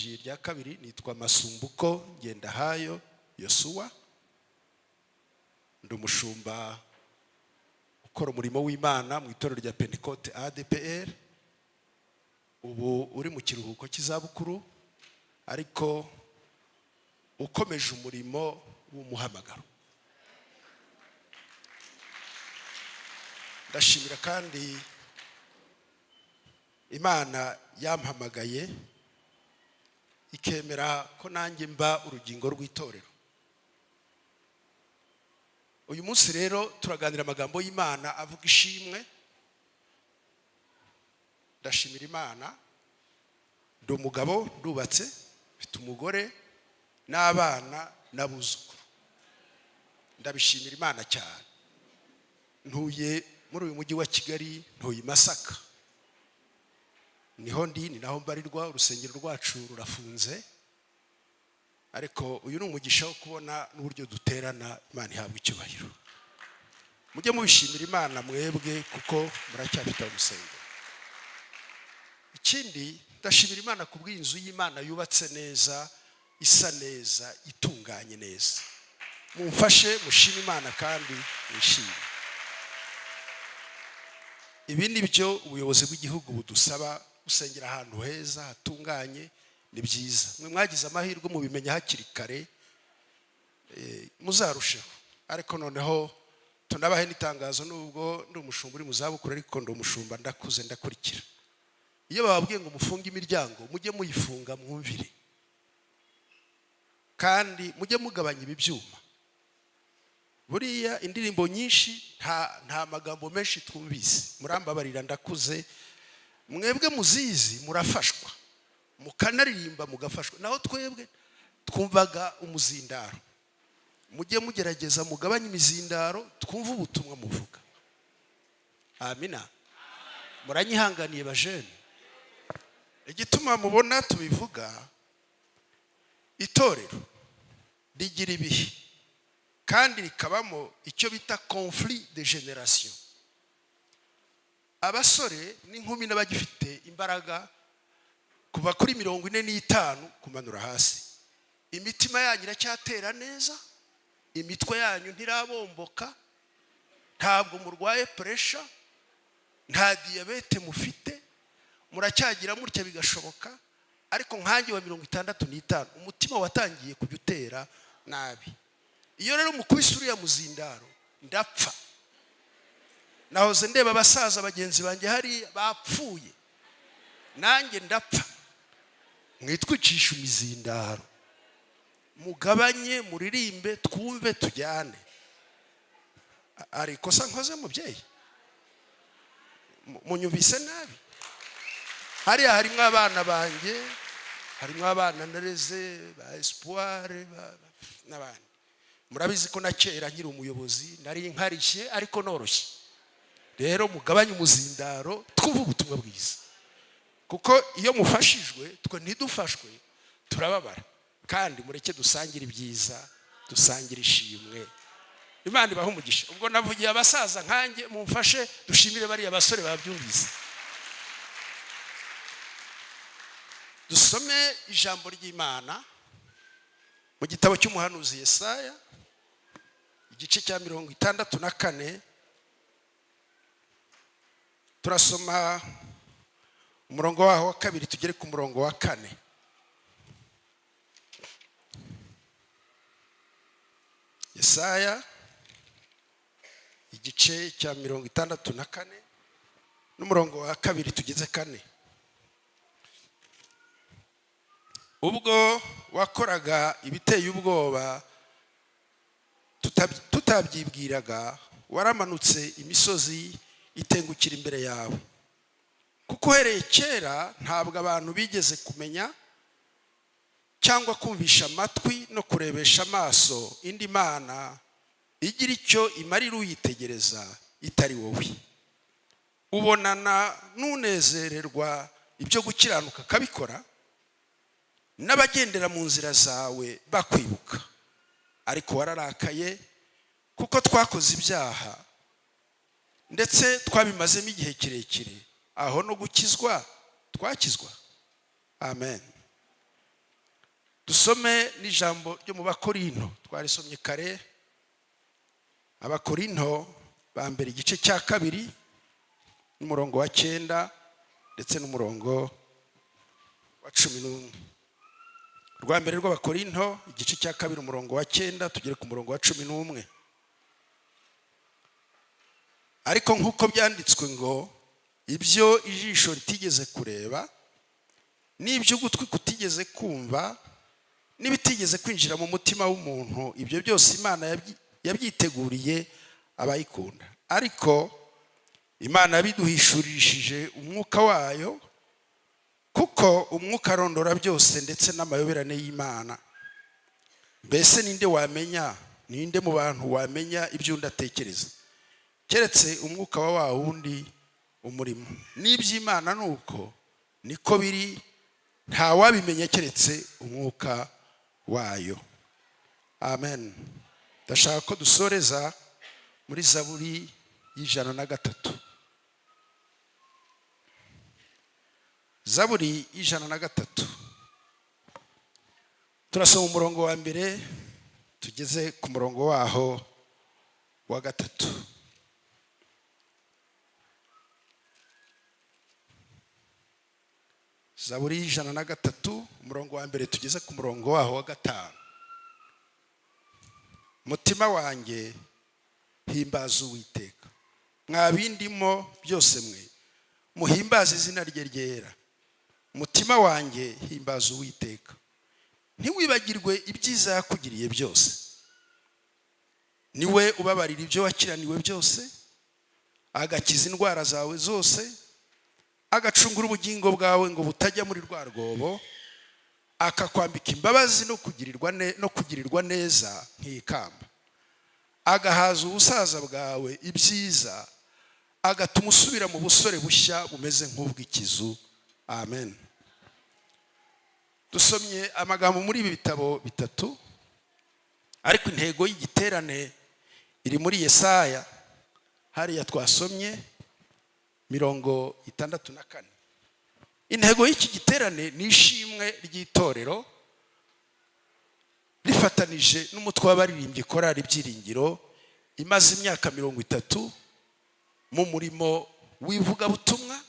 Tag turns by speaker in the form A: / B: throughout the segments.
A: Nibwirije irya kabiri, nitwa Masumbuko Ngendahayo Yosuwa. Ndi umushumba ukora umurimo w'Imana mu itorero rya Pentecote ADPR, ubu uri mu kiruhuko cy'izabukuru, ariko ukomeje umurimo w'umuhamagaro. Ndashimira kandi Imana yampamagaye, ikemera ko nanjye mba urugingo rw'itorero. Uyu munsi rero turaganira amagambo y'Imana avuga ishimwe. Ndashimira Imana, ndi umugabo, ndubatse, mfite umugore n'abana n'abuzukuru. Ndabishimira Imana cyane. Ntuye muri uyu mujyi wa Kigali, ntuye i Masaka, niho ndi, ni naho mbarirwa. Urusengero rwacu rurafunze, ariko uyu ni umugisha wo kubona n'uburyo duterana. Imana ihabwa icyubahiro. Mujye mubishimira Imana mwebwe, kuko muracyafite aho gusengera. Ikindi, ndashimira Imana ku bw'inzu y'Imana yubatse neza, isa neza, itunganye neza. Mumfashe mushime Imana kandi mwishime. Ibi ni byo ubuyobozi bw'igihugu budusaba, gusengera ahantu heza hatunganye ni byiza. Mwe mwagize amahirwe mubimenya hakiri kare, muzarusheho. Ariko noneho tunabahe n'itangazo: nubwo ndi umushumba uri mu zabukuru, ariko ndi umushumba, ndakuze, ndakurikira. Iyo bababwiye ngo mufunge imiryango, mujye muyifunga mwumvire, kandi mujye mugabanya ibi byuma. Buriya indirimbo nyinshi nta magambo menshi twumvise. Murambabarira, ndakuze. Mwebwe muzizi murafashwa, mukanaririmba mugafashwa, naho twebwe twumvaga umuzindaro. Mujye mugerageza mugabanye imizindaro, twumve ubutumwa muvuga. Amina. Muranyihanganiye, bajene. Igituma mubona tubivuga, itorero rigira ibihe kandi rikabamo icyo bita conflit de génération. Abasore n'inkumi n'abagifite imbaraga kuva kuri 45 kumanura hasi, imitima yanyu iracyatera neza, imitwe yanyu ntirabomboka, ntabwo murwaye pressure, nta diyabete mufite, muracyagira mutya bigashoboka. Ariko nkanjye wa 65, umutima watangiye kujya utera nabi. Iyo rero mukubise uriya muzindaro, ndapfa. Nahoze ndeba abasaza bagenzi banjye hariya bapfuye, nanjye ndapfa. Mwitwicisha imizindaro, mugabanye, muririmbe twumve, tujyane. Hari ikosa nkoze, mubyeyi? Munyumvise nabi? Hariya harimo abana banjye, harimo abana nareze ba Espoir n'abandi. Murabizi ko na kera nkiri umuyobozi nari nkarishye ariko noroshye. Rero mugabanye umuzindaro, twumve ubutumwa bwiza, kuko iyo mufashijwe twe ntidufashwe turababara. Kandi mureke dusangire ibyiza, dusangire ishimwe. Imana ibahe umugisha. Ubwo navugiye abasaza nkanjye, mumfashe dushimire bariya basore babyumvise. Dusome ijambo ry'Imana mu gitabo cy'umuhanuzi Yesaya, igice cya 64. Turasoma umurongo waho wa kabiri tugere ku murongo wa kane. Yesaya, igice cya 64 n'umurongo wa kabiri tugeze kane. Ubwo wakoraga ibiteye ubwoba tutabyibwiraga, waramanutse, imisozi itengukira imbere yawe. Kuko uhereye kera ntabwo abantu bigeze kumenya cyangwa kumvisha amatwi no kurebesha amaso indi mana igira icyo imarira uyitegereza itari wowe. Ubonana n'unezererwa ibyo gukiranuka akabikora, n'abagendera mu nzira zawe bakwibuka. Ariko wararakaye kuko twakoze ibyaha, ndetse twabimazemo igihe kirekire. Aho no gukizwa twakizwa. Amen. Dusome n'ijambo ryo mu Bakorinto, twarisomye kare. Abakorinto ba mbere, igice cya 2 n'umurongo wa 9 ndetse n'umurongo wa 11. Rwa mbere rw'Abakorinto, igice cya 2, umurongo wa 9 tugere ku murongo wa 11. Ariko nk'uko byanditswe ngo: "Ibyo ijisho ritigeze kureba, n'ibyo ugutwi kutigeze kumva, n'ibitigeze kwinjira mu mutima w'umuntu, ibyo byose Imana yabyiteguriye abayikunda. Ariko Imana yabiduhishurishije umwuka wayo, kuko umwuka arondora byose, ndetse n'amayoberane y'Imana. Mbese ninde wamenya, ninde mu bantu wamenya ibyo undi atekereza, keretse umwuka wa wa wundi umurimo? N'iby'Imana ni uko niko biri, ntawabimenya keretse umwuka wayo." Amen. Ndashaka ko dusoreza muri Zaburi y'103. Zaburi y'103, turasoma umurongo wa 1 tugeze ku murongo waho wa 3. Zaburi y'103, umurongo wa 1 tugeze ku murongo waho wa 5. Mutima wanjye, himbaza Uwiteka. Mwa bindimo byose mwe, muhimbaze izina rye ryera. Mutima wanjye, himbaza Uwiteka, ntiwibagirwe ibyiza yakugiriye byose. Niwe ubabarira ibyo wakiraniwe byose, agakiza indwara zawe zose, agacungura ubugingo bwawe ngo butajya muri rwa rwobo, akakwambika imbabazi no kugirirwa neza nk'ikamba, agahaza ubusaza bwawe ibyiza, agatuma usubira mu busore bushya bumeze nk'ubw'ikizu. Amen. Dusomye amagambo muri ibi bitabo bitatu, ariko intego y'igiterane iri muri Yesaya, hariya twasomye 64. Intego y'iki giterane ni ishimwe ry'itorero rifatanije n'umutwe w'abaririmbyi, Korali Ibyiringiro, imaze imyaka 30 mu murimo w'ivugabutumwa,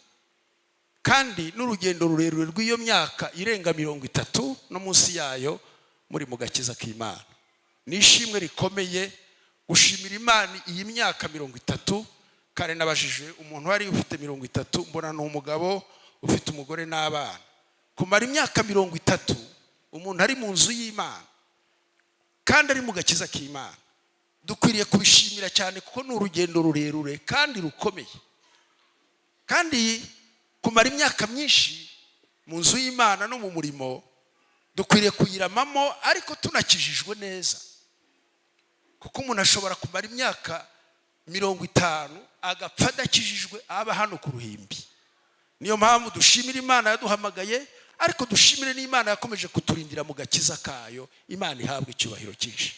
A: kandi n'urugendo rurerure rw'iyo myaka irenga 30 no munsi yayo muri mu gakiza k'Imana. Ni ishimwe rikomeye gushimira Imana iyi myaka 30. Kare nabajije umuntu wari ufite 30, mbona ni umugabo ufite umugore n'abana. Kumara imyaka 30 umuntu ari mu nzu y'Imana kandi ari mu gakiza k'Imana, dukwiriye kubishimira cyane, kuko ni urugendo rurerure kandi rukomeye. Kandi kumara imyaka myinshi mu nzu y'Imana no mu murimo, dukwiriye kuyiramamo ariko tunakijijwe neza, kuko umuntu ashobora kumara imyaka 50 agapfa adakijijwe, aba hano ku ruhimbi. Niyo mpamvu dushimira Imana yaduhamagaye, ariko dushimire n'Imana yakomeje kuturindira mu gakiza kayo. Imana ihabwa icyubahiro cyinshi.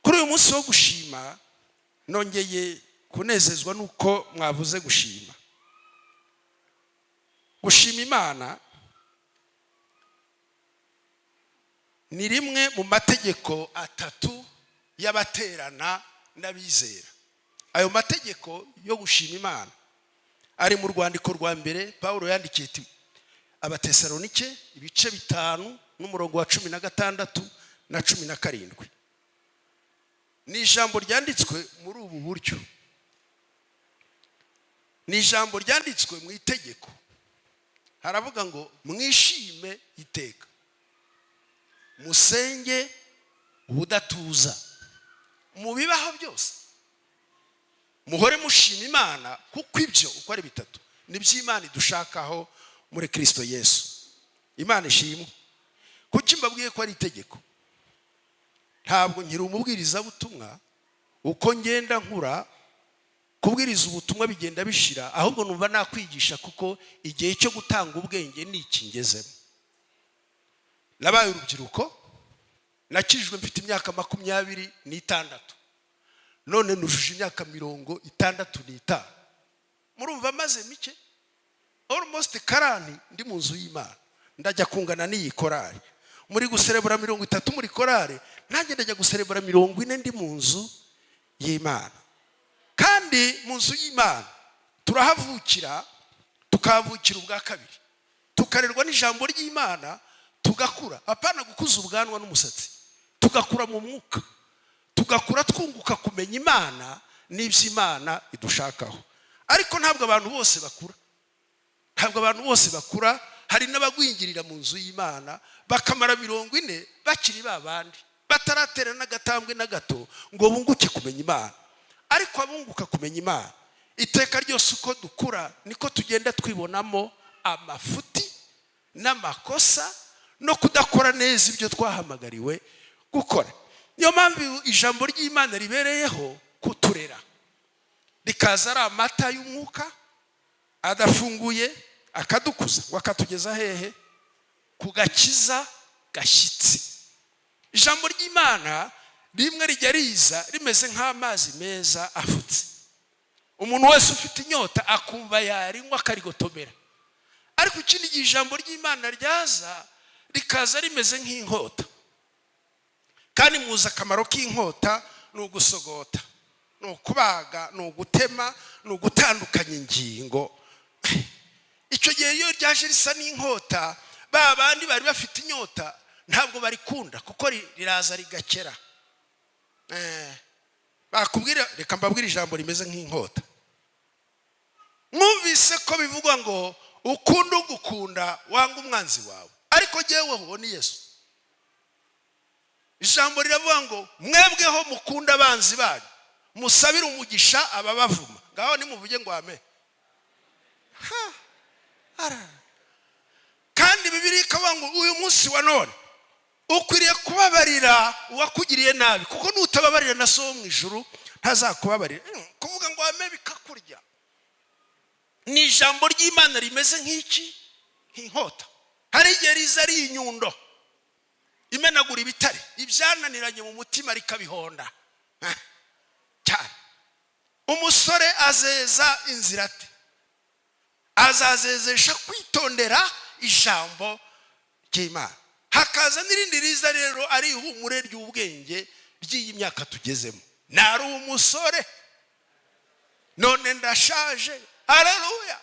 A: Kuri uyu munsi wo gushima, nongeye kunezezwa n'uko mwavuze gushima. Gushima Imana ni rimwe mu mategeko atatu y'abaterana n'abizera. Ayo mategeko yo gushima Imana ari mu rwandiko rwa mbere Paul yandikiye Abatesalonike, ibice 5 n'umurongo wa 16 na 17. Ni ijambo ryanditswe muri ubu buryo, ni ijambo ryanditswe mu itegeko. Haravuga ngo: "Mwishime iteka, musenge ubudatuza, mu bibaho byose muhore mushima Imana, kuko ibyo uko ari bitatu nibyo Imana idushakaho muri Kirisito Yesu." Imana ishimwe. Kuki mbabwiye ko ari itegeko? Ntabwo nkiri umubwirizabutumwa. Uko ngenda nkura, kubwiriza ubutumwa bigenda bishira, ahubwo numva nakwigisha, kuko igihe cyo gutanga ubwenge ni iki ngezemo. Nabaye urubyiruko, nakijijwe mfite imyaka 26, none nujuje imyaka 65. Murumva maze mike, almost 40 ndi mu nzu y'Imana, ndajya kungana n'iyi korari. Muri guserebura 30 muri korari, nanjye ndajya guserebura 40 ndi mu nzu y'Imana. Kandi mu nzu y'Imana turahavukira, tukahavukira ubwa kabiri, tukarerwa n'ijambo ry'Imana, tugakura, apana gukuza ubwanwa n'umusatsi, tugakura mu mwuka, tugakura twunguka kumenya Imana n'iby'Imana idushakaho. Ariko ntabwo abantu bose bakura, ntabwo abantu bose bakura. Hari n'abagwingirira mu nzu y'Imana, bakamara 40 bakiri ba bandi, bataratera n'agatambwe na gato ngo bunguke kumenya Imana. Ariko abunguka kumenya Imana, iteka ryose uko dukura niko tugenda twibonamo amafuti n'amakosa no kudakora neza ibyo twahamagariwe gukora. Niyo mpamvu ijambo ry'Imana ribereyeho kuturera, rikaza ari amata y'umwuka adafunguye, akadukuza ngo akatugeza hehe? Ku gakiza gashyitse. Ijambo ry'Imana rimwe rijya riza rimeze nk'amazi meza afutse, umuntu wese ufite inyota akumva yarinywa akarigotomera. Ariko ikindi gihe ijambo ry'Imana ryaza, rikaza rimeze nk'inkota. Kandi muzi akamaro k'inkota: ni ugusogota, ni ukubaga, ni ugutema, ni ugutandukanya ingingo. Icyo gihe iyo ryaje risa n'inkota, ba bandi bari bafite inyota ntabwo barikunda, kuko riraza rigakera. Bakubwira, reka mbabwire ijambo rimeze nk'inkota. Mwumvise ko bivugwa ngo ukunda ugukunda, wanga umwanzi wawe. Ariko jyeweho ni Yesu, ijambo riravuga ngo mwebweho mukunda abanzi banyu, musabire umugisha ababavuma. Ngaho nimuvuge ngo ame. Ha, ara. Kandi Bibiliya ikavuga ngo uyu munsi wa none ukwiriye kubabarira uwakugiriye nabi, kuko nutababarira na So wo mu ijuru ntazakubabarira. Kuvuga ngo ame bikakurya. Ni ijambo ry'Imana rimeze nk'iki? Nk'inkota. Hari igihe riza ari inyundo imenagura ibitare, ibyananiranye mu mutima rikabihonda. Cyane. Umusore azeza inzira ate? Azazezesha kwitondera ijambo ry'Imana. Hakaza n'irindi riza rero ari ihumure ry'ubwenge ry'iyi myaka tugezemo. Nari umusore, none ndashaje. Haleluya!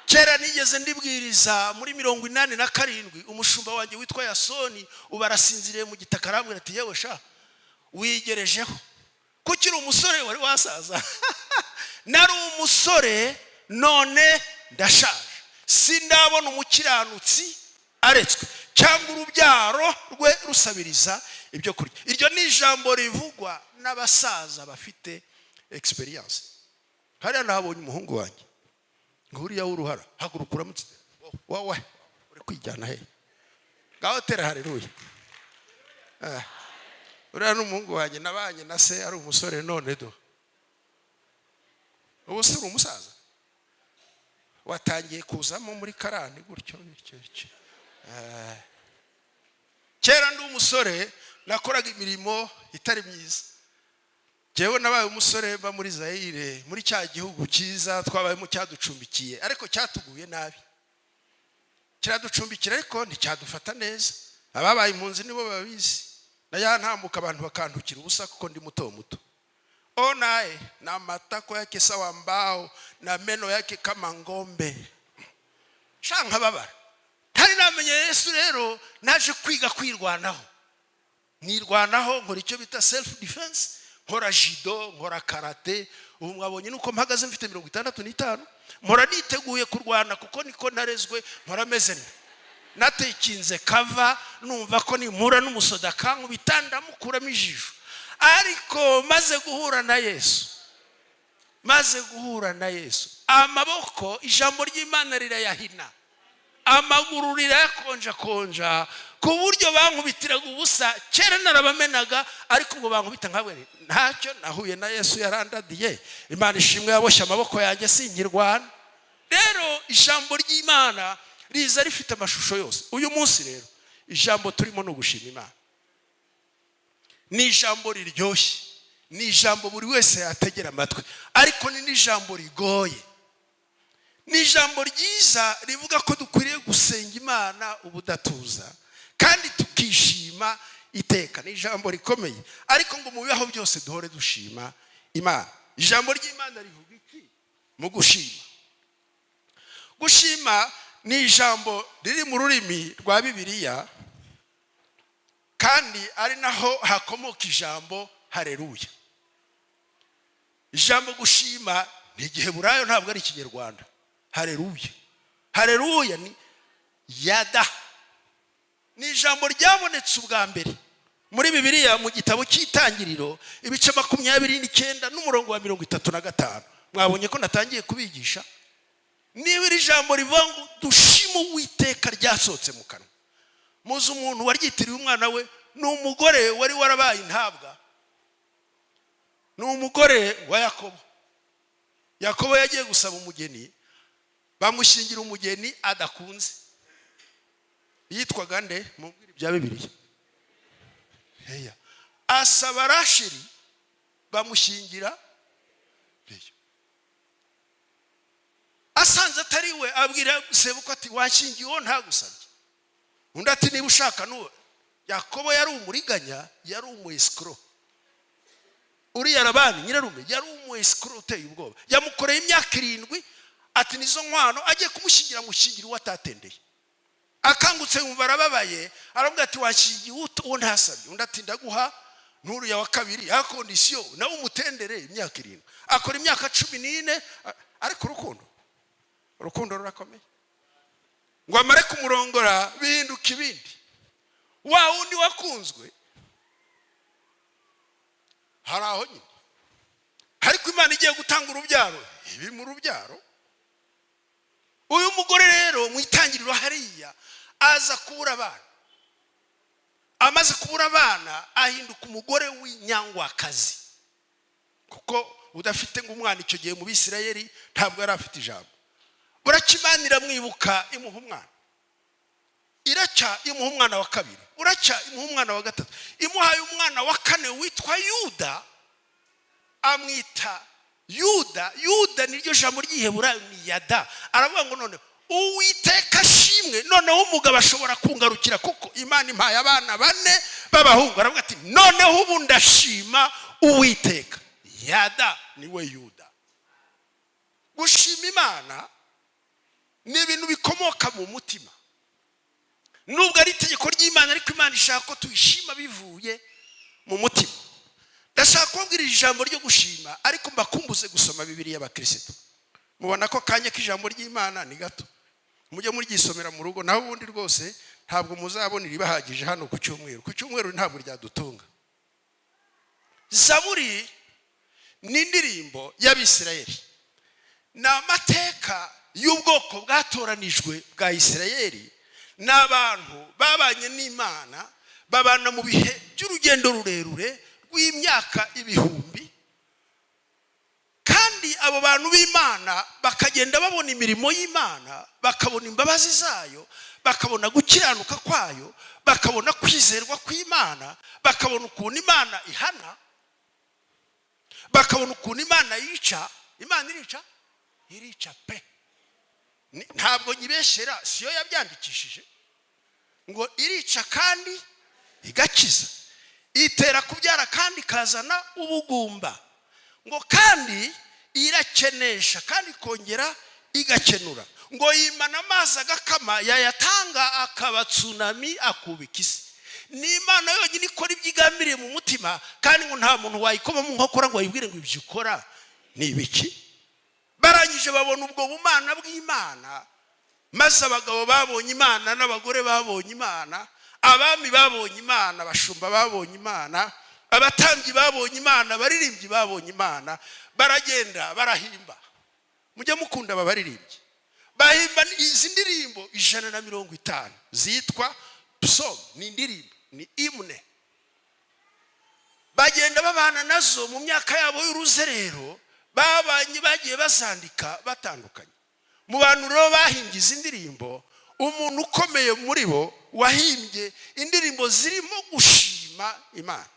A: Kera nigeze ndibwiriza muri 87, umushumba wanjye witwa Yasoni, ubu arasinziriye mu gitaka, arambwira ati: "Yewe sha, wigerejeho kuko uri umusore wari wasaza." Nari umusore, none ndashaje, sindabona umukiranutsi aretswe cyangwa urubyaro rwe rusabiriza ibyo kurya. Iryo ni ijambo rivugwa n'abasaza bafite experience. Hariya nahabonye umuhungu wanjye, ngo uriya w'uruhara, haguruka uramutse. Wowe uri kwijyana he? Ngaho tera haleluya. Uriya ni umuhungu wanjye, nabanye na se ari umusore, none do ubu si uri umusaza, watangiye kuzamo muri karani gutyo bityo bityo. Kera ndi umusore nakoraga imirimo itari myiza. Njyewe nabaye umusore mba muri Zayire, muri cya gihugu cyiza twabayemo cyaducumbikiye, ariko cyatuguye nabi. Kiraducumbikira ariko nticyadufata neza. Ababaye impunzi nibo babizi. Na ntambuka abantu bakantukira ubusa kuko ndi muto muto. Onaye na matako yake sawa mbao na meno yake kama ngombe, sha nkababara. Ntari namenye Yesu rero, naje kwiga kwirwanaho, nirwanaho, nkora icyo bita self defense, nkora judo, nkora karate. Ubu mwabonye nuko mpagaze mfite 65, mpora niteguye kurwana kuko niko narezwe. Mpora meze nte natekinze kava, numva ko nimpura n'umusoda kankubita ndamukuramo ijisho. Ariko maze guhura na Yesu, maze guhura na Yesu, amaboko ijambo ry'Imana rirayahina, amaguru rirayakonjakonja, ku buryo bankubitiraga ubusa kera narabamenaga, ariko ubwo bankubita nkabwe ntacyo. Nahuye na Yesu, yarandadiye. Imana ishimwe, yaboshye amaboko yanjye, sinkirwana. Rero ijambo ry'Imana riza rifite amashusho yose. Uyu munsi rero ijambo turimo ni ugushima Imana. Ni ijambo riryoshye, ni ijambo buri wese yategera amatwi, ariko ni n'ijambo rigoye. Ni ijambo ryiza rivuga ko dukwiriye gusenga Imana ubudatuza kandi tukishima. Iteka ni ijambo rikomeye, ariko ngo mu bibaho byose duhore dushima Imana. Ijambo ry'Imana rivuga iki mu gushima? Gushima ni ijambo riri mu rurimi rwa Bibiliya, kandi ari naho hakomoka ijambo hareruya. Ijambo gushima ni Igiheburayo, ntabwo ari Ikinyarwanda. Hareruya, hareruya ni yada. Ni ijambo ryabonetse ubwa mbere muri Bibiliya mu gitabo cy'Itangiriro, ibice 29 n'umurongo wa 35. Mwabonye ko natangiye kubigisha. Niba iri jambo rivuga ngo dushime Uwiteka ryasohotse mu kanwa, muzi umuntu waryitiriye umwana we? Ni umugore wari warabaye intabwa, ni umugore wa Yakobo. Yakobo yagiye gusaba umugeni, bamushyingira umugeni adakunze. Yitwaga nde? Mubwire ibya Bibiliya. Leya. Asaba Rasheli, bamushyingira Leya. Asanze atari we, abwira sebukwe ati: "Washyingiye uwo ntagusabye." Undi ati: "Niba ushaka n'uwo." Yakobo yari umuriganya, yari umu escroc. Uriya Labani nyirarume yari umu escroc uteye ubwoba. Yamukoreye imyaka 7, ati: "Nizo nkwano." Agiye kumushyingira, amushyingira uwo atatendeye. Akangutse yumva arababaye, aravuga ati: "Washyingiye uwo ntasabye." Undi ati: "Ndaguha n'uriya wa kabiri, à condition nawe umutendere imyaka 7." Akora imyaka 14. Ariko urukundo rurakomeye. Ngo amare kumurongora, bihinduka ibindi. Wa wundi wakunzwe hari aho nyine, ariko Imana igiye gutanga urubyaro, ibi mu rubyaro. Uyu mugore rero mu Itangiriro hariya aza kubura abana. Amaze kubura abana, ahinduka umugore w'inyangwakazi, kuko udafite ngo umwana icyo gihe mu Bisirayeli ntabwo yari afite ijambo. Buracya Imana iramwibuka, imuha umwana. Iracya imuha umwana wa kabiri, uracya imuha umwana wa gatatu. Imuhaye umwana wa kane witwa Yuda, amwita Yuda. Yuda niryo jambo ry'Iheburayo, ni yada. Aravuga ngo: "None Uwiteka ashimwe, noneho umugabo ashobora kungarukira, kuko Imana impaye abana bane b'abahungu." Aravuga ati: "Noneho ubu ndashima Uwiteka." Yada niwe Yuda. Gushima Imana ni ibintu bikomoka mu mutima. Nubwo ari itegeko ry'Imana, ariko Imana ishaka ko tuyishima bivuye mu mutima. Ndashaka kubabwira ijambo ryo gushima, ariko mbakumbuze gusoma Bibiliya. Y'abakirisitu, mubona ko akanya k'ijambo ry'Imana ni gato. Mujye muryisomera mu rugo, naho ubundi rwose ntabwo muzabona iribahagije hano ku cyumweru. Ku cyumweru ntabwo ryadutunga. Zaburi ni indirimbo y'Abisirayeli, ni amateka y'ubwoko bwatoranijwe bwa Isirayeli. Ni abantu babanye n'Imana, babana mu bihe by'urugendo rurerure rw'imyaka ibihumbi. Kandi abo bantu b'Imana bakagenda babona imirimo y'Imana, bakabona imbabazi zayo, bakabona gukiranuka kwayo, bakabona kwizerwa kw'Imana, bakabona ukuntu Imana ihana, bakabona ukuntu Imana yica. Imana irica, irica pe. Ntabwo nyibeshyera, siyo yabyandikishije ngo irica kandi igakiza, itera kubyara kandi ikazana ubugumba, ngo kandi irakenesha kandi ikongera igakenura, ngo yimana amazi agakama, yayatanga akaba tsunami, akubika isi. Ni Imana yonyine ikora ibyo igambiriye mu mutima, kandi ngo nta muntu wayikoma mu nkokora ngo ayibwire ngo: "Ibyo ukora ni ibiki?" Barangije babona ubwo bumana bw'Imana, maze abagabo babonye Imana n'abagore babonye Imana, abami babonye Imana, abashumba babonye Imana, abatambyi babonye Imana, abaririmbyi babonye Imana, baragenda barahimba. Mujye mukunda aba baririmbyi, bahimba izi ndirimbo 150 zitwa psaume. Ni indirimbo, ni hymne. Bagenda babana nazo mu myaka yabo y'uruzerero, babanye, bagiye bazandika batandukanye. Mu bantu rero bahimbye izi ndirimbo, umuntu ukomeye muri bo wahimbye indirimbo zirimo gushima Imana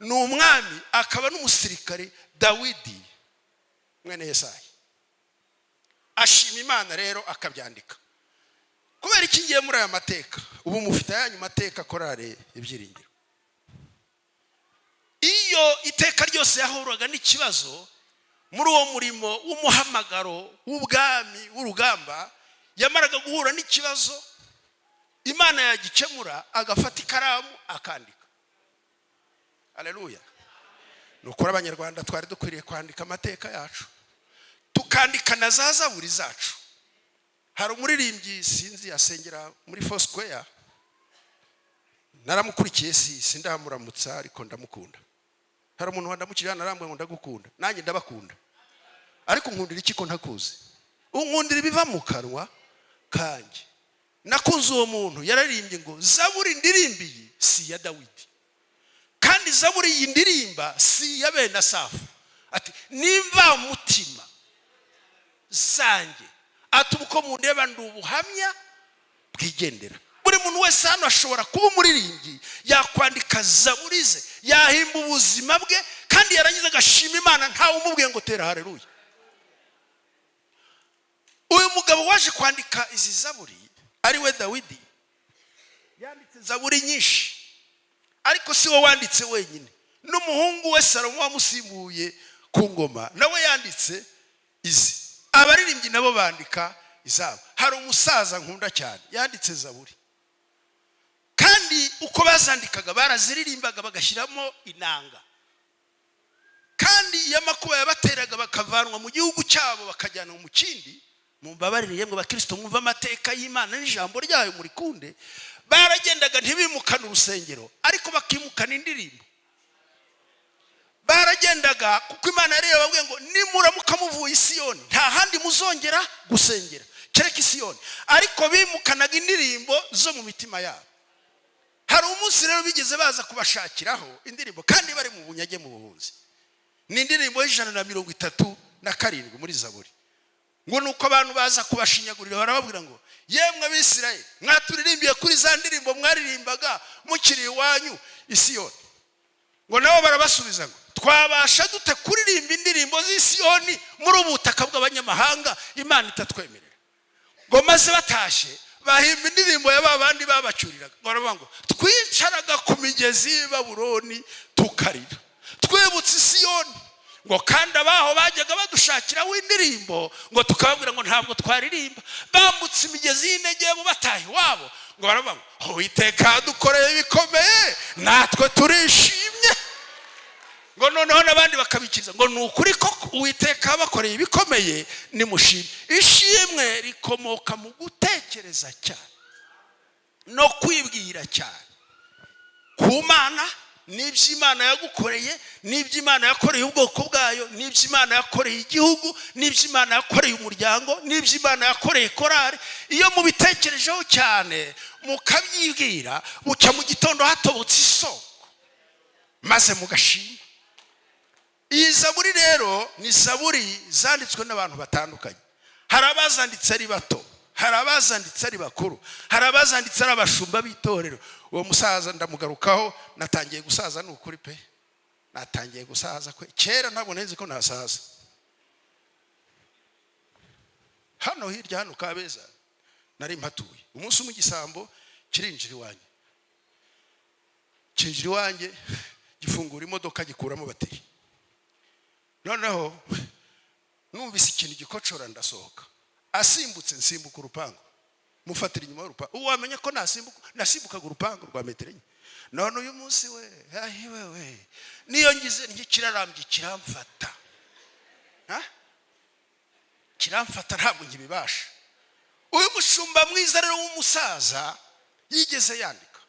A: ni umwami akaba n'umusirikare Dawidi mwene Yesayi. Ashima Imana rero akabyandika. Kubera iki ngiye muri aya mateka? Ubu mufite ayanyu mateka, korale Ibyiringiro. Iyo iteka ryose yahuraga n'ikibazo muri uwo murimo w'umuhamagaro w'ubwami w'urugamba, yamaraga guhura n'ikibazo, Imana yagikemura, agafata ikaramu akandika. Aleluya! Ni ukuri, Abanyarwanda twari dukwiriye kwandika amateka yacu, tukandika na za zaburi zacu. Hari umuririmbyi, sinzi, asengera muri Foursquare, naramukurikiye, si sindamuramutsa, ariko ndamukunda. Hari umuntu wandamukiriye hano, arambwira ngo ndagukunda. Nanjye ndabakunda, ariko nkundira iki ko ntakuzi? Unkundira ibiva mu kanwa kanjye. Nakunze uwo muntu yararirimbye ngo zaburi ndirimbiye si iya Dawidi, kandi zaburi iyi ndirimba si iya bene Asafu. Ati nimva mutima zanjye. Ati uko mundeba ndi ubuhamya bwigendera. Buri muntu wese hano ashobora kuba umuririmbyi, yakwandika zaburi ze, yahimba ubuzima bwe, kandi yarangiza agashima Imana ntawe umubwiye ngo tera hareruya. Uyu mugabo waje kwandika izi zaburi, ari we Dawidi, yanditse zaburi nyinshi, ariko si we wanditse wenyine. N'umuhungu we Salomo wamusimbuye ku ngoma nawe yanditse izi. Abaririmbyi nabo bandika izabo. Hari umusaza nkunda cyane yanditse zaburi, kandi uko bazandikaga baraziririmbaga, bagashyiramo inanga. Kandi iyo amakuba yabateraga, bakavanwa mu gihugu cyabo bakajyanwa mu kindi, mumbabarire yemwe bakirisito mwumve amateka y'Imana n'ijambo ryayo murikunde, baragendaga ntibimukane urusengero, ariko bakimukana indirimbo. Baragendaga kuko Imana yari yababwiye ngo nimuramuka muvuye i Siyoni, nta handi muzongera gusengera kereka i Siyoni. Ariko bimukanaga indirimbo zo mu mitima yabo. Hari umunsi rero bigeze baza kubashakiraho indirimbo kandi bari mu bunyage, mu buhunzi. Ni indirimbo y'137 muri Zaburi. Ngo ni uko abantu baza kubashinyagurira, barababwira ngo yemwe Abisirayeli, mwaturirimbiye kuri za ndirimbo mwaririmbaga mukiri iwanyu i Siyoni. Ngo nabo barabasubiza ngo twabasha dute kuririmba indirimbo z'i Siyoni muri ubu butaka bw'abanyamahanga Imana itatwemerera? Ngo maze batashye bahimba indirimbo ya ba bandi babacyuriraga. Ngo baravuga ngo twicaraga ku migezi y'i Babuloni tukarira twibutse Isiyoni, ngo kandi abaho bajyaga badushakiraho indirimbo, ngo tukababwira ngo ntabwo twaririmba. Bambutse imigezi y'Inegebu bataha iwabo, ngo baravuga ngo Uwiteka dukoreye ibikomeye, natwe turishimye. Ngo noneho n'abandi bakabikiriza ngo ni ukuri koko, Uwiteka bakoreye ibikomeye, nimushime. Ishimwe rikomoka mu gutekereza cyane no kwibwira cyane ku Mana n'ibyo Imana yagukoreye, n'ibyo Imana yakoreye ubwoko bwayo, n'ibyo Imana yakoreye igihugu, n'ibyo Imana yakoreye umuryango, n'ibyo Imana yakoreye korari. Iyo mubitekerejeho cyane, mukabyibwira, bucya mu gitondo hatobotse isoko, maze mugashima. Iyi zaburi rero ni zaburi zanditswe n'abantu batandukanye. Hari abazanditse ari bato, hari abazanditse ari bakuru, hari abazanditse ari abashumba b'itorero. Uwo musaza ndamugarukaho. Natangiye gusaza, ni ukuri pe, natangiye gusaza kwe. Kera ntabwo nzi ko nasaza. Hano hirya hano Kabeza nari mpatuye. Umunsi umwe igisambo kirinjira iwanjye, kinjira iwanjye, gifungura imodoka, gikuramo bateri. Noneho numvise ikintu gikocora, ndasohoka. Asimbutse, nsimbuka urupangu, mufatira inyuma y'urupangu. Ubu wamenya ko nasimbuka, nasimbukaga urupangu rwa metero 4. None uyu munsi we, ahiwe we, niyo ngize ntikirarambye, kiramfata. Ha? Kiramfata, ntabwo nkibibasha. Uyu mushumba mwiza rero w'umusaza yigeze yandika.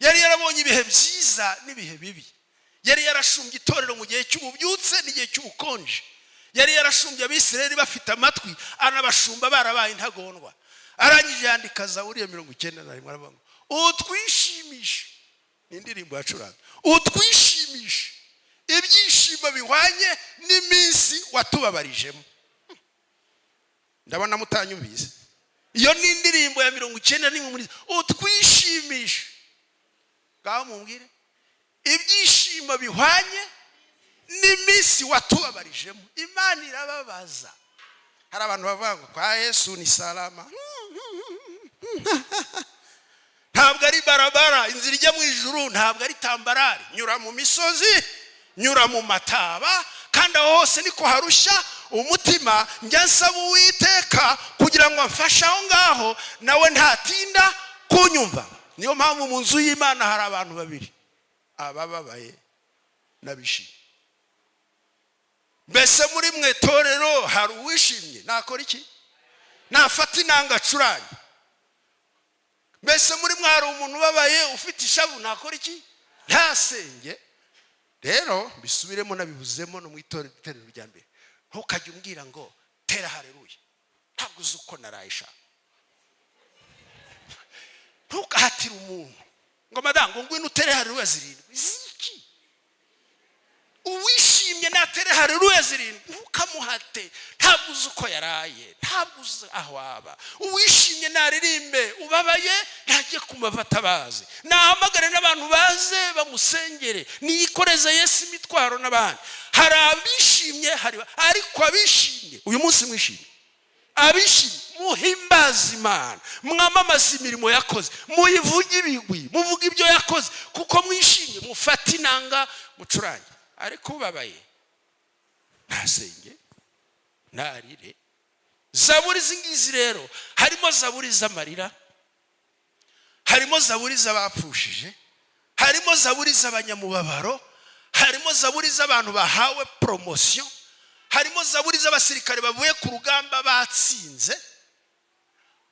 A: Yari yarabonye ibihe byiza n'ibihe bibi. Yari yarashumbye itorero mu gihe cy'ububyutse n'igihe cy'ubukonje. Yari yarashumbye Abisirayeli bafite amatwi, anabashumba barabaye intagondwa. Arangije yandika Zaburi ya 91, aravuga ngo utwishimishe. Ni indirimbo yacuranga. Utwishimishe ibyishimo bihwanye n'iminsi watubabarijemo. Ndabona mutanyumvise. Iyo ni indirimbo ya 91 muri utwishimishe. Ngaho mumbwire, ibyishimo bihwanye n'iminsi watubabarijemo. Imana irababaza. Hari abantu bavuga ngo kwa Yesu ni salama. Ntabwo ari barabara. Inzira ijya mu ijuru ntabwo ari tambarare, nyura mu misozi. Nyura mu mataba, kandi aho hose niko harushya umutima. Njya nsaba Uwiteka kugira ngo amfashe aho ngaho, nawe ntatinda kunyumva. Niyo mpamvu mu nzu y'Imana hari abantu babiri: abababaye n'abishimye. Mbese muri mwe torero hari uwishimye? Nakora iki? Nafata inanga acurange. Mbese muri mwe hari umuntu ubabaye, ufite ishavu? Nakora iki? Ntasenge. Rero mbisubiremo, nabibuzemo no mu itorero rya mbere: ntukajye umbwira ngo tera hareruye, ntabwo uzi uko narayisha. Ntukahatire umuntu ngo madamu, ngo ngwino utere hareruya zirindwi. Ziki? Uwishimye natere hareruya zirindwi. Ntukamuhate, ntabwo uzi uko yaraye, ntabwo uzi aho aba. Uwishimye naririmbe, ubabaye ntajye ku mavi atabazi, nahamagare n'abantu baze bamusengere, niyikoreze Yesu imitwaro n'abandi. Hari abishimye, hari ariko abishimye uyu munsi, mwishimye, abishimye muhimbaze Imana, mwamamaze imirimo yakoze, muyivuge ibigwi, muvuge ibyo yakoze kuko mwishimye, mufate inanga mucurange. Ariko ubabaye ntasenge, ntarire. Zaburi izi ngizi rero, harimo zaburi z'amarira, harimo zaburi z'abapfushije, harimo zaburi z'abanyamubabaro, harimo zaburi z'abantu bahawe promotion, harimo zaburi z'abasirikare bavuye ku rugamba batsinze,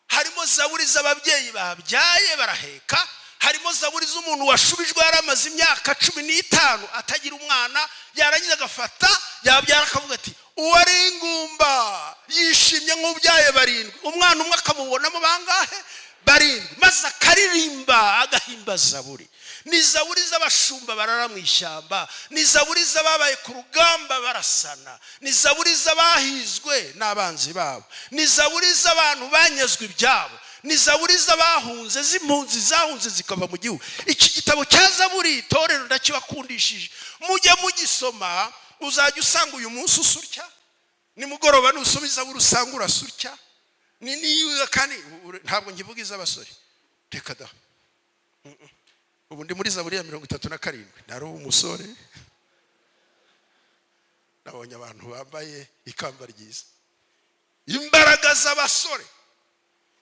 A: harimo zaburi z'ababyeyi babyaye baraheka, harimo zaburi z'umuntu washubijwe yari amaze imyaka 15 atagira umwana, yarangiza agafata yabyara akavuga ati: "Uwari ingumba yishimye nk'ubyaye barindwi." Umwana umwe akamubonamo bangahe? Barindwi. Maze akaririmba, agahimba zaburi. Ni zaburi z'abashumba barara mu ishyamba, ni zaburi z'ababaye ku rugamba barasana, ni zaburi z'abahizwe n'abanzi babo, ni zaburi z'abantu banyazwe ibyabo, ni zaburi z'abahunze, z'impunzi zahunze zikava mu gihugu. Iki gitabo cya Zaburi, itorero, ndakibakundishije, mujye mugisoma. Uzajya usanga uyu munsi usurya, nimugoroba nusoma izaburi usanga urasurya. Ni niba kandi ntabwo nkivuga iz'abasore, reka da. Ubu ndi muri Zaburi ya 37. Nari umusore, nabonye abantu bambaye ikamba ryiza. Imbaraga z'abasore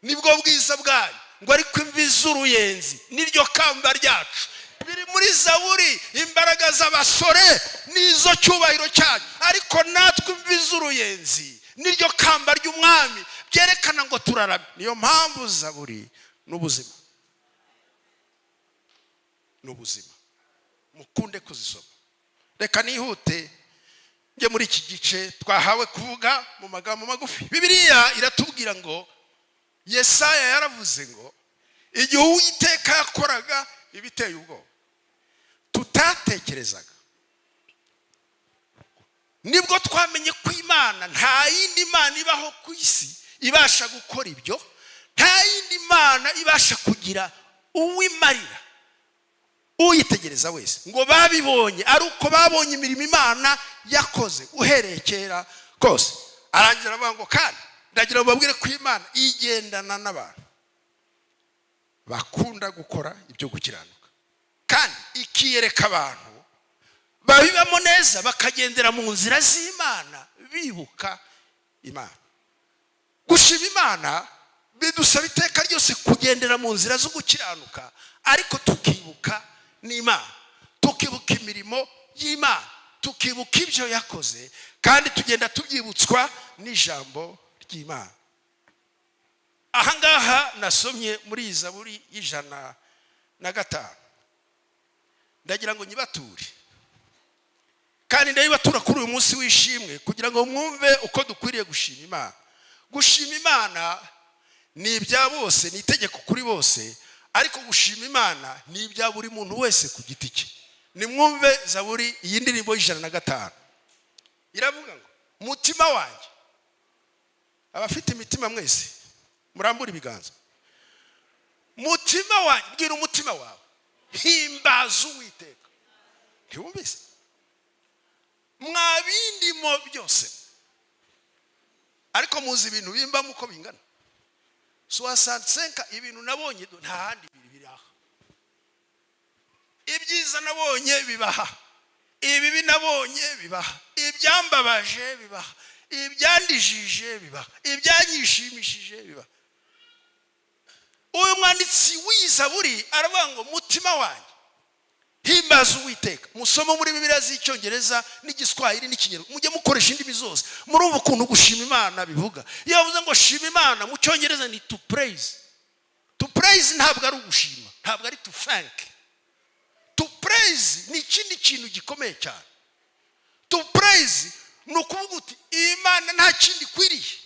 A: nibwo bwiza bwanyu, ngo ariko imvi z'uruyenzi niryo kamba ryacu. Biri muri Zaburi: imbaraga z'abasore nizo cyubahiro cyanyu, ariko natwe imvi z'uruyenzi niryo kamba ry'umwami, byerekana ngo turaramye. Niyo mpamvu Zaburi n'ubuzima, ni ubuzima, mukunde kuzisoma. Reka nihute njye muri iki gice twahawe kuvuga mu magambo magufi. Bibiliya iratubwira ngo Yesaya yaravuze ngo igihe Uwiteka yakoraga ibiteye ubwoba tutatekerezaga, nibwo twamenye ko Imana, nta yindi mana ibaho ku isi ibasha gukora ibyo, nta yindi mana ibasha kugira uwimarira uyitegereza wese. Ngo babibonye ari uko babonye imirimo Imana yakoze uhereye kera kose. Arangira aravuga ngo: "Kandi ndagira ngo babwire ko Imana igendana n'abantu bakunda gukora ibyo gukiranuka, kandi ikiyereka abantu babibamo neza, bakagendera mu nzira z'Imana, bibuka Imana." Gushima Imana bidusaba iteka ryose kugendera mu nzira zo gukiranuka, ariko tukibuka n'Imana, tukibuka imirimo y'Imana, tukibuka ibyo yakoze, kandi tugenda tubyibutswa n'ijambo ry'Imana. Ahangaha nasomye muri iyi Zaburi y'105, ndagira ngo nyibature, kandi ndayibatura kuri uyu munsi w'ishimwe, kugira ngo mwumve uko dukwiriye gushima Imana. Gushima Imana ni ibya bose, ni itegeko kuri bose, ariko gushima Imana ni ibya buri muntu wese ku giti cye. Nimwumve Zaburi, iyi ndirimbo y'105 iravuga ngo: "Mutima wanjye." Abafite imitima mwese murambure ibiganza. Mutima wanjye, bwira umutima wawe: himbaza Uwiteka. Ntiwumvise? Mwa bindimo byose. Ariko muzi ibintu bimbamo uko bingana? 65, ibintu nabonye nta handi biri, biri aha. Ibyiza nabonye bibaha. Ibibi nabonye bibaha, ibyambabaje bibaha, ibyandijije bibaha, ibyanyishimishije bibaha. Uyu mwanditsi w'iyi zaburi aravuga ngo: "Mutima wanjye, himbaza Uwiteka." Musome muri Bibiliya z'Icyongereza n'Igiswahili n'Ikinyarwanda, mujye mukoresha indimi zose. Murumva ukuntu gushima Imana bivuga. Iyo bavuze ngo shima Imana, mu Cyongereza ni to praise. To praise ntabwo ari ugushima, ntabwo ari to thank. To praise ni ikindi kintu gikomeye cyane. To praise ni ukuvuga uti: "Imana nta kindi ikwiriye,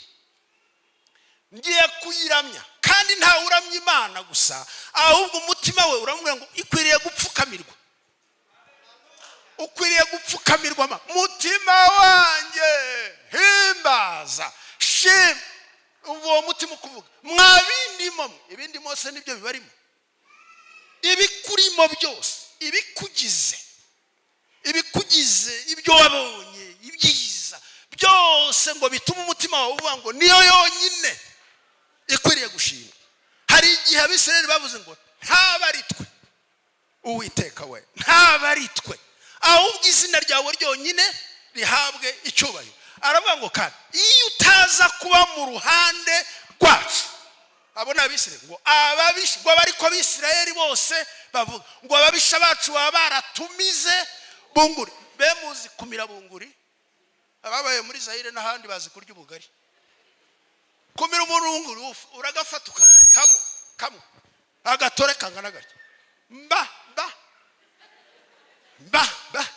A: ngiye kuyiramya." Kandi ntawe uramya Imana gusa, ahubwo umutima we uramubwira ngo ikwiriye gupfukamirwa, ukwiriye gupfukamirwa. Mutima wanjye, himbaza, shima. Uwo mutima ukuvuga mwa bindimo mwe, ibindi mose nibyo bibarimo, ibikurimo byose, ibikugize, ibikugize, ibyo wabonye, ibyiza byose, ngo bitume umutima wawe uvuga ngo niyo yonyine ikwiriye gushimwa. Hari igihe Abisirayeli bavuze ngo: "Ntaba ari twe, Uwiteka we, ntaba ari twe, ahubwo izina ryawe ryonyine rihabwe icyubahiro." Aravuga ngo: "Kandi iyo utaza kuba mu ruhande rwacu." Abo ni Abisirayeli. Ngo ababisha, ngo abariko Abisirayeli bose bavuga ngo ababisha bacu baba baratumize bunguri. Be muzi kumira bunguri? Ababaye muri Zayire n'ahandi bazi kurya ubugari. Kumira umurunguri, uragafata ukagatamo kamwe agatore kangana gatya, mba mba mba mba,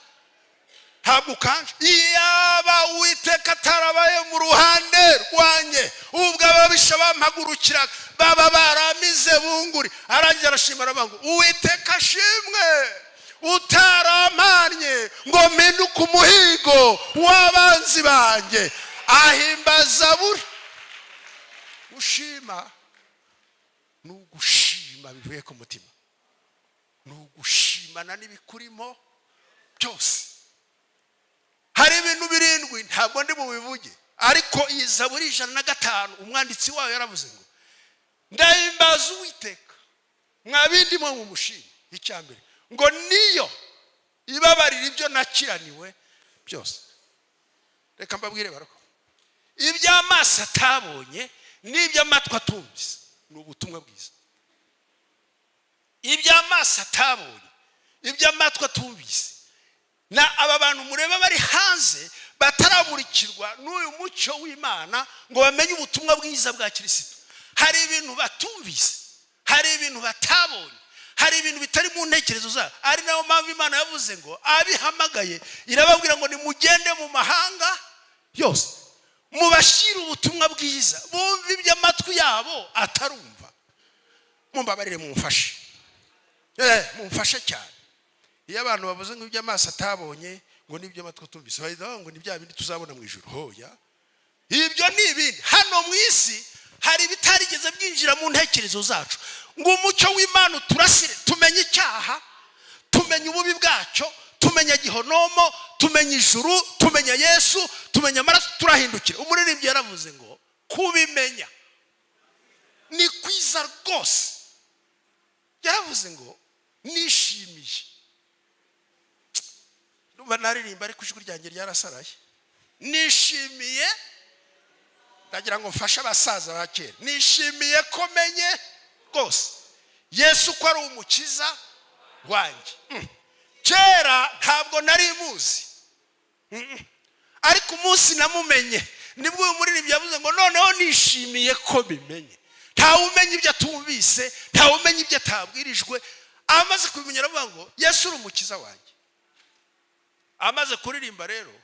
A: ntabwo ukanje. Iyaba Uwiteka atarabaye mu ruhande rwanjye ubwo ababisha bampagurukiraga, baba baramize bunguri. Arangira arashima, aravuga ngo: "Uwiteka ashimwe utarampanye ngo mpinduke umuhigo w'abanzi banjye." Ahimbaza buri gushima. Ni ugushima bivuye ku mutima, ni ugushimana n'ibikurimo byose. Hari ibintu birindwi, ntabwo ndi bubivuge, ariko iyi Zaburi 105, umwanditsi wayo yaravuze ngo: "Ndahimbaza Uwiteka, mwa bindimo mu mushima." Icya mbere ngo niyo ibabarira ibyo nakiraniwe byose. Reka mbabwire barako, iby'amaso atabonye n'iby'amatwi atumvise ni ubutumwa bwiza. Iby'amaso atabonye, iby'amatwi atumvise, na aba bantu mureba bari hanze bataramurikirwa n'uyu mucyo w'Imana ngo bamenye ubutumwa bwiza bwa Kirisito, hari ibintu batumvise, hari ibintu batabonye, hari ibintu bitari mu ntekerezo zabo. Ari nayo mpamvu Imana yavuze ngo abihamagaye irababwira ngo: "Nimugende mu mahanga yose, mubashyire ubutumwa bwiza, bumve ibyo amatwi yabo atarumva." Mumbabarire, mumfashe, mumfashe cyane. Iyo abantu bavuze ngo ibyo amaso atabonye, ngo n'ibyo amatwi atumvise, bahita bavuga ngo ni bya bindi tuzabona mu ijuru. Hoya, ibyo ni ibindi. Hano mu isi hari ibitarigeze byinjira mu ntekerezo zacu ngo umucyo w'Imana uturasire, tumenye icyaha, tumenye ububi bwacyo, tumenya gihonomo, tumenya ijuru, tumenya Yesu, tumenya amaraso, turahindukira. Umuririmbyi yaravuze ngo kubimenya ni kwiza rwose. Yaravuze ngo: "Nishimiye." Ndumva naririmba ariko ijwi ryanjye ryarasaraye. "Nishimiye." Ndagira ngo mfashe abasaza ba kera. "Nishimiye ko menye rwose Yesu ko ari umukiza wanjye. Kera ntabwo nari muzi, ariko umunsi namumenye nibwo." Uyu muririmbyi yavuze ngo: "Noneho nishimiye ko bimenye." Ntawe umenya ibyo atumvise, ntawe umenya ibyo atabwirijwe. Amaze kubimenya aravuga ngo: "Yesu uri umukiza wanjye." Amaze kuririmba rero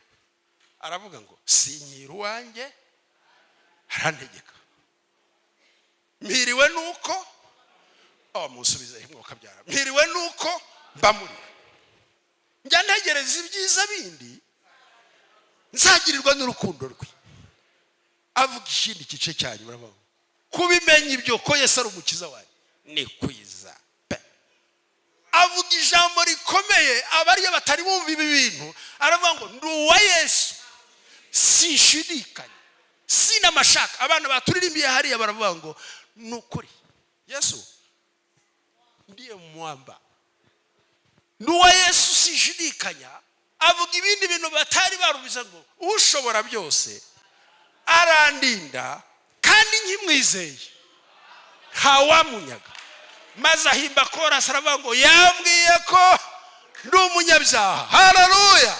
A: aravuga ngo: "Sinyira uwanjye arantegeka, mpiriwe nuko." Oh, munsubize mwuka byara. "Mpiriwe nuko mba muri we, njya ntegereza ibyiza bindi nzagirirwa n'urukundo rwe." Avuga ikindi gice cya nyuma, aravuga ngo kubimenya ibyo ko Yesu ari umukiza wanjye ni kwiza pe. Avuga ijambo rikomeye, abariyo batari bumva ibi bintu. Aravuga ngo: "Ndi uwa Yesu, sinshidikanya, sinamashaka." Abana baturirimbiye hariya baravuga ngo: "Ni ukuri Yesu ndiye mwamba." Ndi uwa Yesu, sinshidikanya. Avuga ibindi bintu batari barubiza ngo ushobora byose arandinda, kandi nkimwizeye ntawamunyaga. Maze ahimba chorus, aravuga ngo yambwiye ko ndi umunyabyaha. Hararuya!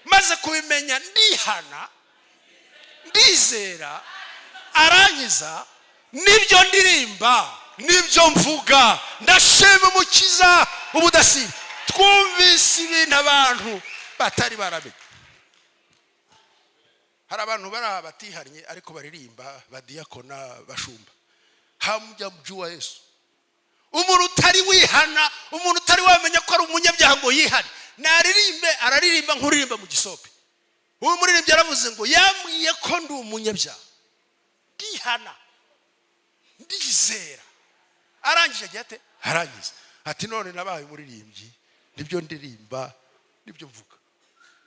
A: Maze kubimenya ndihana, ndizera, arankiza. Nibyo ndirimba, nibyo mvuga, ndashima Umukiza ubudasiba. Twumvise ibintu abantu batari baramenye. Hari abantu bari aha batihannye ariko baririmba, badiyakona, bashumba. Hamjamjua Yesu. Umuntu utari wihana, umuntu utari wamenya ko ari umunyabyaha ngo yihane, naririmbe, araririmba nk'uririmba mu gisope. Uyu muririmbyi yaravuze ngo yambwiye ko ndi umunyabyaha, ndihana, ndizera. Arangije agira ate? Arangiza ati: none nabaye umuririmbyi, nibyo ndirimba, nibyo mvuga.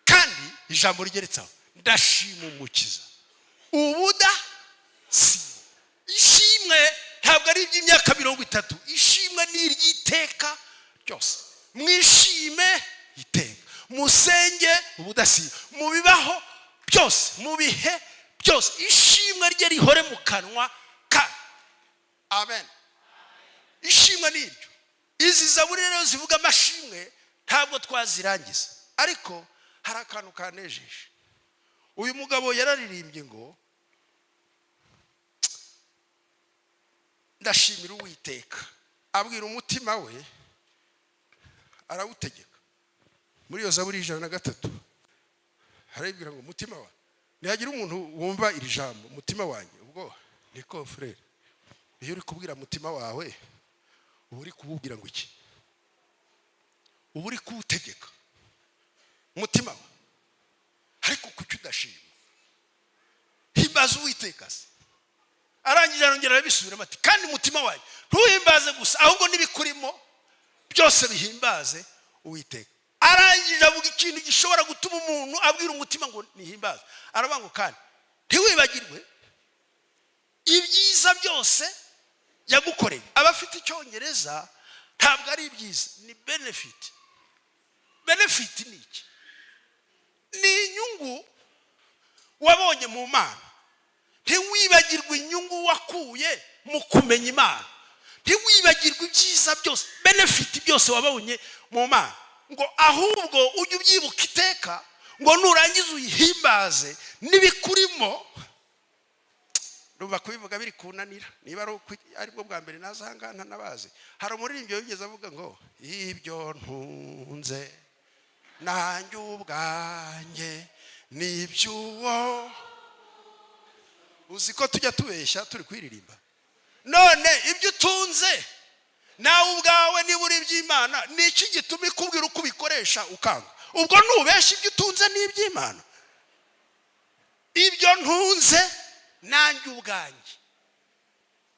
A: Kandi ijambo rigeretse aho, ndashima Umukiza ubuda si ishimwe. Ntabwo ari iby'imyaka 30, ishimwe ni iry'iteka ryose. Mwishime iteka, musenge ubudasiba, mu bibaho byose, mu bihe byose, ishimwe rye rihore mu kanwa ka. Amen. Ishimwe ni iryo. Izi zaburi rero zivuga amashimwe ntabwo twazirangiza, ariko hari akantu kanejeje. Uyu mugabo yararirimbye ngo ndashimira Uwiteka, abwira umutima we, arawutegeka. Muri iyo zaburi 103 arabibwira ngo umutima wawe, ntihagira umuntu wumva iri jambo, umutima wanjye. Ubwo niko frère, iyo uri kubwira mutima wawe, uba uri kuwubwira ngo iki? Uba uri kuwutegeka umutima we. Ariko kuki udashima? Himbaza Uwiteka se. Arangije arongera arabisubiramo ati: kandi umutima wanjye ntuhimbaze gusa, ahubwo n'ibikurimo byose bihimbaze Uwiteka. Arangije avuga ikintu gishobora gutuma umuntu abwira umutima ngo nihimbaze. Aravuga ngo kandi ntiwibagirwe ibyiza byose yagukoreye. Abafite Icyongereza, ntabwo ari ibyiza, ni benefit. Benefit ni iki? Ni inyungu wabonye mu Mana. Ntiwibagirwe inyungu wakuye mu kumenya Imana, ntiwibagirwe ibyiza byose, benefit byose wabonye mu Mana, ngo ahubwo ujye ubyibuka iteka, ngo nurangiza uyihimbaze n'ibikurimo. Ndumva kubivuga biri kunanira. Niba ari aribwo bwa mbere naza aha ngaha ntanabazi. Hari umuririmbyi wigeze avuga ngo ibyo ntunze nanjye ubwanjye ni iby'uwo. Uzi ko tujya tubeshya turi kuririmba? None ibyo utunze nawe ubwawe, niba uri iby'Imana, ni iki gituma ikubwira uko ubikoresha ukanga? Ubwo nubeshya, ibyo utunze ni iby'Imana. Ibyo ntunze nanjye ubwanjye.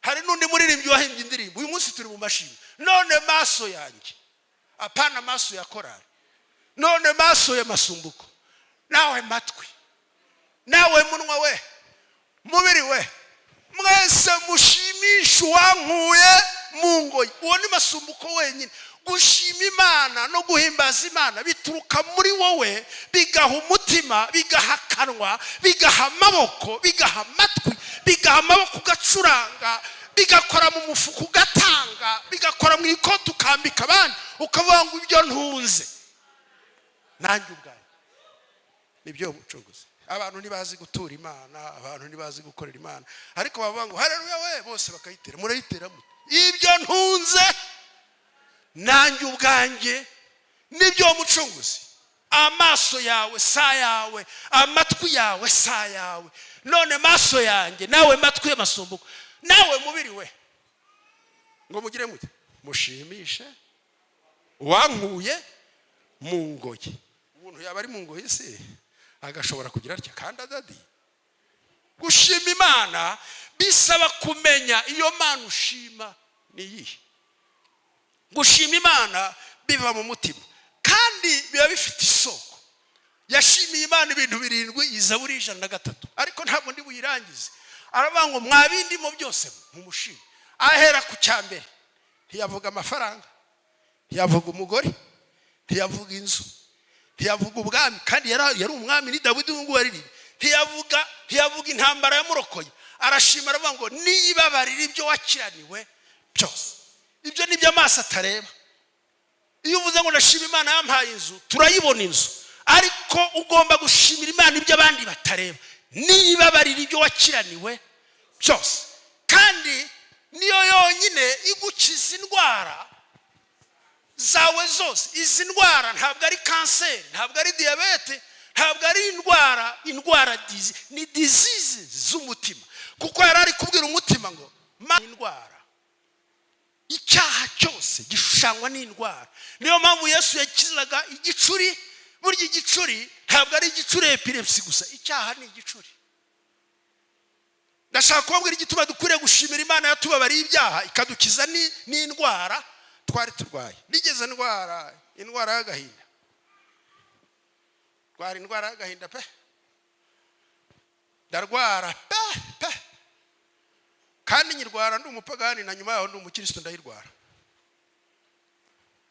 A: Hari n'undi muririmbyi wahimbye indirimbo. Uyu munsi turi mu mashini. None maso yanjye, apana maso ya korari, none maso ya Masumbuko, nawe matwi, nawe munwa we, mubiri we, mwese mushimishe uwankuye mu ngoyi. Uwo ni Masumbuko wenyine. Gushima Imana no guhimbaza Imana bituruka muri wowe, bigaha umutima, bigaha akanwa, bigaha amaboko, bigaha amatwi, bigaha amaboko ugacuranga, bigakora mu mufuka ugatanga, bigakora mu ikoti ukambika abandi, ukavuga ngo ibyo ntunze nanjye ubwanjye nibyo mucunguzi. Abantu ntibazi gutura Imana, abantu ntibazi gukorera Imana, ariko bavuga ngo hareruya we, bose bakayitera. Murayitera mute? Ibyo ntunze nanjye ubwanjye nibyo mucunguzi. Amaso yawe si ayawe, amatwi yawe si ayawe. None maso yanjye, nawe matwi y'Amasumbuko, nawe mubiri we, ngo mugire mute? Mushimishe uwankuye mu ngoyi. Umuntu yaba ari mu ngoyi se agashobora kugira atya kandi adadi? Gushima Imana bisaba kumenya iyo Mana ushima ni iyihe. Gushima Imana biva mu mutima kandi biba bifite isoko. Yashimiye Imana ibintu birindwi, Izaburi 103, ariko ntabwo ndi buyirangize. Aravuga ngo mwabindimo byose mumushime. Ahera ku cya mbere, ntiyavuga amafaranga, ntiyavuga umugore, ntiyavuga inzu, Ntiyavuga ubwami, kandi yari umwami, ni Dawidi uyu nguyu aririmba. Ntiyavuga intambara yamurokoye. Arashima, aravuga ngo niyibabarira ibyo wakiraniwe byose. Ibyo ni byo amaso atareba. Iyo uvuze ngo ndashima Imana yampaye inzu, turayibona inzu, ariko ugomba gushimira Imana ibyo abandi batareba. Niyibabarira ibyo wakiraniwe byose, kandi niyo yonyine igukiza indwara zawe zose. Izi ndwara ntabwo ari kanseri, ntabwo ari diyabete, ntabwo ari indwara ni disease z'umutima, kuko yari ari kubwira umutima ngo ma indwara. Icyaha cyose gishushanywa n'indwara. Niyo mpamvu Yesu yakizaga igicuri. Burya igicuri ntabwo ari igicuri epilepsy gusa, icyaha ni igicuri. Ndashaka kubabwira igituma dukwiriye gushimira Imana yatubabariye ibyaha, ikadukiza n'indwara twari turwaye. Nigeze ndwara indwara y'agahinda, ndwara indwara y'agahinda pe, ndarwara pe pe, kandi nyirwara ndi umupagani, na nyuma yaho ndi umukristo ndayirwara.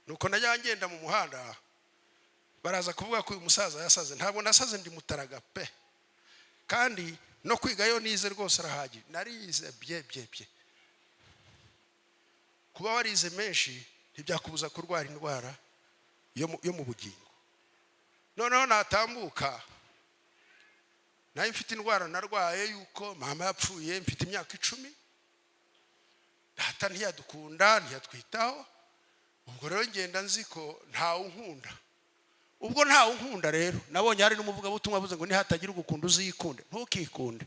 A: Nuko najya ngenda mu muhanda, baraza kuvuga ko uyu musaza yasaze. Ntabwo nasaze, ndi mutaraga pe, kandi no kwigayo nize rwose arahagije, narize bye bye bye. Kuba warize menshi ntibyakubuza kurwara indwara yo mu bugingo. Noneho natambuka, nayo mfite indwara narwaye yuko mama yapfuye mfite imyaka 10, data ntiyadukunda, ntiyatwitaho. Ubwo rero ngenda nzi ko ntawe unkunda. Ubwo ntawe unkunda rero, nabonye hari n'umuvugabutumwa avuze ngo nihatagira ugukunda uzikunde. Ntukikunde,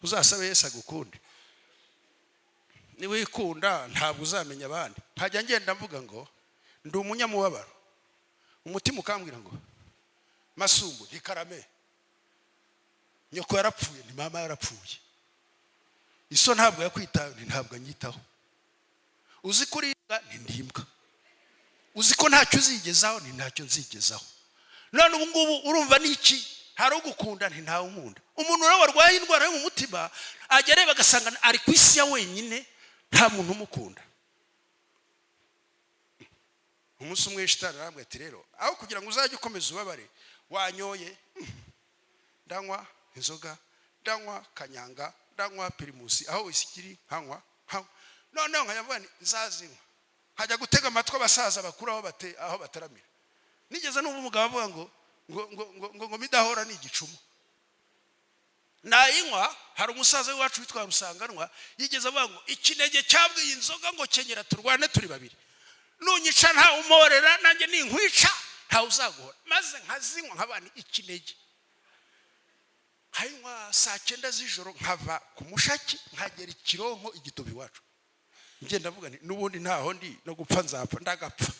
A: uzasabe Yesu agukunde. Niwikunda ntabwo uzamenya abandi. Nkajya ngenda mvuga ngo ndi umunyamubabaro, umutima ukambwira ngo masumbu ntikarame, nyoko yarapfuye, ni mama yarapfuye, iso ntabwo yakwitaho, ni ntabwo anyitaho, uzi ko uri imbwa, ni ndi imbwa, uzi ko ntacyo uzigezaho, ni ntacyo nzigezaho. None ubu ngubu urumva ni iki? Hari ugukunda? Nti ntawe unkunda. Umuntu rero warwaye indwara yo mu mutima ajya areba agasanga ari ku isi ya wenyine, nta muntu umukunda. Umunsi umwe shitani arambwira ati: "Rero aho kugira ngo uzajye ukomeza ubabare, wanyoye." Ndanywa inzoga, ndanywa kanyanga, ndanywa Primus, aho whisky nkanywa nkanywa. Noneho nkayavuga nti nzazinywa, nkajya gutega amatwi abasaza bakuru aho bataramira. Nigeze n'ubu umugabo avuga ngo midahora ni igicumu, nayinywa. Hari umusaza w'iwacu witwa Rusanganwa yigeze avuga ngo ikinege cyabwiye inzoga ngo kenyera turwane turi babiri, nunyica ntawe umporera, nanjye ninkwica ntawe uzaguhora. Maze nkazinywa nkabana ikinege, nkayinywa saa 9 z'ijoro, nkava ku Mushaki nkagera Ikironko Igitobo iwacu. Ngenda mvuga nti n'ubundi ntaho ndi no gupfa, nzapfa ndagapfa.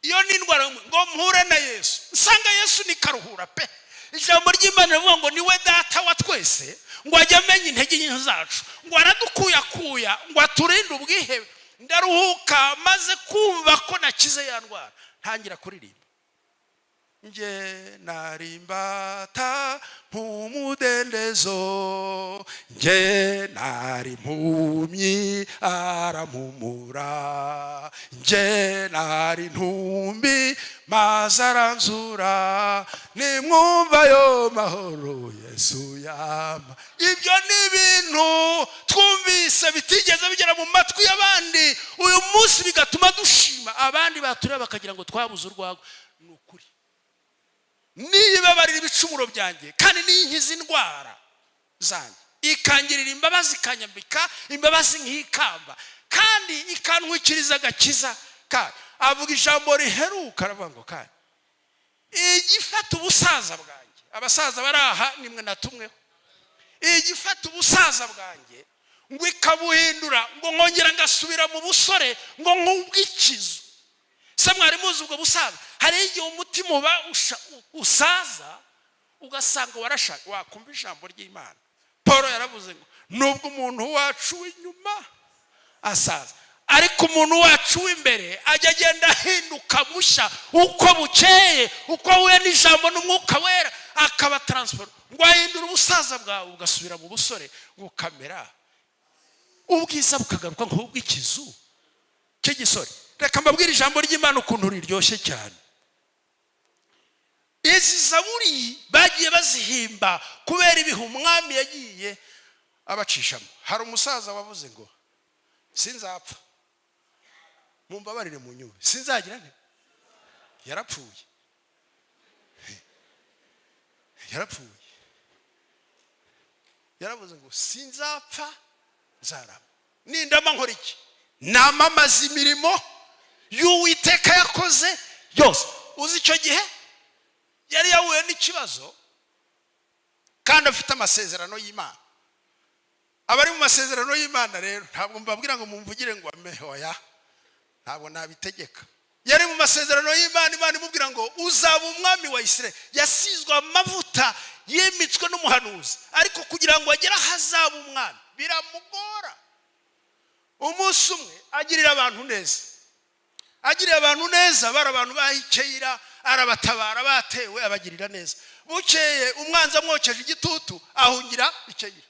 A: Iyo ni indwara ngo mpure na Yesu, nsanga Yesu ni karuhura pe. Ijambo ry'Imana rivuga ngo niwe data wa twese, ngo ajye amenya intege nke zacu, ngo aradukuyakuya, ngo aturinde ubwihebe. Ndaruhuka maze kumva ko nakize ya ndwara, ntangira kuririmba: nge nari imbata nk'umudendezo, nge nari impumyi arampumura, nge nari intumbi maze aranzura, nimwumva ayo mahoro Yesu yama. Ibyo ni ibintu twumvise bitigeze bigera mu matwi y'abandi, uyu munsi bigatuma dushima. Abandi batureba bakagira ngo twabuze urwagwa. Ni ukuri, niyibabarira ibicumuro byanjye, kandi niyinkiza indwara zanjye, ikangirira imbabazi, ikanyambika imbabazi nk'ikamba, kandi ikantwikiriza agakiza kayo. Avuga ijambo riheruka, aravuga ngo kandi igifata ubusaza bwanjye, abasaza bari aha nimwe natumweho, igifata ubusaza bwanjye ngo ikabuhindura, ngo nkongera ngasubira mu busore, ngo nk'ubw'ikizu. Se mwari muzi ubwo busaza? Hari igihe umutima uba usaza, ugasanga warashaka wakumva ijambo ry'Imana. Paul yaravuze ngo nubwo umuntu wacu w'inyuma asaza, ariko umuntu wacu w'imbere ajya agenda ahinduka mushya uko bukeye, uko ahuye n'ijambo n'Umwuka Wera, akaba transformed, ngo ahindure ubusaza bwawe ugasubira mu busore, bukamera ubwiza bukagaruka nk'ubw'ikizu cy'igisore. Reka mbabwire ijambo ry'Imana ukuntu riryoshye cyane. Izi zaburi bagiye bazihimba kubera ibihe umwami yagiye abacishamo. Hari umusaza wavuze ngo: "Sinzapfa, mumbabarire, mu nyumve, sinzagira nte." Yarapfuye, yarapfuye. Yaravuze ngo: "Sinzapfa, nzarama. Nindama nkora iki? Namamaza imirimo y'Uwiteka yakoze yose." Uzi icyo gihe yari yahuye n'ikibazo kandi afite amasezerano y'Imana. Abari mu masezerano y'Imana rero, ntabwo mbabwira ngo mumvugire ngo ame, oya, ntabwo nabitegeka. Yari mu masezerano y'Imana, Imana imubwira ngo: "Uzaba umwami wa Isirayeli." Yasizwe amavuta, yimitswe n'umuhanuzi, ariko kugira ngo agere aho azaba umwami biramugora. Umunsi umwe agirira abantu neza, agirira abantu neza, bari abantu bahikeyira, arabatabara batewe, abagirira neza. Bukeye umwanzi amwokeje igitutu, ahungira i Keyira.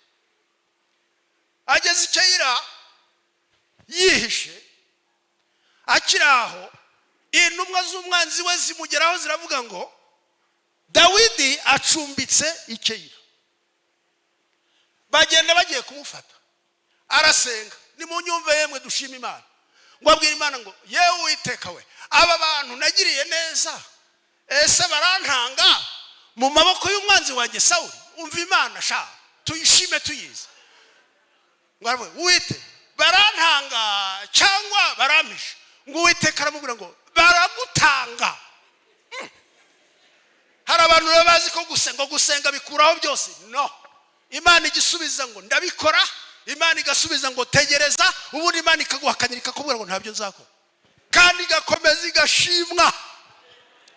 A: Ageze i Keyira yihishe, akiri aho, intumwa z'umwanzi we zimugeraho, ziravuga ngo: "Dawidi acumbitse i Keyira." Bagenda bagiye kumufata. Arasenga. Nimunyumve yemwe, dushima Imana. Ngo abwira Imana ngo: "Yewe Uwiteka we, aba bantu nagiriye neza, ese barantanga mu maboko y'umwanzi wanjye Sawuri?" Umva Imana sha, tuyishime tuyizi. Ngo aravuga: "Uwite, barantanga cyangwa barampisha?" Ngo Uwiteka aramubwira ngo: "Baragutanga." Hari abantu baba bazi ko gusenga, gusenga bikuraho byose. No Imana igisubiza ngo: "Ndabikora." Imana igasubiza ngo: "Tegereza." Ubundi Imana ikaguhakanira, ikakubwira ngo: "Ntabyo nzakora," kandi igakomeza igashimwa.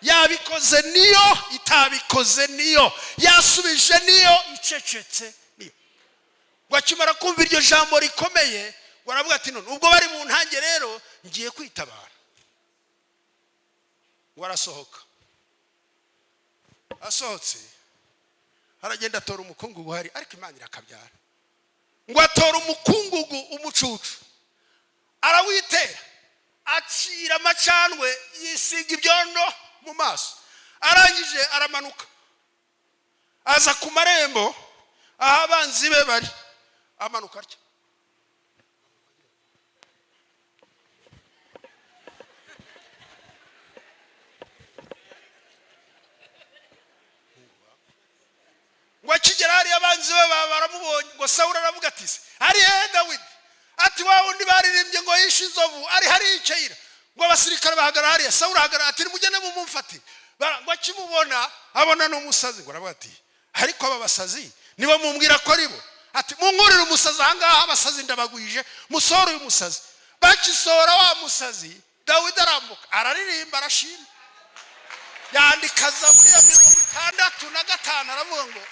A: Yabikoze niyo, itabikoze niyo, yasubije niyo, icecetse niyo. Ngo akimara kumva iryo jambo rikomeye, ngo aravuga ati: "None ubwo bari mu ntange rero, ngiye kwitabara." Ngo arasohoka. Asohotse aragenda atora umukungugu uhari, ariko Imana irakabyara. Ngo atora umukungugu, umucucu, arawitera, acira amacandwe, yisiga ibyondo mu maso. Arangije aramanuka, aza ku marembo aho abanzi be bari, amanuka atya. Ngo akigera hariya, abanzi be baramubonye. Ngo Sawuri aravuga ati: "Se ari hehe Dawidi?" Ati: "Wa wundi baririmbye ngo yishe inzovu ari hariya i Keyira." Ngo abasirikare bahagarara hariya. Sawuri ahagarara ati: "Nimugende mumumfate." Ngo akimubona abona ni umusazi. Ngo aravuga ati: "Ariko aba basazi nibo mumbwira ko ari bo?" Ati: "Munkurire umusazi ahangaha, abasazi ndabagwije, musohore uyu musazi." Bakisohora wa musazi, Dawidi arambuka, araririmba, arashima, yandika Zaburi ya 65. Aravuga ngo: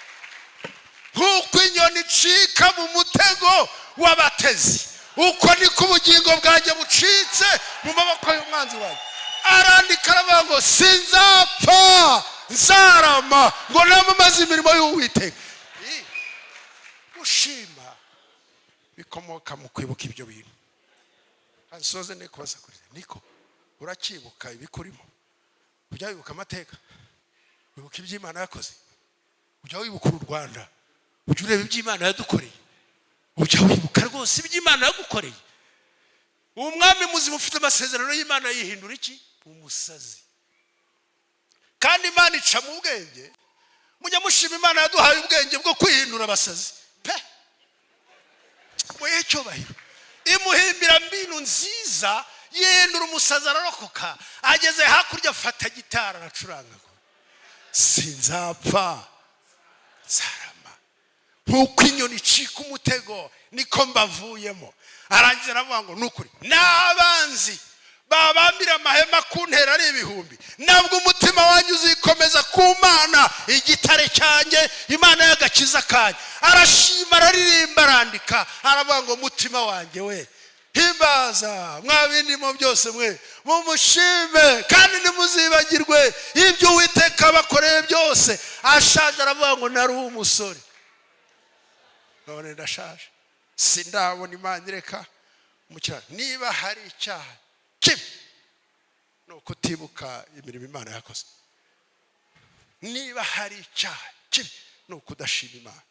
A: "Nk'uko inyoni icika mu mutego w'abatezi, uko niko ubugingo bwanjye bucitse mu maboko y'umwanzi wanjye." Arandika, aravuga ngo: "Sinzapfa, nzarama, ngo namamaze imirimo y'Uwiteka." Gushima bikomoka mu kwibuka ibyo bintu. Nsoze niko basakuriza niko urakibuka ibikurimo. Ujya wibuka amateka, wibuka ibyo Imana yakoze? Ujya wibuka uru Rwanda? Ujya ureba ibyo Imana yadukoreye? Ujya wibuka rwose ibyo Imana yagukoreye? Umwami muzima ufite amasezerano y'Imana yihindura iki? Umusazi. Kandi Imana ica mu bwenge. Mujya mushima Imana yaduhaye ubwenge bwo kwihindura abasazi pe. Muhe icyubahiro. Imuhimbira mbinu nziza, yihindura umusazi, ararokoka. Ageze hakurya afata gitari, aracuranga: "Sinzapfa, nzarama, nk'uko inyoni icika umutego niko mbavuyemo." Arangiza aravuga ngo: "Ni ukuri, n'abanzi babambira amahema ku ntera ari ibihumbi, nabwo umutima wanjye uzikomeza ku Mana, igitare cyanjye, Imana y'agakiza kanjye." Arashima, araririmba, arandika, aravuga ngo: "Mutima wanjye we, himbaza, mwa bindimo byose mwe, mumushime, kandi ntimuzibagirwe ibyo Uwiteka bakoreye byose." Ashaje aravuga ngo: "Nari umusore, none ndashaje, sindabona Imana ireka umukirano." Niba hari icyaha kibi, ni ukutibuka imirimo Imana yakoze. Niba hari icyaha kibi, ni ukudashima Imana.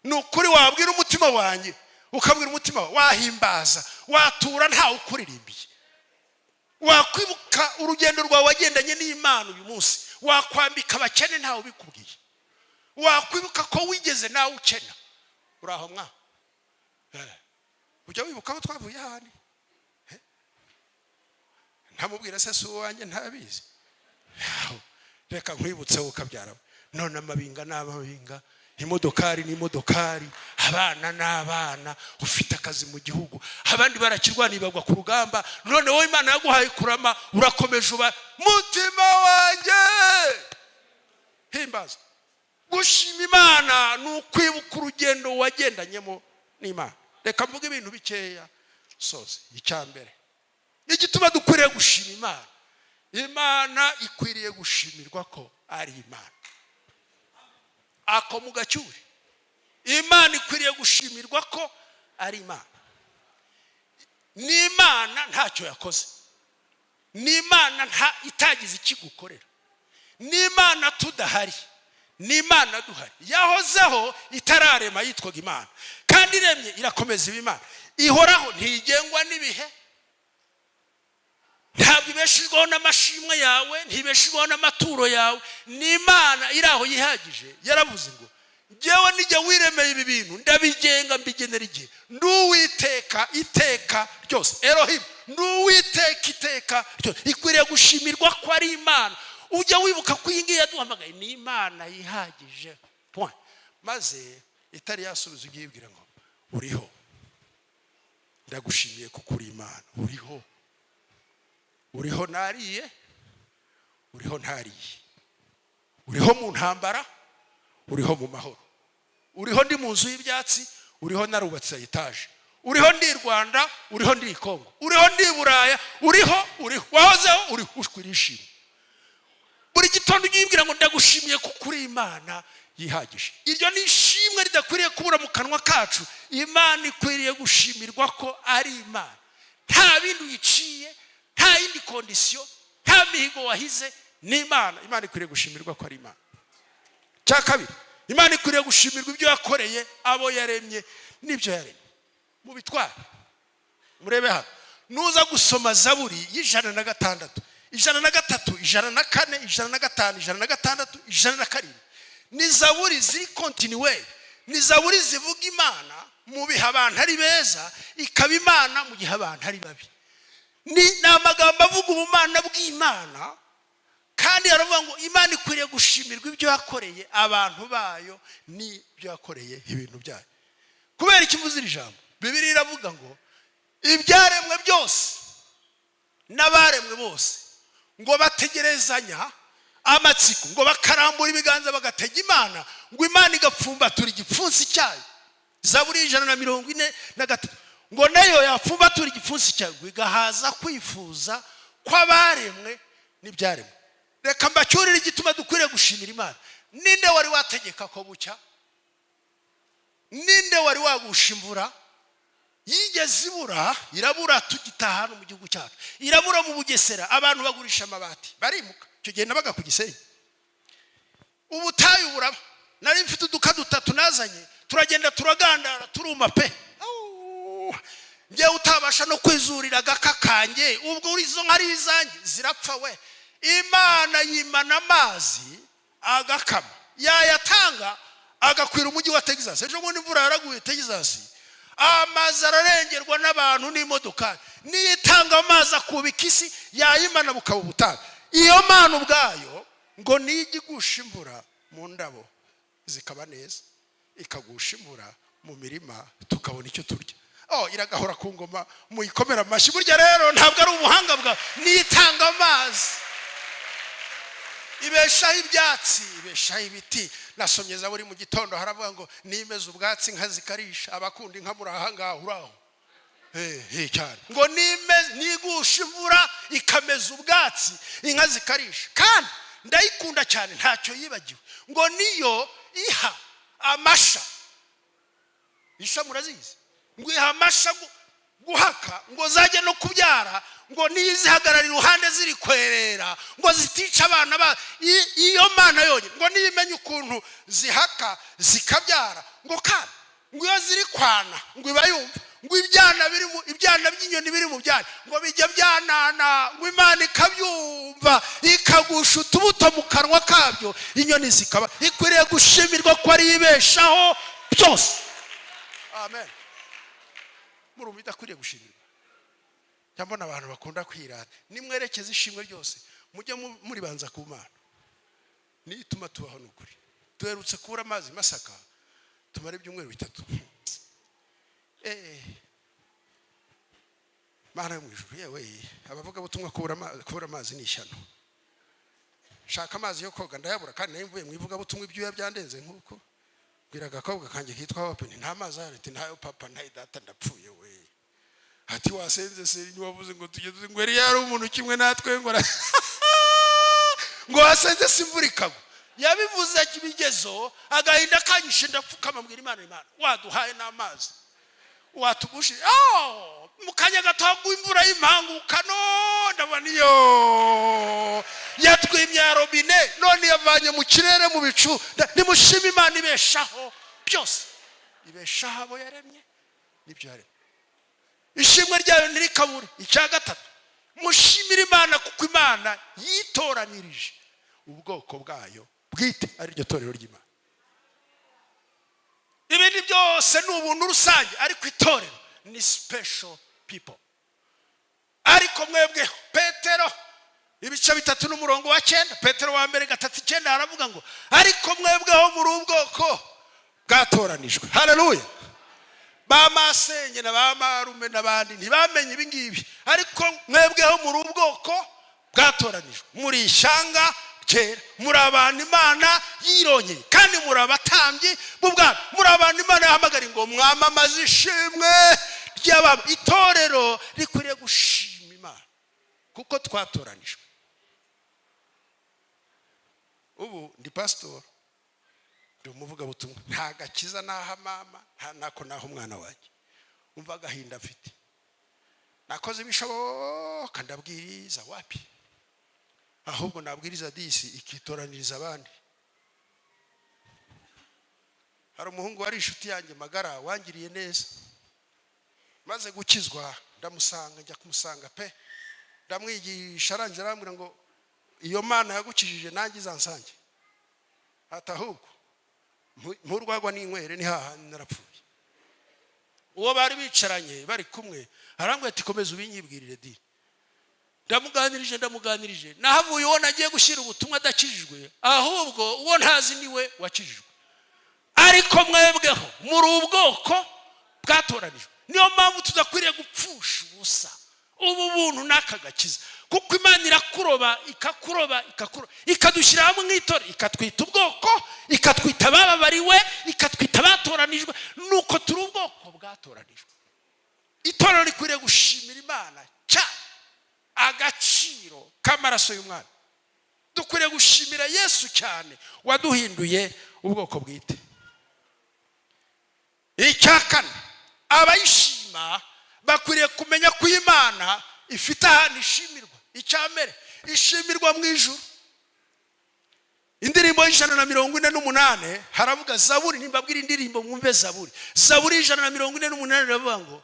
A: Ni ukuri, wabwira umutima wanjye, ukabwira umutima wawe, wahimbaza, watura ntawe ukuririmbiye, wakwibuka urugendo rwawe wagendanye n'Imana uyu munsi, wakwambika abakene ntawe ubikubwiye, wakwibuka ko wigeze nawe ukena. Uraho mwa? Ujya wibuka aho twavuye ahandi? Ntamubwira se, si uwanjye, ntabizi. Reka nkwibutse, ukabyara none amabinga n'amabinga, imodokari n'imodokari, abana n'abana, ufite akazi mu gihugu, abandi barakirwaniye bagwa ku rugamba, none wowe Imana yaguhaye kurama, urakomeje. Uba mutima wanjye, himbaza. Gushima Imana ni ukwibuka urugendo wagendanyemo n'Imana. Reka mvuge ibintu bikeya soze. Icya mbere, igituma dukwiriye gushima Imana: Imana ikwiriye gushimirwa ko ari Imana. Ako mu gacyuri. Imana ikwiriye gushimirwa ko ari Imana. Ni Imana ntacyo yakoze, ni Imana nta itagize ikigukorera, ni Imana tudahari, ni Imana duhari. Yahozeho itararema, yitwaga Imana, kandi iremye irakomeza iba Imana. Ihoraho, ntigengwa n'ibihe, ntabwo ibeshejweho n'amashimwe yawe, ntibeshejweho n'amaturo yawe. Ni Imana iri aho yihagije. Yaravuze ngo: "Ngewe nijya wiremeye ibi bintu, ndabigenga, mbigenera igihe. Ndi Uwiteka iteka ryose, Elohim, ndi Uwiteka iteka ryose." Ikwiriye gushimirwa ko ari Imana. Ujya wibuka ko iyi ngiyi yaduhamagaye ni Imana yihagije, point. Maze itari yasubiza, ujye uyibwira ngo: "Uriho, ndagushimiye kuko uri Imana. Uriho, uriho nariye, uriho ntariye, uriho mu ntambara, uriho mu mahoro, uriho ndi mu nzu y'ibyatsi, uriho narubatse etaje, uriho ndi i Rwanda, uriho ndi i Kongo, uriho ndi i Buraya, uriho, uriho, wahozeho, uriho, ukwiriye ishimwe." Buri gitondo ujye uyibwira ngo: "Ndagushimiye kuko uri Imana yihagije." Iryo ni ishimwe ridakwiriye kubura mu kanwa kacu. Imana ikwiriye gushimirwa ko ari Imana. Nta bindi uyiciye, nta yindi condition, nta mihigo wahize, ni Imana. Imana ikwiriye gushimirwa ko ari Imana. Cya kabiri, Imana ikwiriye gushimirwa ibyo yakoreye abo yaremye n'ibyo yaremye. Mu bitware, murebe hano, nuza gusoma Zaburi y'106, 103, 104, 105, 106, 107, ni zaburi ziri continuous. Ni zaburi zivuga Imana mu bihe abantu ari beza, ikaba Imana mu gihe abantu ari babi. Ni amagambo avuga ubumana bw'Imana, kandi aravuga ngo Imana ikwiriye gushimirwa ibyo yakoreye abantu bayo n'ibyo yakoreye ibintu byayo. Kubera iki mvuze iri jambo? Bibiliya iravuga ngo ibyaremwe byose n'abaremwe bose ngo bategerezanya amatsiko, ngo bakarambura ibiganza bagatega Imana, ngo Imana igapfumbatura igipfunsi cyayo. Zaburi 143, ngo nayo yapfumbatura igipfunsi cyayo, ngo igahaza kwifuza kw'abaremwe n'ibyaremwe. Reka mbacyurire igituma dukwiriye gushimira Imana. Ninde wari wategeka ko bucya? Ninde wari wagusha imvura? Yigeze ibura? Irabura tugitaha hano mu gihugu cyacu, irabura mu Bugesera, abantu bagurisha amabati barimuka. Icyo gihe nabaga ku Gisenyi, ubutayu buraba. Nari mfite uduka dutatu nazanye, turagenda turagandara, turuma pe. Au! Njyewe utabasha no kwizurira agaka kanjye, ubwo izo nka ari izanjye zirapfa we. Imana yimana amazi agakama, yayatanga agakwira umujyi wa Texas. Ejo bundi imvura yaraguye Texas, amazi ararengerwa n'abantu n'imodoka. Niyo itanga amazi akubika isi, yayimana bukaba ubutayu. Iyo mana ubwayo ngo niyo ijya igusha imvura mu ndabo zikaba neza, ikagusha imvura mu mirima tukabona icyo turya. Oh, iragahora ku ngoma, muyikomera amashyi. Burya rero ntabwo ari ubuhanga bwawe, niyo itanga amazi, ibeshaho ibyatsi, ibeshaho ibiti. Nasomye Zaburi mu gitondo, haravuga ngo nimeze ubwatsi inka zikarisha. Abakunda inka muri aha ngaha, uraho cyane, ngo nigusha imvura ikameza ubwatsi, inka zikarisha. Kandi ndayikunda cyane, ntacyo yibagiwe, ngo niyo iha amasha. Isha murazizi? Ngo iha amasha Guhaka ngo zajye no kubyara, ngo niyo izihagarara iruhande ziri kwerera ngo zitica abana ba iyo Mana yonyine, ngo niyo imenya ukuntu zihaka zikabyara, ngo kandi ngo iyo ziri kwana ngo iba yumva ngo ibyana biri mu ibyana by'inyoni biri mu byana, ngo bijya byanana, ngo Imana ikabyumva, ikagusha utubuto mu kanwa kabyo, inyoni zikaba. Ikwiriye gushimirwa ko ari ibeshaho byose. Amen. Murumva idakwiriye gushimirwa? Cyangwa abantu bakunda kwirata, nimwerekeze ishimwe ryose, mujye muribanza ku Mana, niyo ituma tubaho. Ni ukuri, duherutse kubura amazi Masaka, tumara ibyumweru 3. Mana yo mu ijuru, yewe, abavugabutumwa, kubura amazi ni ishyano. Shaka amazi yo koga ndayabura, kandi nayo mvuye mu ivugabutumwa, ibyuya byandenze. Nk'uko mbwira agakobwa kanjye kitwa Hope, nta mazi ahari. Ati: "Ntayo papa, ntayo data, ndapfuye we." Ati: "Wasenze se? Ntiwavuze ngo tujye ngo yari yari umuntu kimwe natwe, ngo wasenze se imvura ikagwa?" Yabivuze kibigezo, agahinda kanyishe, ndapfukama, mbwira Imana: "Imana, waduhaye n'amazi, watugushije." Oh, mu kanya gato hagwa imvura y'impangukano, ndabona iyo yatwimye ya robine, none yavanye mu kirere mu bicu. Nimushime Imana ibeshaho byose, ibeshaho abo yaremye n'ibyo yaremye. Ishimwe ryayo ntirikabure. Icya gatatu, mushimire Imana kuko Imana yitoranirije ubwoko bwayo bwite, ariryo torero ry'Imana. Ibindi byose ni ubuntu rusange, ariko itorero ni special people. Ariko mwebweho, Petero ibice 3 n'umurongo wa 9, Petero wa mbere 3:9, haravuga ngo: "Ariko mwebweho muri ubwoko bwatoranijwe." Haleluya! Ba masenge na ba marume n'abandi ntibamenye ibi ngibi, ariko mwebweho muri ubwoko bwatoranijwe, muri ishyanga ryera, muri abantu Imana yirongeye, kandi muri abatambyi b'ubwami, muri abantu Imana yahamagara ngo mwamamaze ishimwe ry'abami. Itorero rikwiriye gushima Imana kuko twatoranijwe. Ubu ndi pasitori, ndi umuvugabutumwa, nta gakiza naha mama, nta nako naha umwana wanjye. Umva agahinda mfite! Nakoze ibishoboka, ndabwiriza, wapi. Ahubwo nabwiriza disi ikitoraniriza abandi. Hari umuhungu wari inshuti yanjye magara, wangiriye neza. Maze gukizwa ndamusanga, njya kumusanga pe, ndamwigisha. Arangije arambwira ngo: "Iyo Mana yagukijije nanjye izansange." Ati: "Ahubwo nturwagwa n'inywere, ni hahandi narapfuye." Uwo bari bicaranye, bari kumwe, arambwira ati: "Komeza ubinyibwirire di." Ndamuganirije, ndamuganirije, nahavuye uwo nagiye gushyira ubutumwa adakijijwe, ahubwo uwo ntazi niwe wakijijwe. Ariko mwebweho muri ubwoko bwatoranijwe. Niyo mpamvu tudakwiriye gupfusha ubusa ubu buntu n'aka gakiza, kuko Imana irakuroba, ikakuroba, ikakuroba, ikadushyira hamwe nk'itora, ikatwita ubwoko, ikatwita abababariwe, ikatwita abatoranijwe. Nuko turi ubwoko bwatoranijwe. Itorero rikwiriye gushimira Imana cyane agaciro k'amaraso y'umwana. Dukwiriye gushimira Yesu cyane waduhinduye ubwoko bwite. Icya kane, abayishima bakwiriye kumenya ko Imana ifite ahantu ishimirwa. Icya mbere, ishimirwa mu ijuru. Indirimbo y'148 haravuga, Zaburi, nimbabwira indirimbo mwumve Zaburi. Zaburi y'148 iravuga ngo: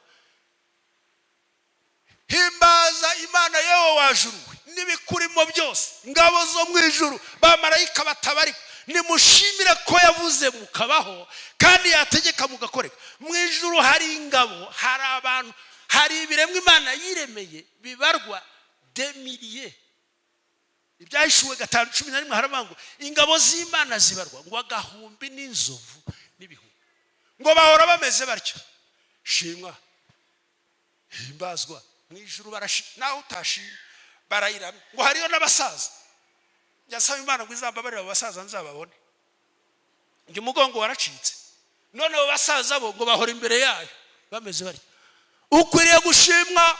A: "Himbaza Imana, yewe wa juru we, n'ibikurimo byose, ingabo zo mu ijuru, bamarayika batabarika. Nimushimire ko yavuze mukabaho, kandi yategeka mugakoreka." Mu ijuru hari ingabo, hari abantu, hari ibiremwa Imana yiremeye bibarwa des milliers. Ibyahishuwe 5:11 haravuga ngo ingabo z'Imana zibarwa ngo agahumbi n'inzovu n'ibihumbi, ngo bahora bameze batyo: "Shimwa, himbazwa." Mu ijuru barashi, naho utashima barayiramya. Ngo hariyo n'abasaza. Njya nsaba Imana ngo izambabarire abo basaza nzababone. Njye umugongo waracitse, none abo basaza bo ngo bahora imbere yayo bameze batyo: "Ukwiriye gushimwa,"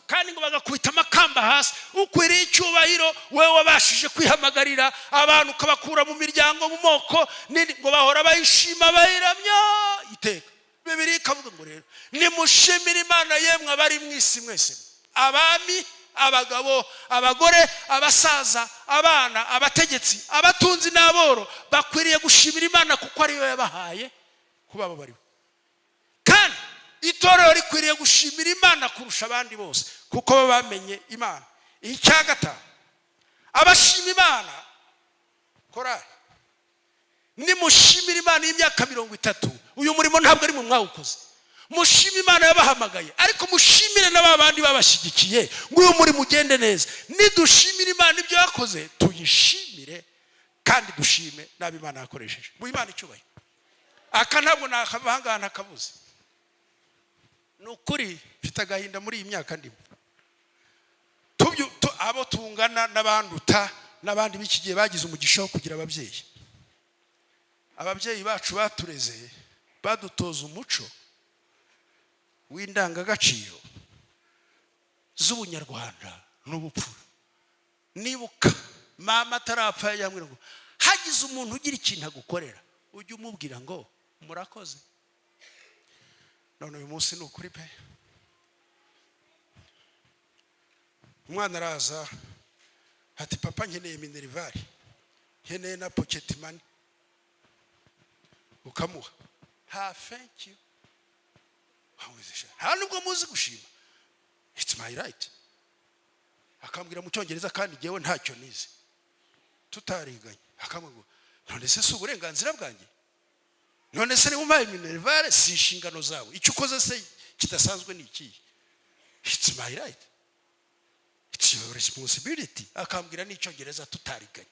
A: kandi ngo bagakubita amakamba hasi: "Ukwiriye icyubahiro, wowe wabashije kwihamagarira abantu ukabakura mu miryango, mu moko n'indi." Ngo bahora bayishima, bayiramya iteka. Bibiliya ikavuga ngo rero nimushimire Imana, yemwe abari mu isi mwese, abami, abagabo, abagore, abasaza, abana, abategetsi, abatunzi n'aboro, bakwiriye gushimira Imana kuko ariyo yabahaye kuba abo baribo. Kandi itorero rikwiriye gushimira Imana kurusha abandi bose kuko baba bamenye Imana. Icya gatanu, abashima Imana, korari, nimushimira Imana y'imyaka 30. Uyu murimo ntabwo ari mu mwawukoze. Mushime Imana yabahamagaye, ariko mushimire na ba bandi babashyigikiye ngo uyu murimo ugende neza. Nidushimire Imana ibyo yakoze, tuyishimire kandi dushime n'abo Imana yakoresheje. Mu Imana icyubahiro. Aka ntabwo nakava ahangaha ntakabuze. Ni ukuri mfite agahinda muri iyi myaka ndimo. Abo tungana n'abanduta n'abandi b'iki gihe bagize umugisha wo kugira ababyeyi. Ababyeyi bacu batureze, badutoza umuco w'indangagaciro z'ubunyarwanda n'ubupfura. Nibuka mama atarapfa yambwira ngo hagize umuntu ugira ikintu agukorera, ujye umubwira ngo murakoze. None uyu munsi ni ukuri pe, umwana araza ati: "Papa, nkeneye minerval, nkeneye na pocket money." Ukamuha, ha, "Thank you." Nta nubwo muzi gushima. "It's my right." Akambwira mu Cyongereza kandi jyewe ntacyo nize, tutariganye. Akambwira ngo none se si uburenganzira bwanjye? None se niba umpaye minerval, si inshingano zawe? Icyo ukoze se kidasanzwe ni ikihe? It's my right, it's your responsibility. Akambwira n'Icyongereza tutariganye.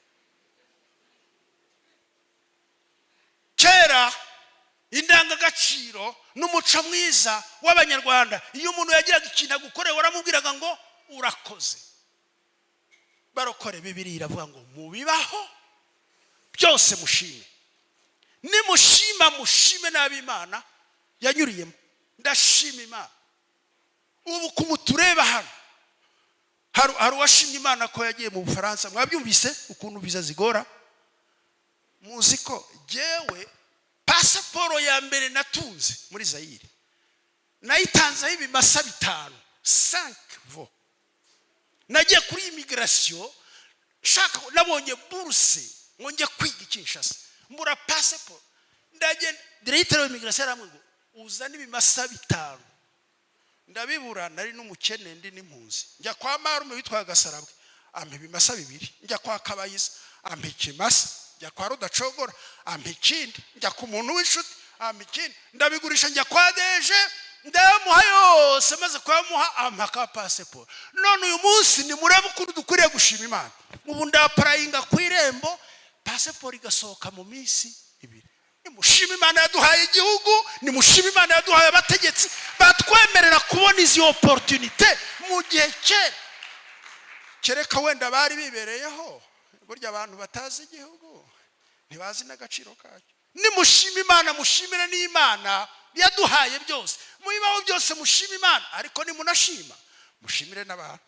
A: Kera indangagaciro n'umuco mwiza w'Abanyarwanda, iyo umuntu yagiraga ikintu agukoreye, waramubwiraga ngo urakoze. Barokore, Bibiliya iravuga ngo mubibaho byose mushime. Nimushima, mushime n'ab'Imana yanyuriyemo. Ndashima Imana ubu ku tureba hano hari uwashimye Imana ko yagiye mu Bufaransa. Mwabyumvise ukuntu viza zigora. Muzi ko jyewe pasiporo ya mbere natunze muri Zayire nayitanzeho ibimasa bitanu, cinq veaux. Nagiye kuri immigration nshaka, nabonye buruse ngo njye kwiga i Kinshasa, mbura pasiporo. Ndagenda, directeur wa immigration yarambwiye ngo uzane ibimasa bitanu. Ndabibura, nari n'umukene, ndi n'impunzi. Njya kwa marume witwaga Gasarabwe, ampa ibimasa bibiri. Njya kwa Kabayiza, ampa ikimasa. Njya kwa Rudacogora, ampa ikindi. Njya ku muntu w'inshuti, ampa ikindi. Ndabigurisha, njya kwa DG, ndayamuha yose. Maze kuyamuha, ampa ka pasiporo. None uyu munsi nimurebe ukuntu dukwiriye gushima Imana. Ubu ndapplyinga ku Irembo, pasiporo igasohoka mu minsi 2. Nimushime Imana yaduhaye igihugu, nimushime Imana yaduhaye abategetsi batwemerera kubona izi opportunité mu gihe kera kereka wenda bari bibereyeho. Burya abantu batazi igihugu ntibazi n'agaciro kacyo. Nimushime Imana, mushimire n'Imana yaduhaye byose. Mubibaho byose mushime Imana, ariko nimunashima mushimire n'abantu.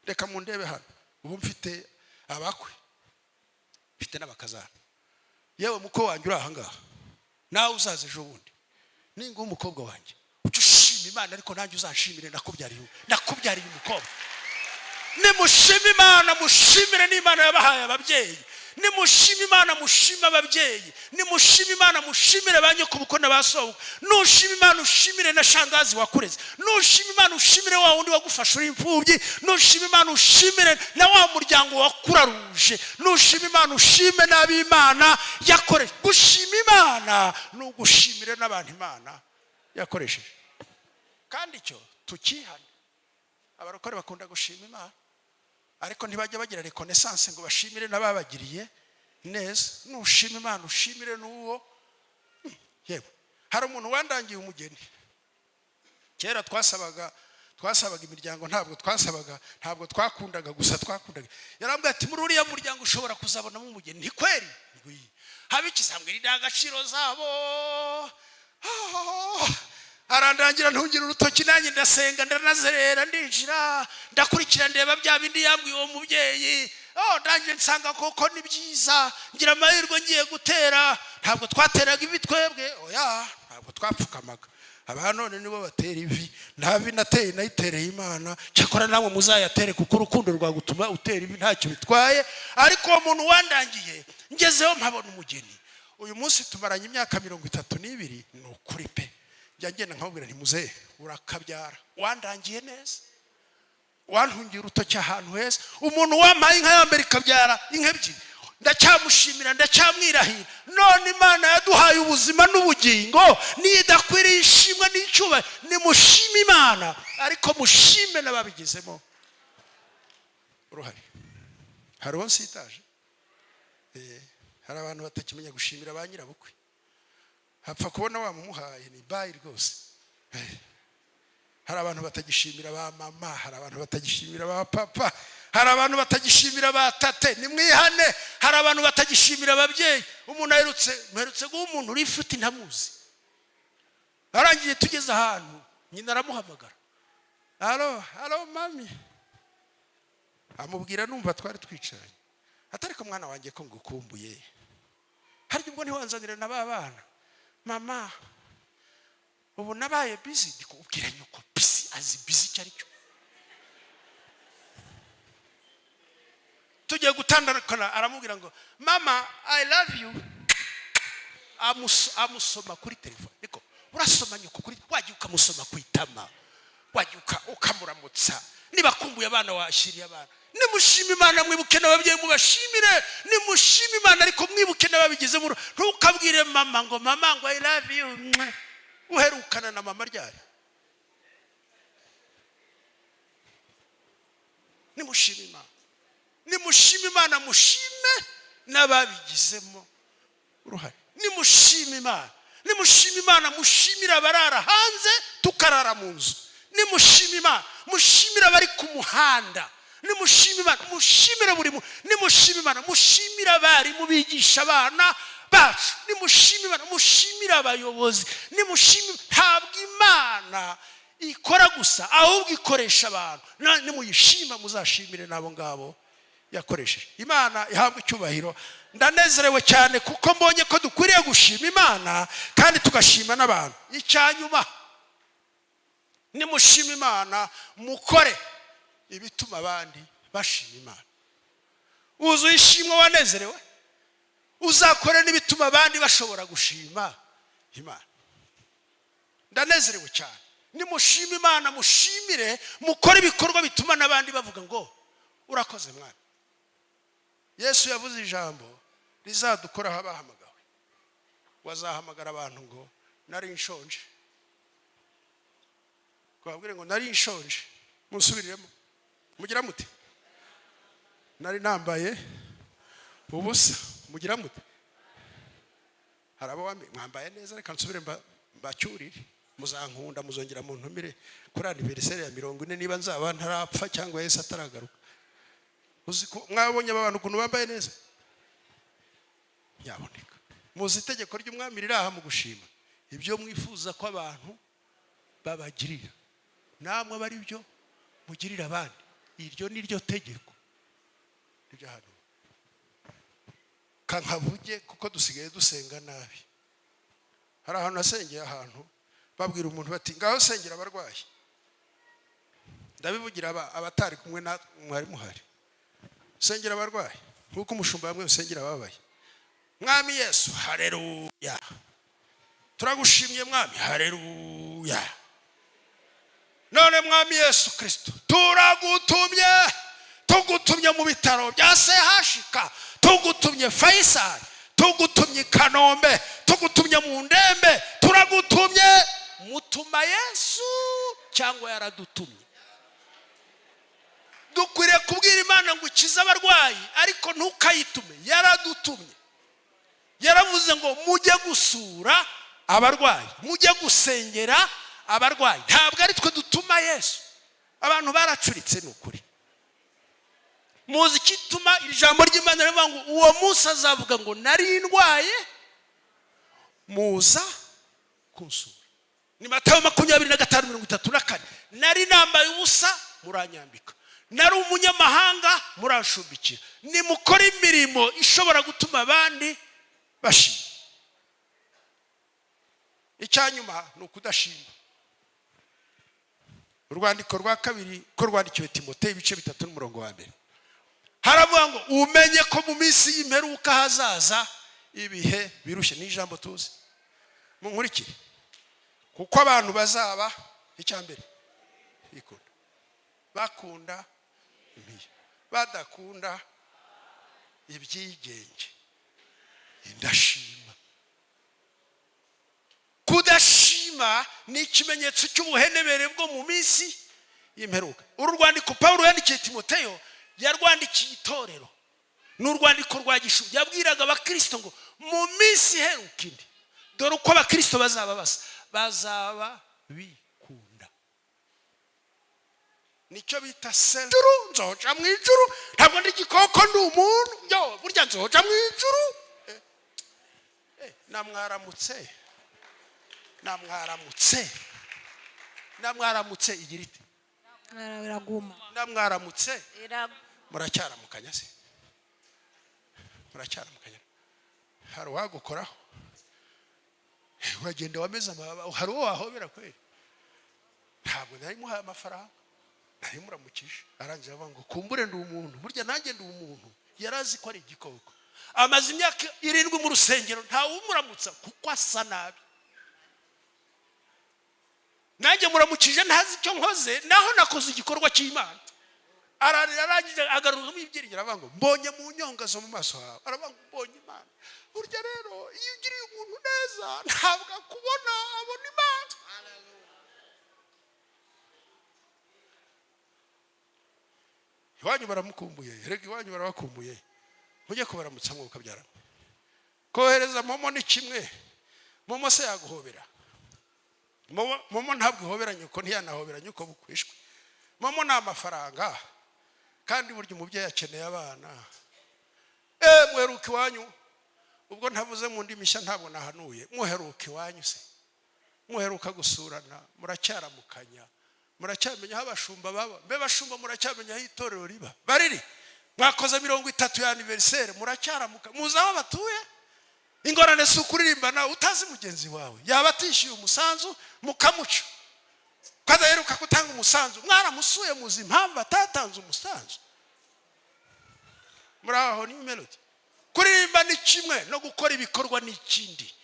A: Reka mundebe hano, ubu mfite abakwe, mfite n'abakazana. Yewe mukwe wanjye uri ahangaha, nawe uzaza ejo bundi, ninga umukobwa wanjye, ujye ushima Imana, ariko nanjye uzanshimire, nakubyariye umukobwa. Nimushime Imana, mushimire n'Imana yabahaye ababyeyi. Nimushime Imana, mushime ababyeyi. Nimushime Imana, mushimire ba nyokobukwe na ba sobukwe. Nushima Imana, ushimire na shangazi wakureze. Nushima Imana, ushimire wa wundi wagufasha uri imfubyi. Nushima Imana, ushimire na wa muryango wakuraruje. Nushima Imana, ushime n'ab'Imana yakoresheje. Gushima Imana ni ugushimire n'abantu Imana yakoresheje. Kandi icyo tukihane. Abarokore bakunda gushima Imana, ariko ntibajya bagira reconnaissance ngo bashimire n'ababagiriye neza. Nushima Imana, ushimire n'uwo. Yewe, hari umuntu wandangiye umugeni. Kera twasabaga imiryango, ntabwo twasabaga, ntabwo twakundaga gusa, twakundaga. Yarambwiye ati: "Muri uriya muryango ushobora kuzabonamo umugeni." Ni kweri haba ikizambwira indangagaciro zabo. Arandangira, ntungira urutoki, nanjye ndasenga, ndanazerera, ndinjira, ndakurikira, ndeba bya bindi yambwiye uwo mubyeyi. Oh, ndangije nsanga koko ni byiza. Ngira amahirwe ngiye gutera. Ntabwo twateraga ivi twebwe, oya. Ntabwo. Ntabwo twapfukamaga. Aba none nibo batera ivi. Nta vi nateye, nayitereye Imana. Cyakora namwe muzayatere, kuko urukundo rwagutuma utera ivi, ntacyo bitwaye. Ariko uwo muntu wandangiye, ngezeho mpabona umugeni. Uyu munsi tumaranye imyaka 32. Ni ukuri pe, njya ngenda nkamubwira nti: "Muzehe, urakabyara, wandangiye neza, wantungiye urutoki ahantu heza." Umuntu wampaye inka ya mbere ikabyara inka ebyiri, ndacyamushimira, ndacyamwirahira. None Imana yaduhaye ubuzima n'ubugingo, niyo idakwiriye ishimwe n'icyubahiro. Nimushime Imana, ariko mushime n'ababigizemo uruhare. Hari uwo nsitaje. Hari abantu batakimenya gushimira ba nyirabukwe, hapfa kubona wamumuhaye ni bayi rwose. Hari abantu batagishimira ba mama, hari abantu batagishimira ba papa, hari abantu batagishimira ba tate. Nimwihane. Hari abantu batagishimira ababyeyi. Umuntu aherutse, mperutse guha umuntu uri ifuti ntamuzi, arangiye tugeze ahantu, nyina aramuhamagara: "Allô, allô, mami." Amubwira, numva twari twicaranye, atari ko: "Mwana wanjye, ko ngukumbuye, harya ubwo ntiwanzanira na ba bana?" "Mama, ubu nabaye busy." Ndi kubwira nyoko busy, azi busy icyo ari cyo. Tugiye gutandukana, aramubwira ngo: "Mama, I love you." Amusoma kuri telefone. Niko urasoma nyoko kuri, wajya ukamusoma ku itama, wajya ukamuramutsa. Niba akumbuye abana, washyiriye abana. Nimushima Imana, mwibuke n'ababyeyi, mubashimire. Nimushima Imana, ariko mwibuke n'ababigizemo uruhare. Ntukabwire mama ngo: "Mama," ngo: "I love you." Mwah. Uherukana na mama ryari? Nimushima Imana, nimushima Imana, mushime n'ababigizemo uruhare. Nimushima Imana, nimushima Imana, mushimire abarara hanze tukarara mu nzu. Nimushima Imana, mushimire abari ku muhanda. Nimushima Imana, mushimire buri muntu. Nimushima Imana, mushimire abarimu bigisha abana bacu. Nimushima Imana, mushimire abayobozi. Nimushime. Ntabwo Imana ikora gusa, ahubwo ikoresha abantu. Nimuyishima, muzashimire n'abo ngabo yakoresheje. Imana ihabwa icyubahiro. Ndanezerewe cyane kuko mbonye ko dukwiriye gushima Imana kandi tugashima n'abantu. Icyanyuma, nimushima Imana, mukore ibituma abandi bashima Imana. Wuzuye ishimwe, wanezerewe, uzakore n'ibituma abandi bashobora gushima Imana. Ndanezerewe cyane. Nimushima Imana, mushimire, mukore ibikorwa bituma n'abandi bavuga ngo: "Urakoze, mwana." Yesu yavuze ijambo rizadukoraho abahamagawe. Wazahamagara abantu ngo: "Nari nshonje." Kubabwire ngo: "Nari nshonje." Musubiriremo, mugira mute? "Nari nambaye ubusa." Mugira mute? Hari abo mwambaye neza. Reka nsubire mbacyurire. Muzankunda, muzongera muntumire kuri anniversaire ya 40, niba nzaba ntarapfa cyangwa Yesu ataragaruka. Uzi ko mwabonye aba bantu ukuntu bambaye neza? Nyaboneka, muzi itegeko ry'umwami riri aha mu gushima: ibyo mwifuza ko abantu babagirira, namwe aba ari byo mugirira abandi. Iryo ni ryo tegeko ryo hano. Kankavuge kuko dusigaye dusenga nabi. Hari ahantu nasengeye, ahantu babwira umuntu bati: "Ngaho sengera abarwayi." Ndabivugira abatari kumwe na mwari muhari. Sengera abarwayi nk'uko umushumba bamwe usengera ababaye. "Mwami Yesu, hareruya, turagushimye Mwami, hareruya. None Mwami Yesu Kirisito, turagutumye, tugutumye mu bitaro bya CHK, tugutumye Faisal, tugutumye i Kanombe, tugutumye mu ndembe, turagutumye." Mutuma Yesu cyangwa yaradutumye? Dukwiriye kubwira Imana ngo ukize abarwayi, ariko ntukayitume. Yaradutumye. Yaravuze ngo: "Mujye gusura abarwayi, mujye gusengera abarwayi." Ntabwo ari twe dutuma Yesu. Abantu baracuritse, ni ukuri. Muzi igituma iri jambo ry'Imana rivuga ngo uwo munsi azavuga ngo: "Nari ndwaye, muza kunsura"? Ni Matayo 25:34. "Nari nambaye ubusa, muranyambika. Nari umunyamahanga, murancumbikira." Nimukore imirimo ishobora gutuma abandi bashima. Icya nyuma, Icya nyuma ni ukudashima. Urwandiko rwa kabiri ko rwandikiwe Timoteyo, ibice 3 n'umurongo wa 1, haravuga ngo: "Umenye ko mu minsi y'imperuka hazaza ibihe birushye." Ni ijambo tuzi, munkurikire. Kuko abantu bazaba, icya mbere, bikunda, bakunda impiya, badakunda ibyigenge, indashima. Kudashima ni ikimenyetso cy'ubuhenebere bwo mu minsi y'imperuka. Uru rwandiko Paul yandikiye Timoteyo, yarwandikiye itorero, ni urwandiko rwa gishu. Yabwiraga abakirisito ngo mu minsi iheruka indi, dore uko abakirisito bazaba basa: bazaba bikunda. Nicyo bita self. Nzoja mu ijuru, ntabwo ndi igikoko, ndi umuntu. Yo burya nzoja mu ijuru. Namwaramutse, namwaramutse, namwaramutse. Igira iti:
B: Iraguma.
A: Namwaramutse.
B: Iraguma.
A: Muracyaramukanya se? Muracyaramukanya? Hari uwagukoraho? Uragenda wameze amababa, hari uwo wahobera kweri? Ntabwo nari muhaye amafaranga, nari muramukije. Arangije avuga ngo: "Kumbure ndi umuntu, burya nanjye ndi umuntu." Yari azi ko ari igikoko. Amaze imyaka 7 mu rusengero, ntawumuramutsa kuko asa nabi. Nanjye muramukije, ntazi icyo nkoze, naho nakoze igikorwa cy'Imana. Ararira, arangije agaruramo ibyiringiro, aravuga ngo: "Mbonye mu nyonga zo mu maso hawe." Aravuga ngo: "Mbonye Imana." Burya rero iyo ugiriye umuntu neza, ntabwo akubona, abona Imana. Iwanyu baramukumbuye, rega iwanyu barabakumbuye, mujye kubaramutsa. Mwuka byaramo kohereza MoMo ni kimwe. MoMo se yaguhobera? MoMo ntabwo ihobera nyoko, ntiyanahobera nyoko bukwishwe. MoMo ni amafaranga, kandi burya umubyeyi akeneye abana. Muheruka iwanyu? Ubwo ntavuze mu ndimi nshya, ntabwo nahanuye. Muheruka iwanyu se? Muheruka gusurana? Muracyaramukanya? Muracyamenya aho abashumba baba? Mbe bashumba, muracyamenya aho itorero riba bariri? Mwakoze 30 ya anniversaire, muracyaramuka? Muzi aho batuye? Ingorane si ukuririmbana utazi mugenzi wawe. Yaba atishyuye umusanzu, mukamuca ko adaheruka gutanga umusanzu. Mwaramusuye? Muzi impamvu atatanze umusanzu? Muri aho ni Melody. Kuririmba ni kimwe, no gukora ibikorwa ni ikindi.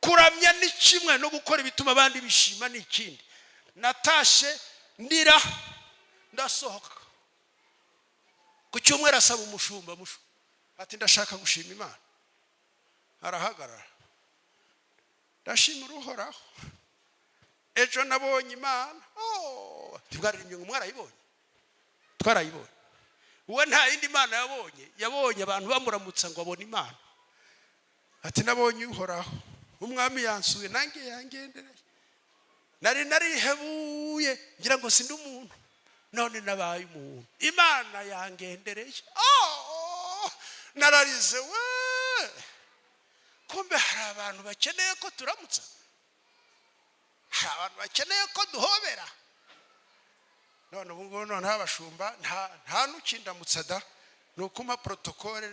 A: Kuramya ni kimwe, no gukora ibituma abandi bishima ni ikindi. Natashye ndira, ndasohoka ku cyumweru, asaba umushumba mushu ati: "Ndashaka gushima Imana." Arahagarara: "Ndashimira Uhoraho, ejo nabonye Imana." Oh, ntibwaririmbye ngo mwarayibonye? Twarayibonye. We nta yindi mana yabonye, yabonye abantu bamuramutsa ngo abone Imana. Ati: "Nabonye Uhoraho, Umwami yansuye, nanjye yangendereye. Nari narihebuye ngira ngo sindi umuntu, none nabaye umuntu, Imana yangendereye." Oh, nararize we. Kumbe hari abantu bakeneye ko turamutsa, hari abantu bakeneye ko duhobera. None ubu ngubu noneho abashumba nta n'ukindamutsa da, ni ukuma protocole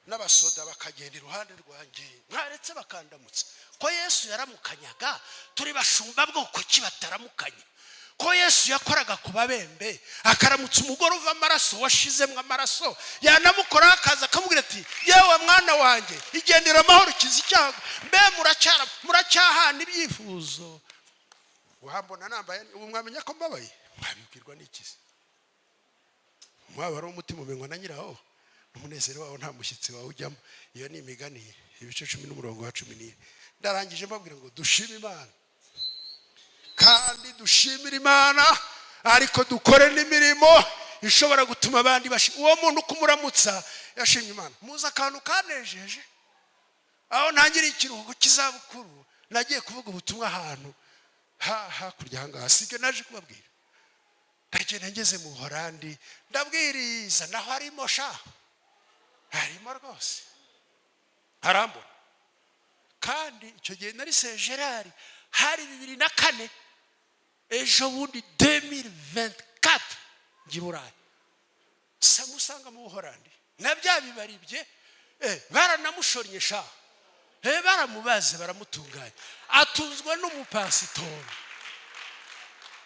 A: n'abasoda bakagenda iruhande rwanjye. Mwaretse bakandamutsa? Ko Yesu yaramukanyaga, turi bashumba bwoko ki bataramukanya? Ko Yesu yakoraga ku babembe, akaramutsa umugore uva amaraso, washizemo amaraso, yanamukoraho akaza akamubwira ati: "Yewe mwana wanjye, igendera amahoro, ukize icyago." Mbe muracyahana ibyifuzo? Wambona nambaye ubu, mwamenya ko mbabaye? Mwabibwirwa n'ikizi? Umubabaro w'umutima umenywa na nyirawo, n'umunezero wawo nta mushyitsi wawe ujyamo. Iyo ni Imigani ibice 10 n'umurongo wa 14. Ndarangije mbabwira ngo dushime Imana, kandi dushimire Imana, ariko dukore n'imirimo ishobora gutuma abandi bashima. Uwo muntu kumuramutsa yashimye Imana. Muzi akantu kanejeje? Aho ntangiriye ikiruhuko cy'izabukuru, nagiye kuvuga ubutumwa ahantu hakurya ahangaha. Sibyo naje kubabwira? Ndagenda, ngeze mu Buhorandi, ndabwiriza, naho harimo sha, harimo rwose, harambona. Kandi icyo gihe nari Saint Gerard, hari 2004. Ejo bundi 2024 njya i Burayi, samusanga mu Buhorandi na bya bibari bye, baranamushoranye sha. Baramubaze, baramutunganya, atunzwe n'umupasitori,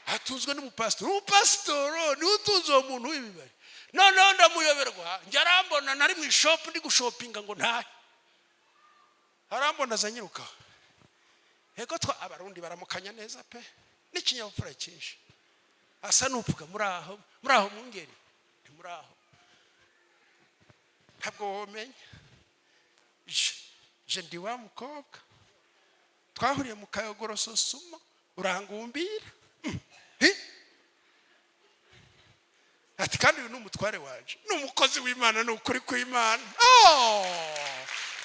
A: atunzwe n'umupasitori. Umupasitori niwe utunze uwo muntu w'ibibari. Noneho ndamuyoberwa, njya arambona, nari mu ishop ndi gushopinga ngo ntahe, arambona aza nyiruka. Ego twa Abarundi baramukanya neza pe, n'ikinyabupfura cyinshi. Asa n'upfuka: "Muri aho, muri aho mwungeri?" Nti: "Muri aho." Ntabwo womenya je ndi wa mukobwa twahuriye mu Kayogoro Sosuma, urangumbira. Hi? Ati: "Kandi uyu ni umutware waje, ni umukozi w'Imana, ni ukuri kw'Imana." Oh!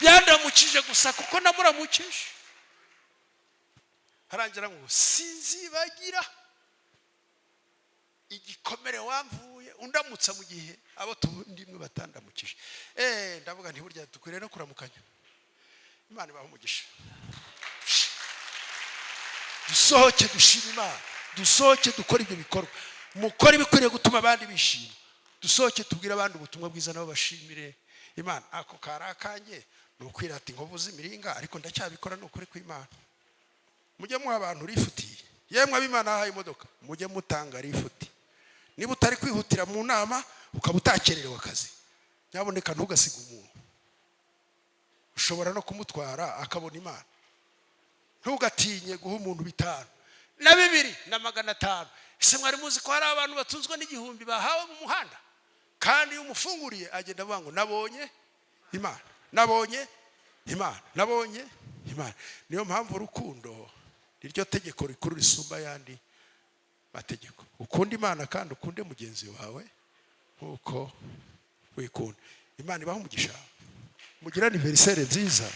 A: Yandamukije gusa kuko namuramukije. Harangira ngo: "Sinzibagira igikomere wamvuye undamutsa mu gihe abo tundimwe batandamukije." Ndavuga nti: "Burya dukwiriye no kuramukanya." Imana ibaha umugisha. Dusohoke dushima Imana, dusohoke dukore ibyo bikorwa, mukore ibikwiriye gutuma abandi bishima. Dusohoke tubwire abandi ubutumwa bwiza, nabo bashimire Imana. Ako kari akanjye, ni ukwirata inkovu z'imiringa, ariko ndacyabikora, ni ukuri kw'Imana. Mujye muha abantu lift. Yemwe ab'Imana ahaye imodoka, mujye mutanga lift. Niba utari kwihutira mu nama, ukaba utakererewe akazi, nyaboneka ntugasige umuntu. Ushobora no kumutwara akabona Imana. Ntugatinye guha umuntu 5 na 2 na 500. Ese mwari muzi ko hari abantu batunzwe n'1000 bahawe mu muhanda? Kandi iyo umufunguriye agenda avuga ngo: "Nabonye Imana, nabonye Imana, nabonye Imana." Niyo mpamvu urukundo niryo tegeko rikuru risumba ayandi mategeko. Ukunde Imana kandi ukunde mugenzi wawe nk'uko wikunda. Imana ibaha umugisha, mugire anniversaire nziza.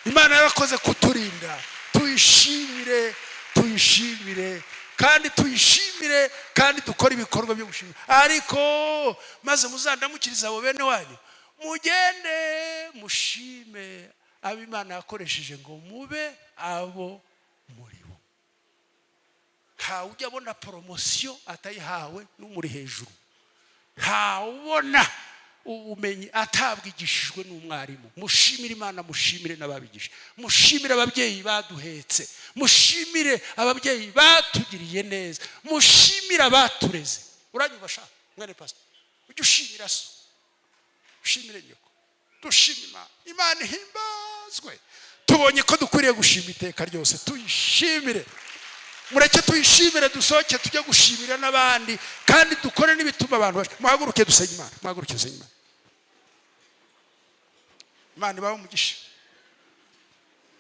A: Imana yarakoze kuturinda, tuyishimire, tuyishimire kandi tuyishimire, kandi dukore ibikorwa byo gushimira. Ariko maze muzandamukiriza abo bene wanyu, mugende mushime abo Imana yakoresheje ngo mube abo muri bo. Ntawe ujya abona promotion atayihawe n'umuri hejuru. Ntawubona ubumenyi atabwigishijwe n'umwarimu. Mushimire Imana, mushimire n'ababigisha, mushimire ababyeyi baduhetse, mushimire ababyeyi batugiriye neza, mushimire abatureze. Uranyumva sha mwene pastor? Ujye ushimira so, ushimire nyoko. Dushime Imana, Imana ihimbazwe. Tubonye ko dukwiriye gushima iteka ryose. Tuyishimire, mureke tuyishimire. Dusohoke tujye gushimira n'abandi, kandi dukore n'ibituma abantu muhaguruke dusenye Imana, muhaguruke dusenye Imana. Imana ibahe umugisha.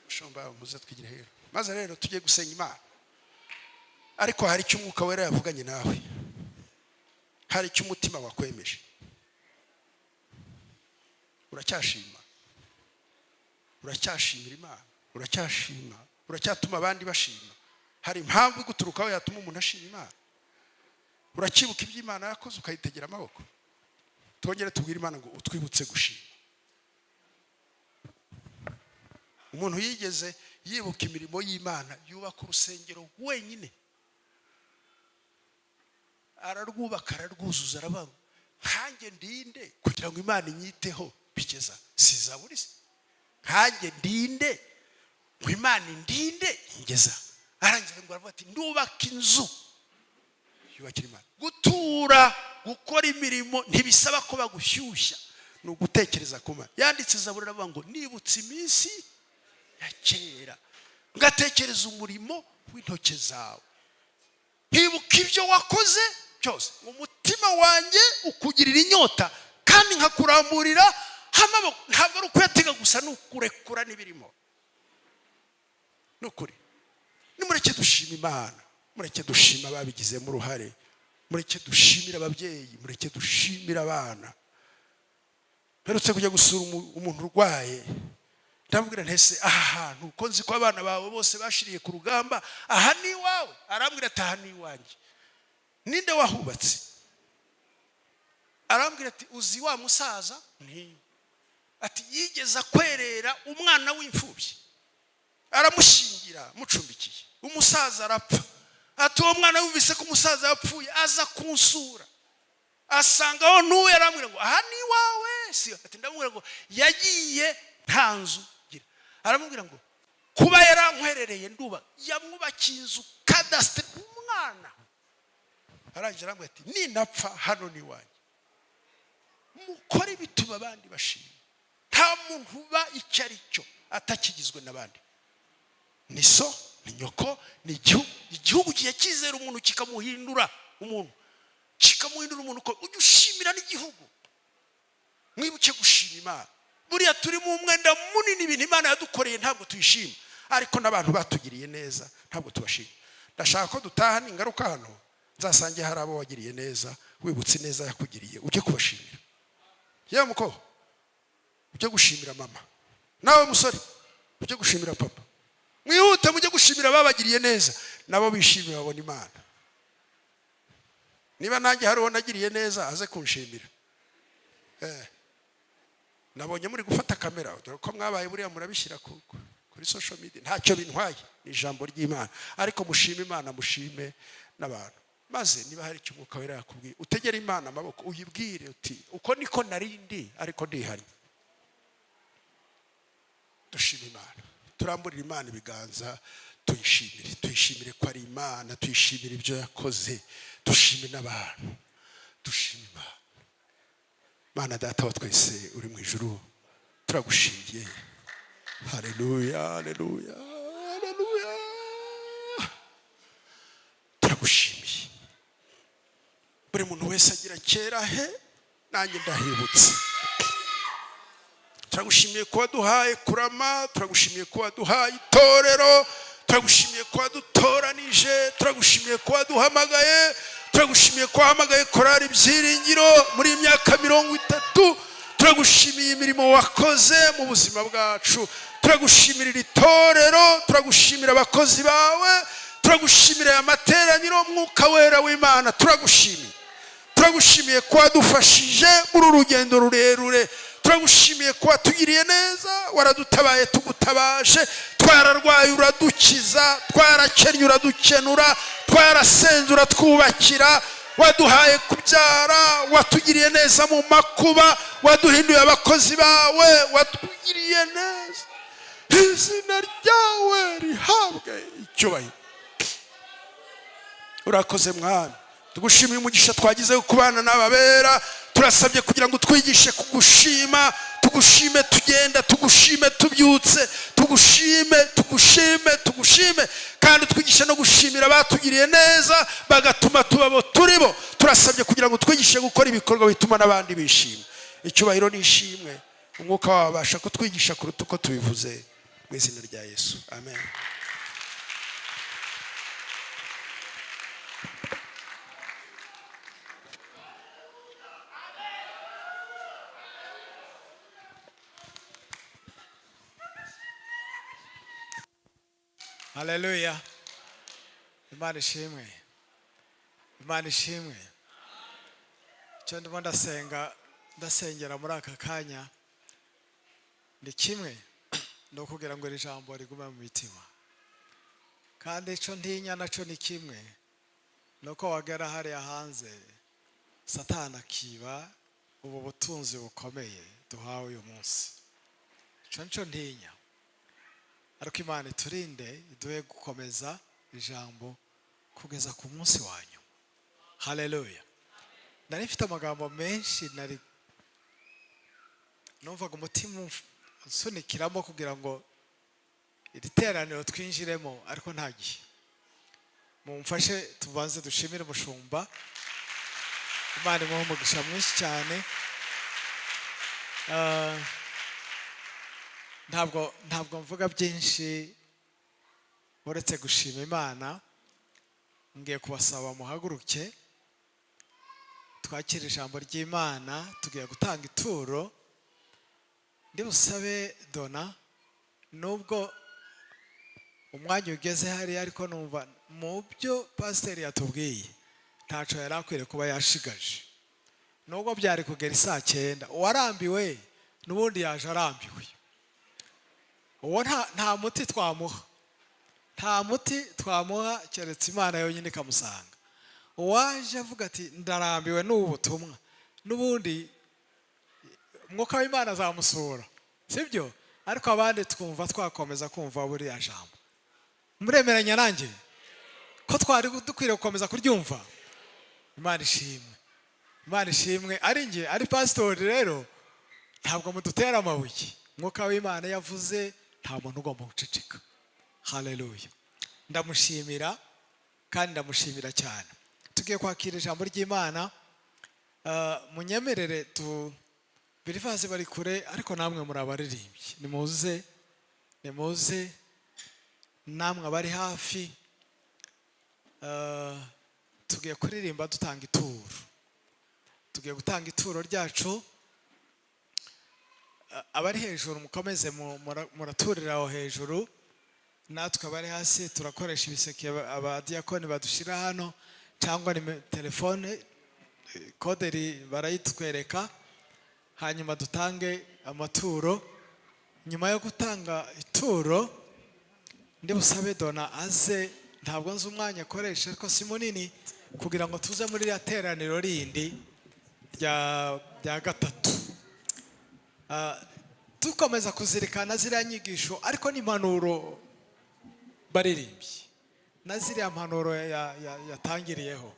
A: Mushumba, muze twigire hero. Maze rero tujye gusenga Imana. Ariko hari icyo Umwuka Wera yavuganye nawe, hari icyo umutima wakwemeje. Uracyashima? Uracyashimira Imana? Uracyashima? Uracyatuma abandi bashima? Hari impamvu iguturukaho yatuma umuntu ashima Imana? Urakibuka ibyo Imana yakoze, ukayitegera amaboko? Twongere tubwire Imana ngo utwibutse gushima. Umuntu yigeze yibuka imirimo y'Imana, yubaka urusengero wenyine, ararwubaka, ararwuzuza, aravuga: "Nkanjye ndinde kugira ngo Imana inyiteho bigeza sizaburi se? Nkanjye ndinde ngo Imana indinde ingeza?" Arangiza ngo aravuga ati: "Ndubaka inzu." Yubakira Imana. Gutura, gukora imirimo ntibisaba ko bagushyushya, ni ugutekereza ku Mana. Yanditse Zaburi, aravuga ngo: "Nibutse iminsi ya kera, ngatekereza umurimo w'intoke zawe, nkibuka ibyo wakoze byose, umutima wanjye ukugirira inyota, kandi nkakuramburira amaboko." Ntabwo ari ukuyatega gusa, ni ukurekura n'ibirimo. Ni ukuri, nimureke dushima Imana, mureke dushima ababigizemo uruhare, mureke dushimire ababyeyi, mureke dushimire abana. Mperutse kujya gusura umuntu urwaye, ndamubwira ntese: "Aha hantu ko nzi ko abana bawe bose bashiriye ku rugamba, aha ni iwawe?" Arambwira ati: "Aha ni iwanjye." "Ninde wahubatse?" Arambwira ati: "Uzi wa musaza?" Nti ati: "Yigeze akwerera umwana w'imfubyi, aramushyingira, mucumbikiye, umusaza arapfa." Ati: "Uwo mwana yumvise ko umusaza yapfuye, aza kunsura, asanga aho ntuye, arambwira ngo: 'Aha ni iwawe?' Si ati ndamubwira ngo yagiye nta nzu gira." Aramubwira ngo kuba yarankwerereye nduba, yamwubakiye inzu, cadastre, umwana. Arangije arambwira ati: "Ninapfa hano ni iwanjye." Mukore bituma abandi bashima. Nta muntu uba icyo ari cyo atakigizwe n'abandi. Ni so, ni nyoko, ni igihugu. Igihugu kigiye cyizera umuntu, kikamuhindura umuntu, kikamuhindura umuntu. Uko ujya ushimira n'igihugu, mwibuke gushima Imana. Buriya turi mu mwenda munini. Ibintu Imana yadukoreye ntabwo tuyishima, ariko n'abantu batugiriye neza ntabwo tubashima. Ndashaka ko dutaha, ingaruka hano nzasange hari abo wagiriye neza, wibutse neza yakugiriye, ujye kubashimira. Yewe muko, ujye gushimira mama. Nawe musore, ujye gushimira papa. Mwihute mujye gushimira ababagiriye neza, nabo bishimira, babona Imana. Niba nanjye hari uwo nagiriye neza, aze kunshimira. Nabonye muri gufata kamera, dore ko mwabaye buriya murabishyira kuri social media. Ntacyo bintwaye, ni ijambo ry'Imana. Ariko mushime Imana, mushime n'abantu. Maze niba hari icyo Umwuka Wera yakubwiye, utegere Imana amaboko, uyibwire uti: "Uko niko narindi, ariko ndihannye." Dushime Imana, turamburire Imana ibiganza, tuyishimire, tuyishimire ko ari Imana, tuyishimire ibyo yakoze, dushime n'abantu, dushime Imana. Mana Data wa twese uri mu ijuru, turagushimiye. Haleluya, haleluya, haleluya! Turagushimiye. Buri muntu wese agira kera he, nanjye ndahibutse. Turagushimiye kuba duhaye kurama, turagushimiye kuba duhaye itorero, turagushimiye kuba dutoranije, turagushimiye kuba duhamagaye, turagushimiye ko wahamagaye Korari Ibyiringiro muri iyi myaka 30. Turagushimiye imirimo wakoze mu buzima bwacu. Turagushimira iri torero, turagushimira abakozi bawe, turagushimira aya materaniro. Mwuka Wera w'Imana, turagushimiye. Turagushimiye ko wadufashije muri uru rugendo rurerure. Turagushimiye ko watugiriye neza, waradutabaye tugutabaje. Twararwaye uradukiza, twarakennye uradukenura, twarasenze uratwubakira, waduhaye kubyara, watugiriye neza mu makuba, waduhinduye abakozi bawe, watugiriye neza. Izina ryawe rihabwe icyubahiro. Urakoze Mwami, tugushimiye umugisha twagize wo kubana n'ababera. Turasabye kugira ngo utwigishe kugushima, tugushime tugenda, tugushime tubyutse, tugushime, tugushime, tugushime. Kandi twigishe no gushimira abatugiriye neza, bagatuma tuba abo turi bo. Turasabye kugira ngo twigishe gukora ibikorwa bituma n'abandi bishima. Icyubahiro n'ishimwe, Umwuka wawe abasha kutwigisha kuruta uko tubivuze. Mu izina rya Yesu, amen.
C: Haleluya! Imana ishimwe, Imana ishimwe. Icyo ndimo ndasenga, ndasengera muri aka kanya ni kimwe, ni ukugira ngo iri jambo rigume mu mitima. Kandi icyo ntinya nacyo ni kimwe, ni uko wagera hariya hanze, Satani akiba ubu butunzi bukomeye duhawe uyu munsi. Icyo nicyo ntinya. Ariko Imana iturinde, iduhe gukomeza ijambo kugeza ku munsi wa nyuma. Haleluya! Nari mfite amagambo menshi, nari numvaga umutima unsunikiramo kugira ngo iri teraniro twinjiremo, ariko nta gihe. Mumfashe tubanze dushimire umushumba. Imana imuhe umugisha mwinshi cyane. Ntabwo mvuga byinshi uretse gushima Imana. Ngiye kubasaba muhaguruke twakire ijambo ry'Imana. Tugiye gutanga ituro. Ndi busabe Dona, nubwo umwanya ugeze hariya, ariko numva mu byo pasiteri yatubwiye ntaco yari akwiriye kuba yashigaje, nubwo byari kugera isaa 9. Uwarambiwe n'ubundi yaje arambiwe, uwo nta muti twamuha, nta muti twamuha keretse Imana yonyine ikamusanga. Uwaje avuga ati: "Ndarambiwe n'ubu butumwa," n'ubundi Umwuka w'Imana azamusura, sibyo? Ariko abandi twumva twakomeza kumva buriya jambo. Muremeranya nanjye ko twari dukwiriye gukomeza kuryumva? Imana ishimwe, Imana ishimwe. Ari njye, ari pasitori rero, ntabwo mudutera amabuye. Mwuka w'Imana yavuze, nta muntu ugomba guceceka. Haleluya! Ndamushimira kandi ndamushimira cyane. Tugiye kwakira ijambo ry'Imana. Munyemerere tu Believers bari kure, ariko namwe muri abaririmbyi, nimuze, nimuze namwe abari hafi. Tugiye kuririmba dutanga ituro, tugiye gutanga ituro ryacu. Abari hejuru mukomeze muraturira aho hejuru, natwe abari hasi turakoresha ibiseke abadiyakoni badushyira hano, cyangwa ni telefone, koderi barayitwereka, hanyuma dutange amaturo. Nyuma yo gutanga ituro, ndi busabe Dona aze. Ntabwo nzi umwanya akoresha, ariko si munini, kugira ngo tuze muri iriya teraniro rindi rya gatatu. Dukomeza kuzirikana ziriya nyigisho, ariko n'impanuro baririmbyi na ziriya mpanuro yatangiriyeho.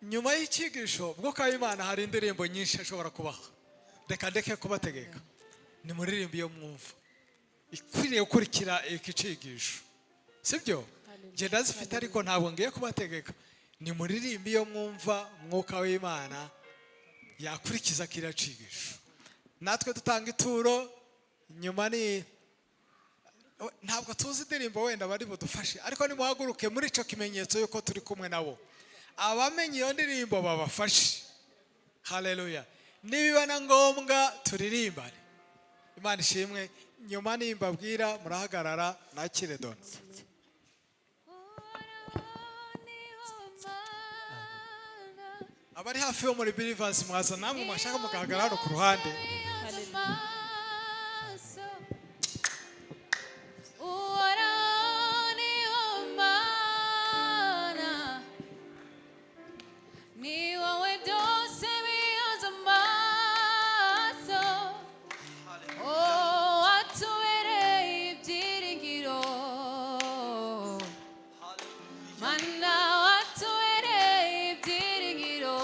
C: Nyuma y'icyigisho, Mwuka w'Imana hari indirimbo nyinshi ashobora kubaha. Reka ndeke kubategeka, ni muririmbo iyo mwumva ikwiriye gukurikira iki cyigisho, sibyo? Njye ndazifite, ariko ntabwo ngiye kubategeka. Ni muririmbo iyo mwumva Mwuka w'Imana yakurikiza kiriya cyigisho. Natwe dutanga ituro nyuma. Ni ntabwo tuzi indirimbo wenda bari budufashe, ariko nimuhaguruke muri icyo kimenyetso yuko turi kumwe nabo, abamenye iyo ndirimbo babafashe. Haleluya! Nibiba na ngombwa turirimbane. Imana ishimwe. Nyuma nimbabwira murahagarara, nakire Dona. Abari hafi yo muri Believers, mwaza namwe mwashaka mugahagarara hano ku ruhande.
D: Ni wowe byose bihanze amaso. Oh, watubereye ibyiringiro. Mana, watubereye ibyiringiro.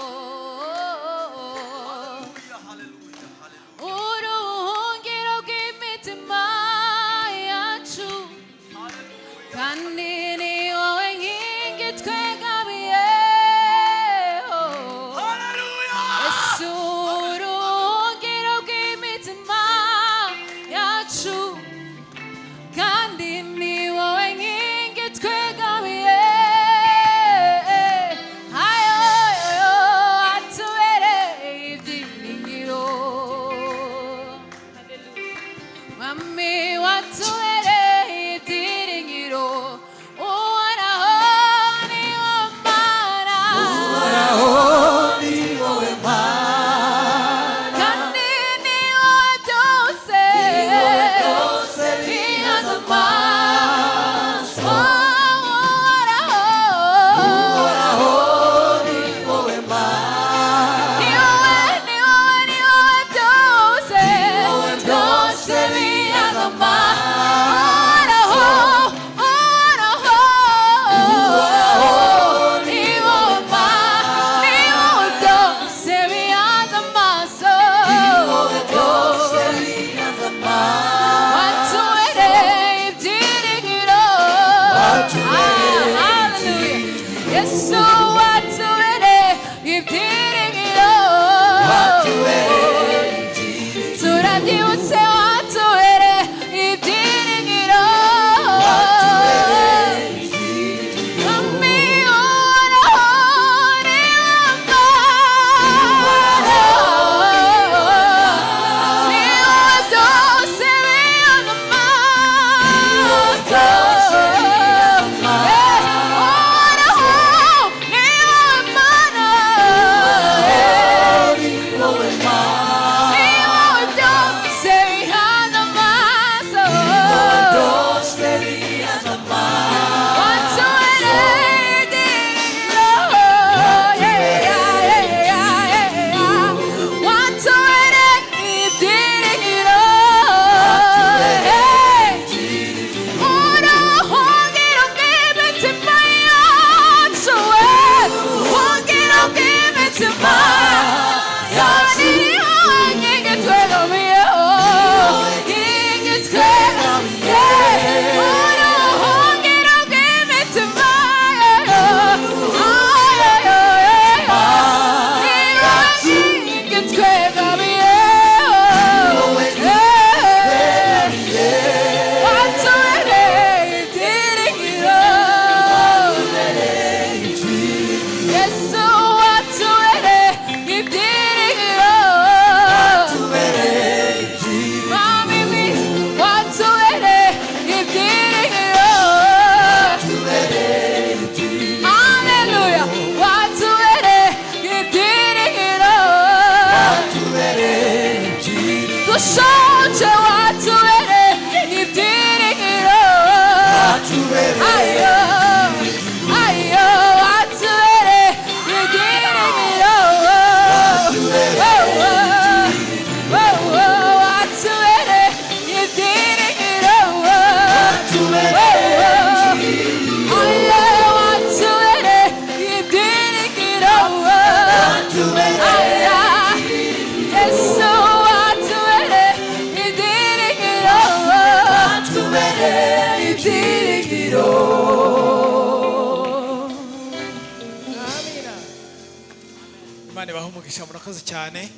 C: Umugisha, murakoze cyane.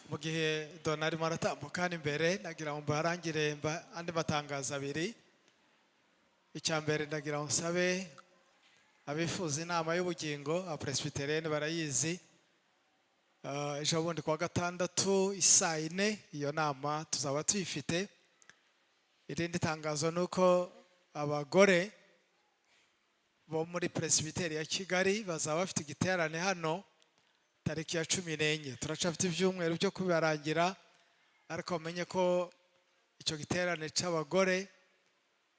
C: Mu gihe Dona arimo aratambuka hano imbere, nagira ngo mbarangire andi matangazo abiri. Icya mbere, ndagira ngo nsabe abifuza inama y'ubugingo, abapresbiteriyene barayizi. Ejo bundi kuwa gatandatu isaa 4 iyo nama tuzaba tuyifite. Irindi tangazo ni uko abagore bo muri Presbyteri ya Kigali bazaba bafite igiterane hano tariki ya 14. Turacafite ibyumweru byo kubibarangira, ariko bamenye ko icyo giterane cy'abagore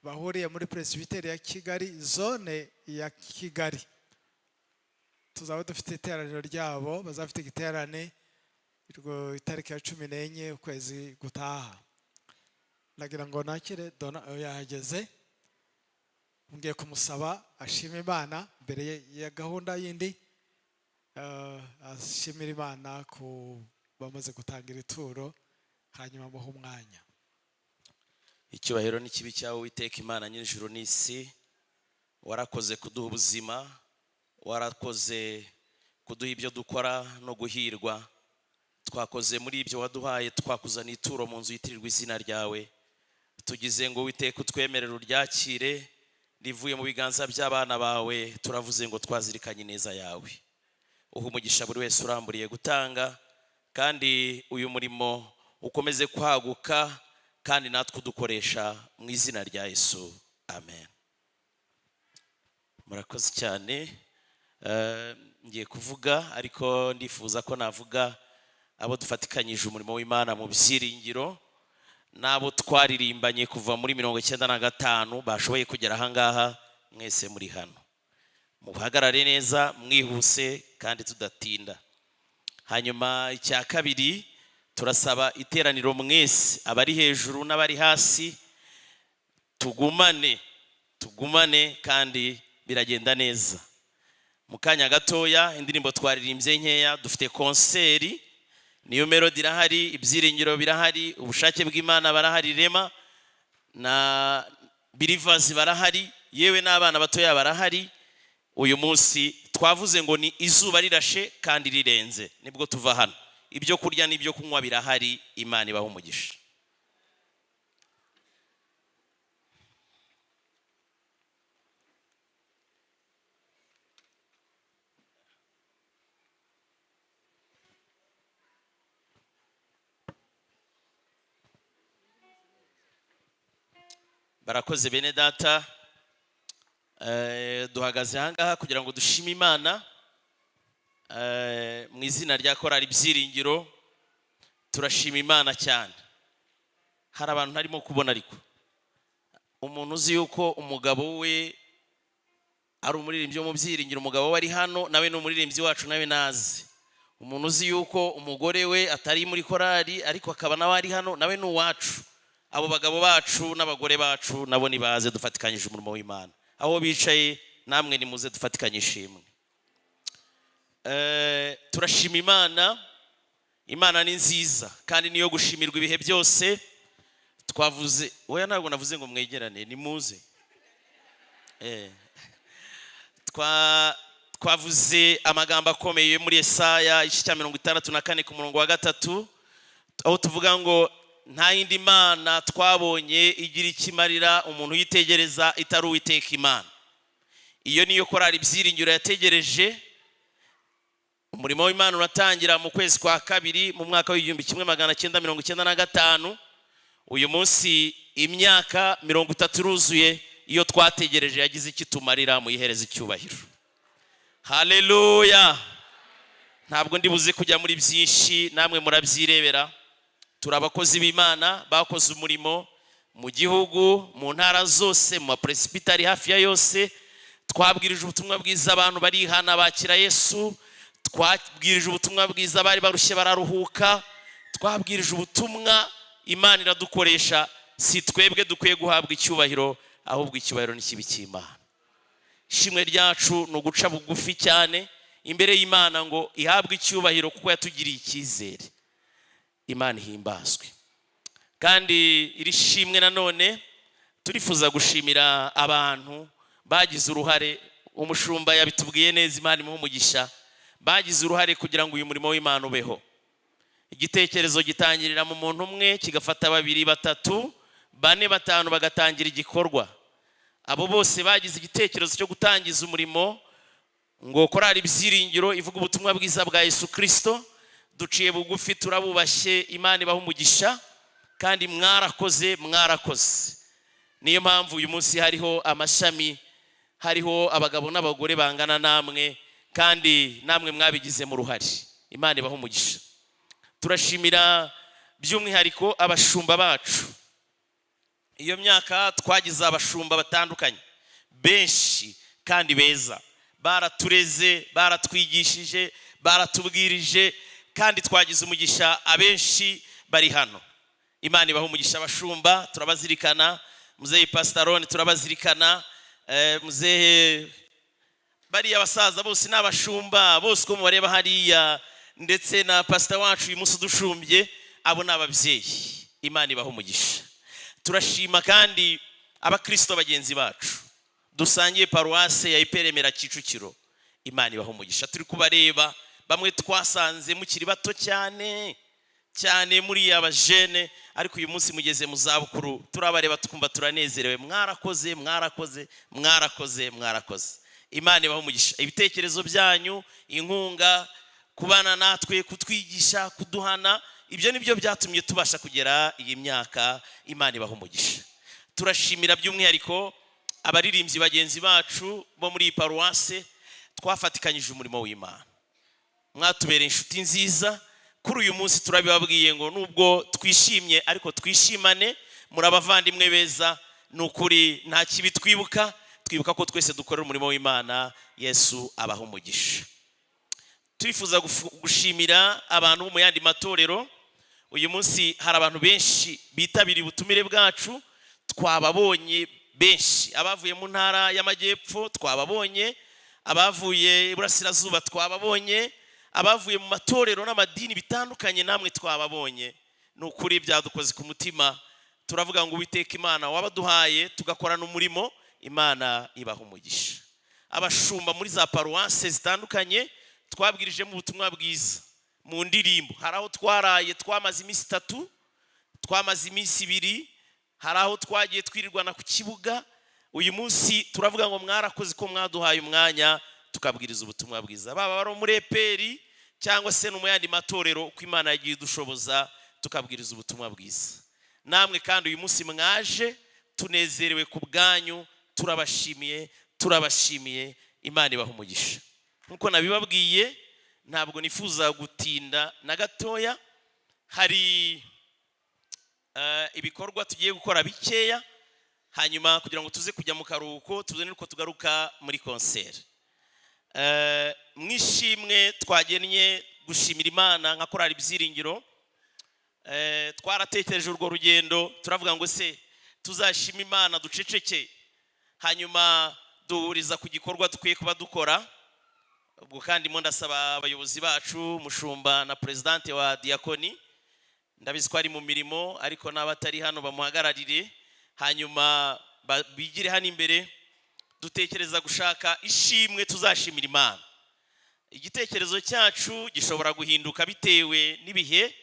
C: bahuriye muri Presbyteri ya Kigali, zone ya Kigali, tuzaba dufite iteraniro ryabo. Bazaba bafite igiterane itariki ya 14 ukwezi gutaha. Ndagira ngo nakire Dona, yahageze. Ngiye kumusaba ashima Imana mbere ya gahunda yindi, ashimira Imana ku bamaze gutangira ituro, hanyuma amuhe umwanya.
E: Icyubahiro n'ikibe cyawe, Uwiteka Imana nyir'ijuru n'isi. Warakoze kuduha ubuzima, warakoze kuduha ibyo dukora no guhirwa. Twakoze muri ibyo waduhaye, twakuzaniye ituro mu nzu yitirirwa izina ryawe. Tugize ngo, Uwiteka, utwemerere uryakire rivuye mu biganza by'abana bawe. Turavuze ngo twazirikanye ineza yawe. Uha umugisha buri wese uramburiye gutanga, kandi uyu murimo ukomeze kwaguka, kandi natwe udukoresha, mu izina rya Yesu, amen. Murakoze cyane. Ngiye kuvuga, ariko ndifuza ko navuga abo dufatikanyije umurimo w'Imana mu byiringiro n'abo twaririmbanye kuva muri 95 bashoboye kugera ahangaha. Mwese muri hano muhagarare neza, mwihuse kandi tudatinda. Hanyuma icya kabiri, turasaba iteraniro mwese, abari hejuru n'abari hasi, tugumane, tugumane, kandi biragenda neza. Mu kanya gatoya, indirimbo twaririmbye nkeya, dufite concert. Niyo Melody irahari, Ibyiringiro birahari, Ubushake bw'Imana barahari, Rema na Believers barahari, yewe n'abana batoya barahari. Uyu munsi twavuze ngo ni izuba rirashe kandi rirenze nibwo tuva hano. Ibyo kurya n'ibyo kunywa birahari. Imana ibaha umugisha. Barakoze, bene data. Duhagaze ahangaha kugira ngo dushime Imana. Mu izina rya korali Ibyiringiro turashima Imana cyane. Hari abantu ntarimo kubona, ariko umuntu uzi yuko umugabo we ari umuririmbyi wo mu Byiringiro, umugabo we ari hano, nawe ni umuririmbyi wacu, nawe nazi. Umuntu uzi yuko umugore we atari muri korali ariko akaba nawe ari hano, nawe ni uwacu. Abo bagabo bacu n'abagore bacu nabo nibaze dufatikanyije umurimo w'Imana. Aho bicaye namwe nimuze dufatikanye ishimwe. Turashima Imana. Imana ni nziza kandi niyo gushimirwa ibihe byose. Twavuze, oya, ntabwo navuze ngo mwegerane, nimuze. Twavuze amagambo akomeye muri Yesaya igice cya 64 ku murongo wa 3, aho tuvuga ngo nta yindi mana twabonye igira ikimarira umuntu uyitegereza itari Uwiteka Imana. Iyo niyo korali Ibyiringiro yategereje. Umurimo w'Imana uratangira mu kwezi kwa kabiri mu mwaka w'1995. Uyu munsi imyaka 30 iruzuye. Iyo twategereje yagize icyo itumarira, muyihereza icyubahiro. Haleluya! Ntabwo ndi buze kujya muri byinshi, namwe murabyirebera. Turi abakozi b'Imana bakoze umurimo mu gihugu, mu ntara zose, mu mapresibitari hafi ya yose. Twabwirije ubutumwa bwiza abantu barihana bakira Yesu. Twabwirije ubutumwa bwiza bari barushye bararuhuka. Twabwirije ubutumwa, Imana iradukoresha. Si twebwe dukwiye guhabwa icyubahiro, ahubwo icyubahiro ni kibe cy'Imana. Ishimwe ryacu ni uguca bugufi cyane imbere y'Imana ngo ihabwe icyubahiro kuko yatugiriye icyizere. Imana ihimbazwe. Kandi iri shimwe nanone turifuza gushimira abantu bagize uruhare. Umushumba yabitubwiye neza, Imana imuhe umugisha. Bagize uruhare kugira ngo uyu murimo w'Imana ubeho. Igitekerezo gitangirira mu muntu umwe, kigafata babiri, batatu, bane, batanu, bagatangira igikorwa. Abo bose bagize igitekerezo cyo gutangiza umurimo ngo Korali Ibyiringiro ivuga ubutumwa bwiza bwa Yesu Kirisito, duciye bugufi, turabubashye. Imana ibaha umugisha kandi mwarakoze, mwarakoze. Niyo mpamvu uyu munsi hariho amashami, hariho abagabo n'abagore bangana namwe, kandi namwe mwabigizemo uruhare. Imana ibaha umugisha. Turashimira by'umwihariko abashumba bacu. Iyo myaka twagize abashumba batandukanye benshi kandi beza, baratureze, baratwigishije, baratubwirije, kandi twagize umugisha, abenshi bari hano. Imana ibaha umugisha. Abashumba turabazirikana. Muzehe Pasitarone turabazirikana, muzehe, bariya basaza bose ni abashumba bose uko mubareba hariya, ndetse na pasita wacu uyu munsi udushumbye. Abo ni ababyeyi. Imana ibaha umugisha. Turashima kandi abakristo bagenzi bacu dusangiye paruwase ya EPR Remera Kicukiro. Imana ibaha umugisha. Turi kubareba, bamwe twasanze mukiri bato cyane cyane muri abajene, ariko uyu munsi mugeze mu zabukuru. Turabareba tukumva turanezerewe. Mwarakoze, mwarakoze, mwarakoze, mwarakoze. Imana ibaha umugisha. Ibitekerezo byanyu, inkunga, kubana natwe, kutwigisha, kuduhana, ibyo ni byo byatumye tubasha kugera iyi myaka. Imana ibaha umugisha. Turashimira by'umwihariko abaririmbyi bagenzi bacu bo muri iyi paruwase twafatikanyije umurimo w'Imana. Mwatubereye inshuti nziza. Kuri uyu munsi turabibabwiye ngo nubwo twishimye ariko twishimane, muri abavandimwe beza. Ni ukuri nta kibi twibuka, twibuka ko twese dukorera umurimo w'Imana. Yesu abaha umugisha. Twifuza gushimira abantu bo mu yandi matorero. Uyu munsi hari abantu benshi bitabiriye ubutumire bwacu, twababonye benshi. Abavuye mu Ntara y'Amajyepfo twababonye, abavuye Iburasirazuba twababonye, abavuye mu matorero n'amadini bitandukanye namwe twababonye. Ni ukuri byadukoze ku mutima. Turavuga ngo Uwiteka Imana wabaduhaye tugakorana umurimo, Imana ibaha umugisha. Abashumba muri za paruwase zitandukanye twabwirijemo ubutumwa bwiza mu ndirimbo, hari aho twaraye, twamaze iminsi 3, twamaze iminsi 2, hari aho twagiye twirirwana ku kibuga. Uyu munsi turavuga ngo mwarakoze ko mwaduhaye umwanya tukabwiriza ubutumwa bwiza, baba bari muri EPR cyangwa se no mu yandi matorero, uko Imana yagiye idushoboza tukabwiriza ubutumwa bwiza. Namwe kandi uyu munsi mwaje, tunezerewe ku bwanyu. Turabashimiye, turabashimiye. Imana ibaha umugisha. Nk'uko nabibabwiye, ntabwo nifuza gutinda na gatoya. Hari ibikorwa tugiye gukora bikeya, hanyuma kugira ngo tuze kujya mu karuhuko, tuze nuko tugaruka muri concert. Mwishimwe twagennye gushimira Imana nka Korali Ibyiringiro, twaratekereje urwo rugendo, turavuga ngo se tuzashima Imana duceceke? Hanyuma duhuriza ku gikorwa dukwiye kuba dukora. Ubwo kandi mo ndasaba abayobozi bacu, mushumba na perezidante wa diyakoni, ndabizi ko ari mu mirimo, ariko n'abatari hano bamuhagararire, hanyuma bigire hano imbere. Dutekereza gushaka ishimwe tuzashimira Imana. Igitekerezo cyacu gishobora guhinduka bitewe n'ibihe.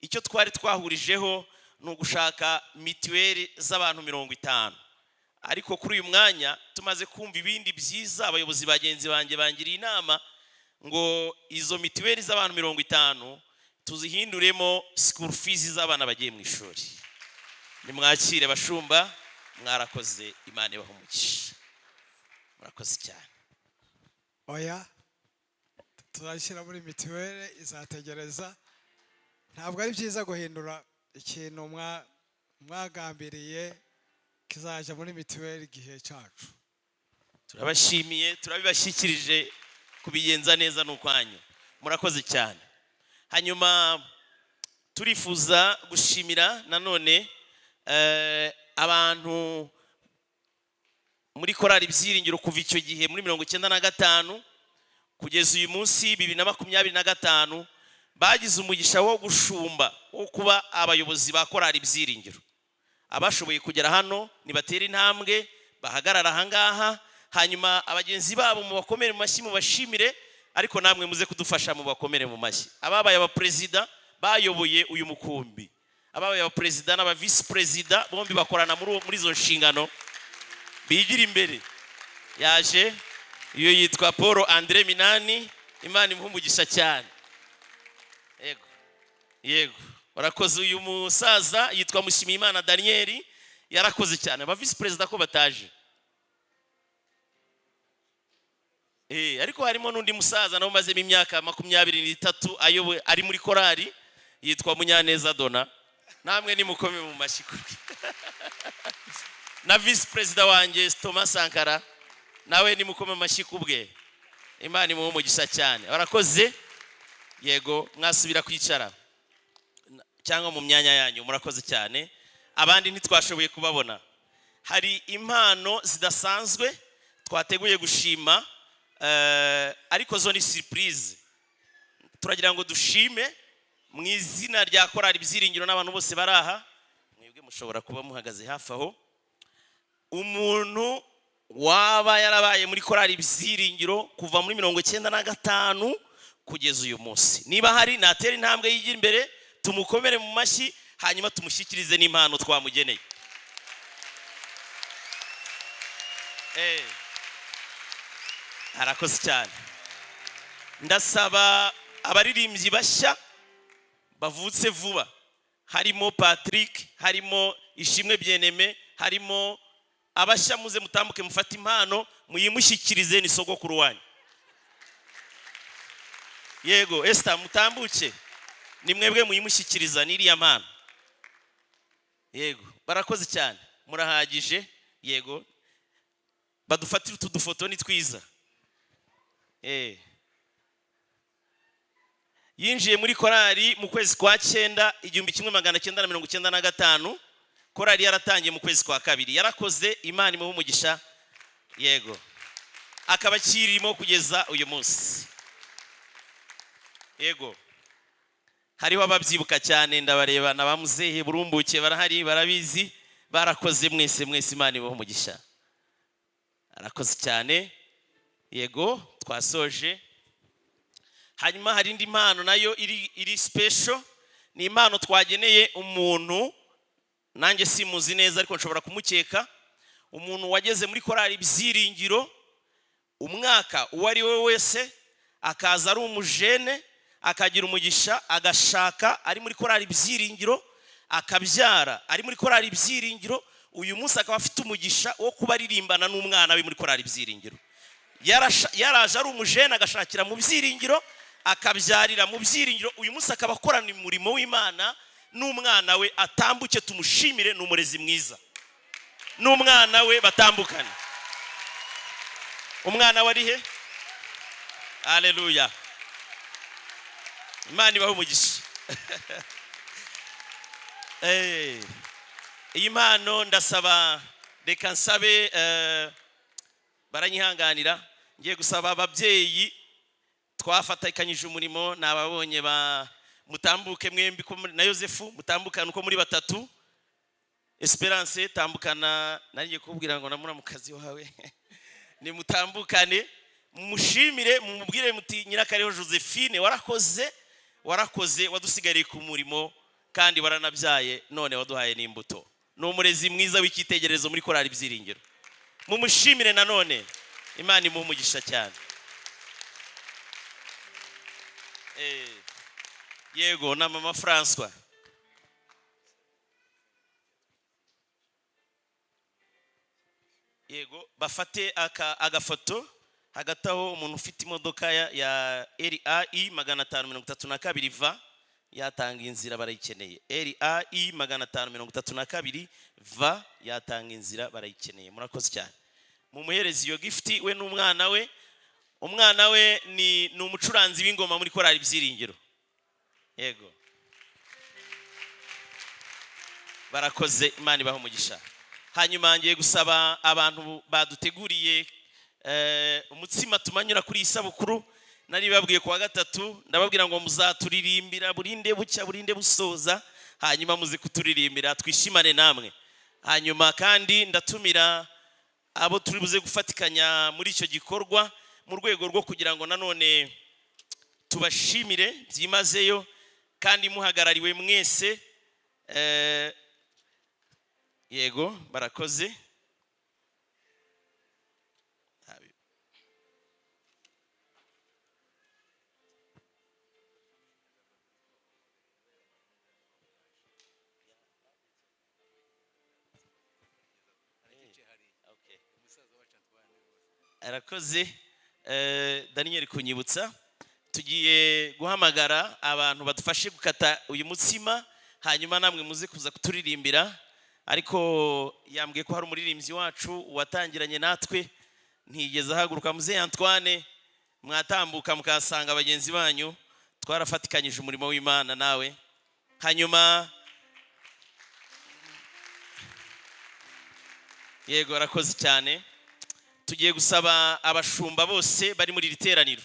E: Icyo twari twahurijeho ni ugushaka mituweli z'abantu 50, ariko kuri uyu mwanya tumaze kumva ibindi byiza, abayobozi bagenzi banjye bangiriye inama ngo izo mituweli z'abantu 50 tuzihinduremo school fees z'abana bagiye mu ishuri. Nimwakire bashumba, mwarakoze. Imana ibaha umugisha, murakoze cyane.
C: Oya, tuzashyira muri mituweli, izategereza. Ntabwo ari byiza guhindura ikintu mwagambiriye. Kizajya muri mituweli igihe cyacu.
E: Turabashimiye, turabibashyikirije. Kubigenza neza ni ukwanyu. Murakoze cyane. Hanyuma turifuza gushimira nanone abantu muri Korali Ibyiringiro kuva icyo gihe muri 95 kugeza uyu munsi 2025, bagize umugisha wo gushumba, wo kuba abayobozi ba Korali Ibyiringiro. Abashoboye kugera hano nibatera intambwe bahagarara ahangaha, hanyuma abagenzi babo mubakomere mu mashyi, mubashimire. Ariko namwe muze kudufasha mu bakomere mu mashyi. Ababaye abaperezida bayoboye uyu mukumbi, ababaye abaperezida n'aba visi perezida bombi bakorana muri izo nshingano, bigira imbere. Yaje, iyo yitwa Paul Andre Minani. Imana imuha umugisha cyane. Yego, warakoze. Uyu musaza yitwa Mushimiyimana Daniel, yarakoze cyane. Aba visi perezida ko bataje? Ariko harimo n'undi musaza nawe umazemo imyaka 23 ayoboye, ari muri korari, yitwa Munyaneza Dona. Namwe nimukome mu mashyi. Na visi perezida wanjye Thomas Sankara, nawe nimukome amashyi kubwe. Imana imuhe umugisha cyane, barakoze. Yego, mwasubira kwicara cyangwa mu myanya yanyu. Murakoze cyane. Abandi ntitwashoboye kubabona. Hari impano zidasanzwe twateguye gushima, ariko zo ni surprise. Turagira ngo dushime mu izina rya Korali Ibyiringiro n'abantu bose bari aha. Mwebwe mushobora kuba muhagaze hafi aho. Umuntu waba yarabaye muri Korali Ibyiringiro kuva muri 95 kugeza uyu munsi, niba hari, natera intambwe yigira imbere, tumukomere mu mashyi, hanyuma tumushyikirize n'impano twamugeneye. Arakoze cyane. Ndasaba abaririmbyi bashya bavutse vuba, harimo Patrick, harimo Ishimwe Bien-Aimé, harimo abashya, muze mutambuke mufate impano muyimushyikirize, ni sogokuru wanyu. Yego, Esther, mutambuke, ni mwebwe muyimushyikiriza n'iriya mpano. Yego, barakoze cyane, murahagije. Yego, badufatire utu dufoto, ni twiza. Yinjiye muri korali mu kwezi kwa cyenda 1995, korali yaratangiye mu kwezi kwa kabiri. Yarakoze, Imana imuhe umugisha. Yego, akaba akirimo kugeza uyu munsi. Yego, hariho ababyibuka cyane, ndabareba na ba muzehe Burumbuke barahari, barabizi. Barakoze mwese mwese, Imana ibahe umugisha. Arakoze cyane. Yego, twasoje. Hanyuma hari indi mpano nayo iri special. Ni impano twageneye umuntu, nanjye simuzi neza ariko nshobora kumukeka, umuntu wageze muri Korali Ibyiringiro umwaka uwo ari we wese, akaza ari umujene, akagira umugisha agashaka ari muri Korali Ibyiringiro, akabyara ari muri Korali Ibyiringiro, uyu munsi akaba afite umugisha wo kuba aririmbana n'umwana we muri Korali Ibyiringiro. Yaraje ari umujene, agashakira mu Byiringiro, akabyarira mu Byiringiro, uyu munsi akaba akorana umurimo w'Imana n'umwana we. Atambuke tumushimire, ni umurezi mwiza. N'umwana we batambukane. Umwana we ari he? Haleluya, Imana ibahe umugisha. Iyi mpano ndasaba, reka nsabe, baranyihanganira, ngiye gusaba ababyeyi twafatikanyije umurimo, nababonye, ba mutambuke mwembi ko na Yosefu, mutambukane uko muri batatu. Esperance, tambukana, nanjye kubwira ngo na muramukazi wawe nimutambukane, mumushimire, mumubwire muti: "Nyirakariho Josephine, warakoze, warakoze, wadusigariye ku murimo kandi waranabyaye, none waduhaye n'imbuto." Ni umurezi mwiza w'icyitegererezo muri Korali Ibyiringiro. Mumushimire nanone, Imana imuhe umugisha cyane. Yego, na mama Francois. Yego, bafate agafoto. Hagati aho, umuntu ufite imodoka ya RAI 532 V yatanga inzira, barayikeneye. RAI 532 V yatanga inzira, barayikeneye. Murakoze cyane. Mumuhereze iyo gift, we n'umwana we. Umwana we ni umucuranzi w'ingoma muri Korali Ibyiringiro. Yego, barakoze, Imana ibahe umugisha. Hanyuma ngiye gusaba abantu baduteguriye umutsima tumanyura kuri iyi sabukuru. Nari babwiye kuwa gatatu, ndababwira ngo muzaturirimbira burinde bucya, burinde busoza, hanyuma muze kuturirimbira twishimane namwe. Hanyuma kandi ndatumira abo turi buze gufatikanya muri icyo gikorwa mu rwego rwo kugira ngo nanone Tubashimire byimazeyo kandi muhagarariwe mwese. Yego, barakoze. Arakoze Daniel kunyibutsa. Tugiye guhamagara abantu badufashe gukata uyu mutsima, hanyuma namwe muze kuza kuturirimbira. Ariko yambwiye ko hari umuririmbyi wacu watangiranye natwe ntigeze ahaguruka, muzehe Antoine. Mwatambuka mukahasanga bagenzi banyu, twarafatikanyije umurimo w'Imana nawe. Hanyuma yego, arakoze cyane. Tugiye gusaba abashumba bose bari muri iri teraniro,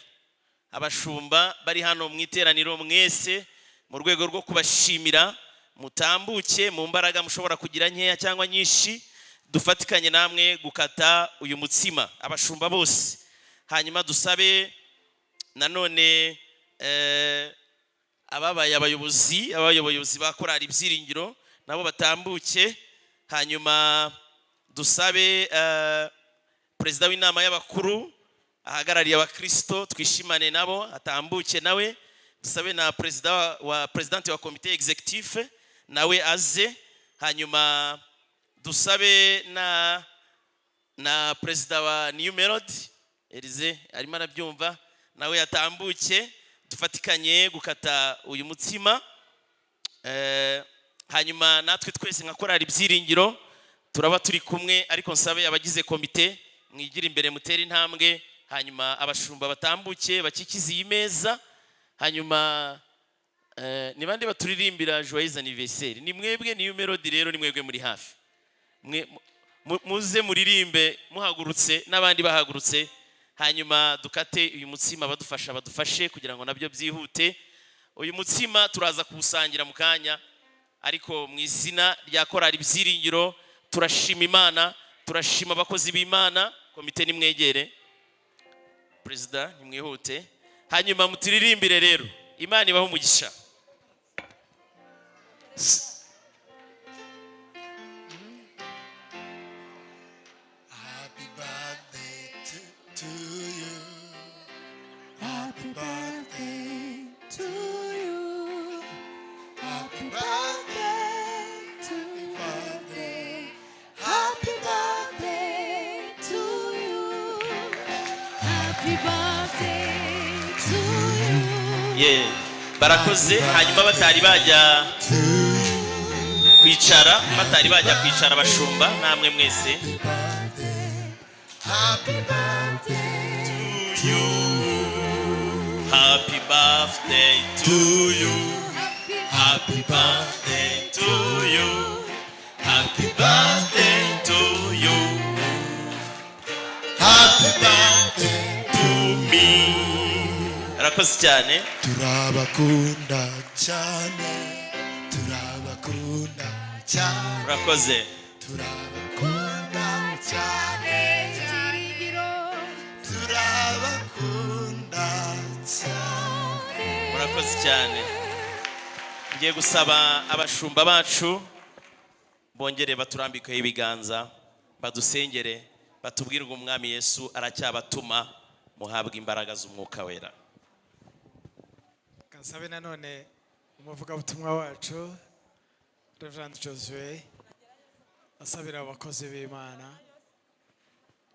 E: abashumba bari hano mu iteraniro mwese, mu rwego rwo kubashimira, mutambuke mu mbaraga mushobora kugira nkeya cyangwa nyinshi, dufatikanye namwe gukata uyu mutsima, abashumba bose. Hanyuma dusabe nanone ababaye abayobozi ba korali Ibyiringiro nabo batambuke. Hanyuma dusabe perezida w'inama y'abakuru ahagarariye abakristo, twishimane nabo, atambuke nawe. Dusabe na perezida wa présidente wa comité exécutif nawe aze. Hanyuma dusabe na perezida wa New Melody, Elize arimo arabyumva, nawe yatambuke dufatikanye gukata uyu mutsima. Hanyuma natwe twese nka korali Ibyiringiro turaba turi kumwe, ariko nsabe abagize komite mwigire imbere, mutere intambwe. Hanyuma abashumba batambuke bakikize iyi meza. Hanyuma ni bande baturirimbira joyeux anniversaire? Ni mwebwe New Melody rero, ni mwebwe muri hafi. Muze muririmbe muhagurutse n'abandi bahagurutse, hanyuma dukate uyu mutsima. Badufasha badufashe kugira ngo nabyo byihute. Uyu mutsima turaza kuwusangira mu kanya, ariko mu izina rya korali Ibyiringiro turashima Imana, turashima abakozi b'Imana. Komite nimwegere perezida, nimwihute, hanyuma muturirimbire rero. Imana ibahe umugisha.
A: Happy birthday to you. Happy birthday
D: to you.
A: Happy birthday
D: To
A: birthday.
D: Happy birthday to you. Happy birthday to you.
E: Yeah. Barakoze. Hanyuma batari bajya kwicara, batari bajya kwicara, abashumba namwe mwese.
A: Happy birthday
E: To you. Happy birthday to you. Happy birthday to you. Happy birthday to you.
A: Happy birthday
E: To me. Arakoze cyane.
A: Turabakunda cyane, turabakunda cyane.
E: Urakoze.
A: Turabakunda cyane, turabakunda cyane.
E: Murakoze cyane. Ngiye gusaba abashumba bacu bongere baturambikeho ibiganza, badusengere, batubwire ngo Umwami Yesu aracyabatuma, muhabwe imbaraga z'Umwuka Wera.
C: Kansabe nanone umuvugabutumwa wacu Reverend Josue asabira abakozi b'Imana.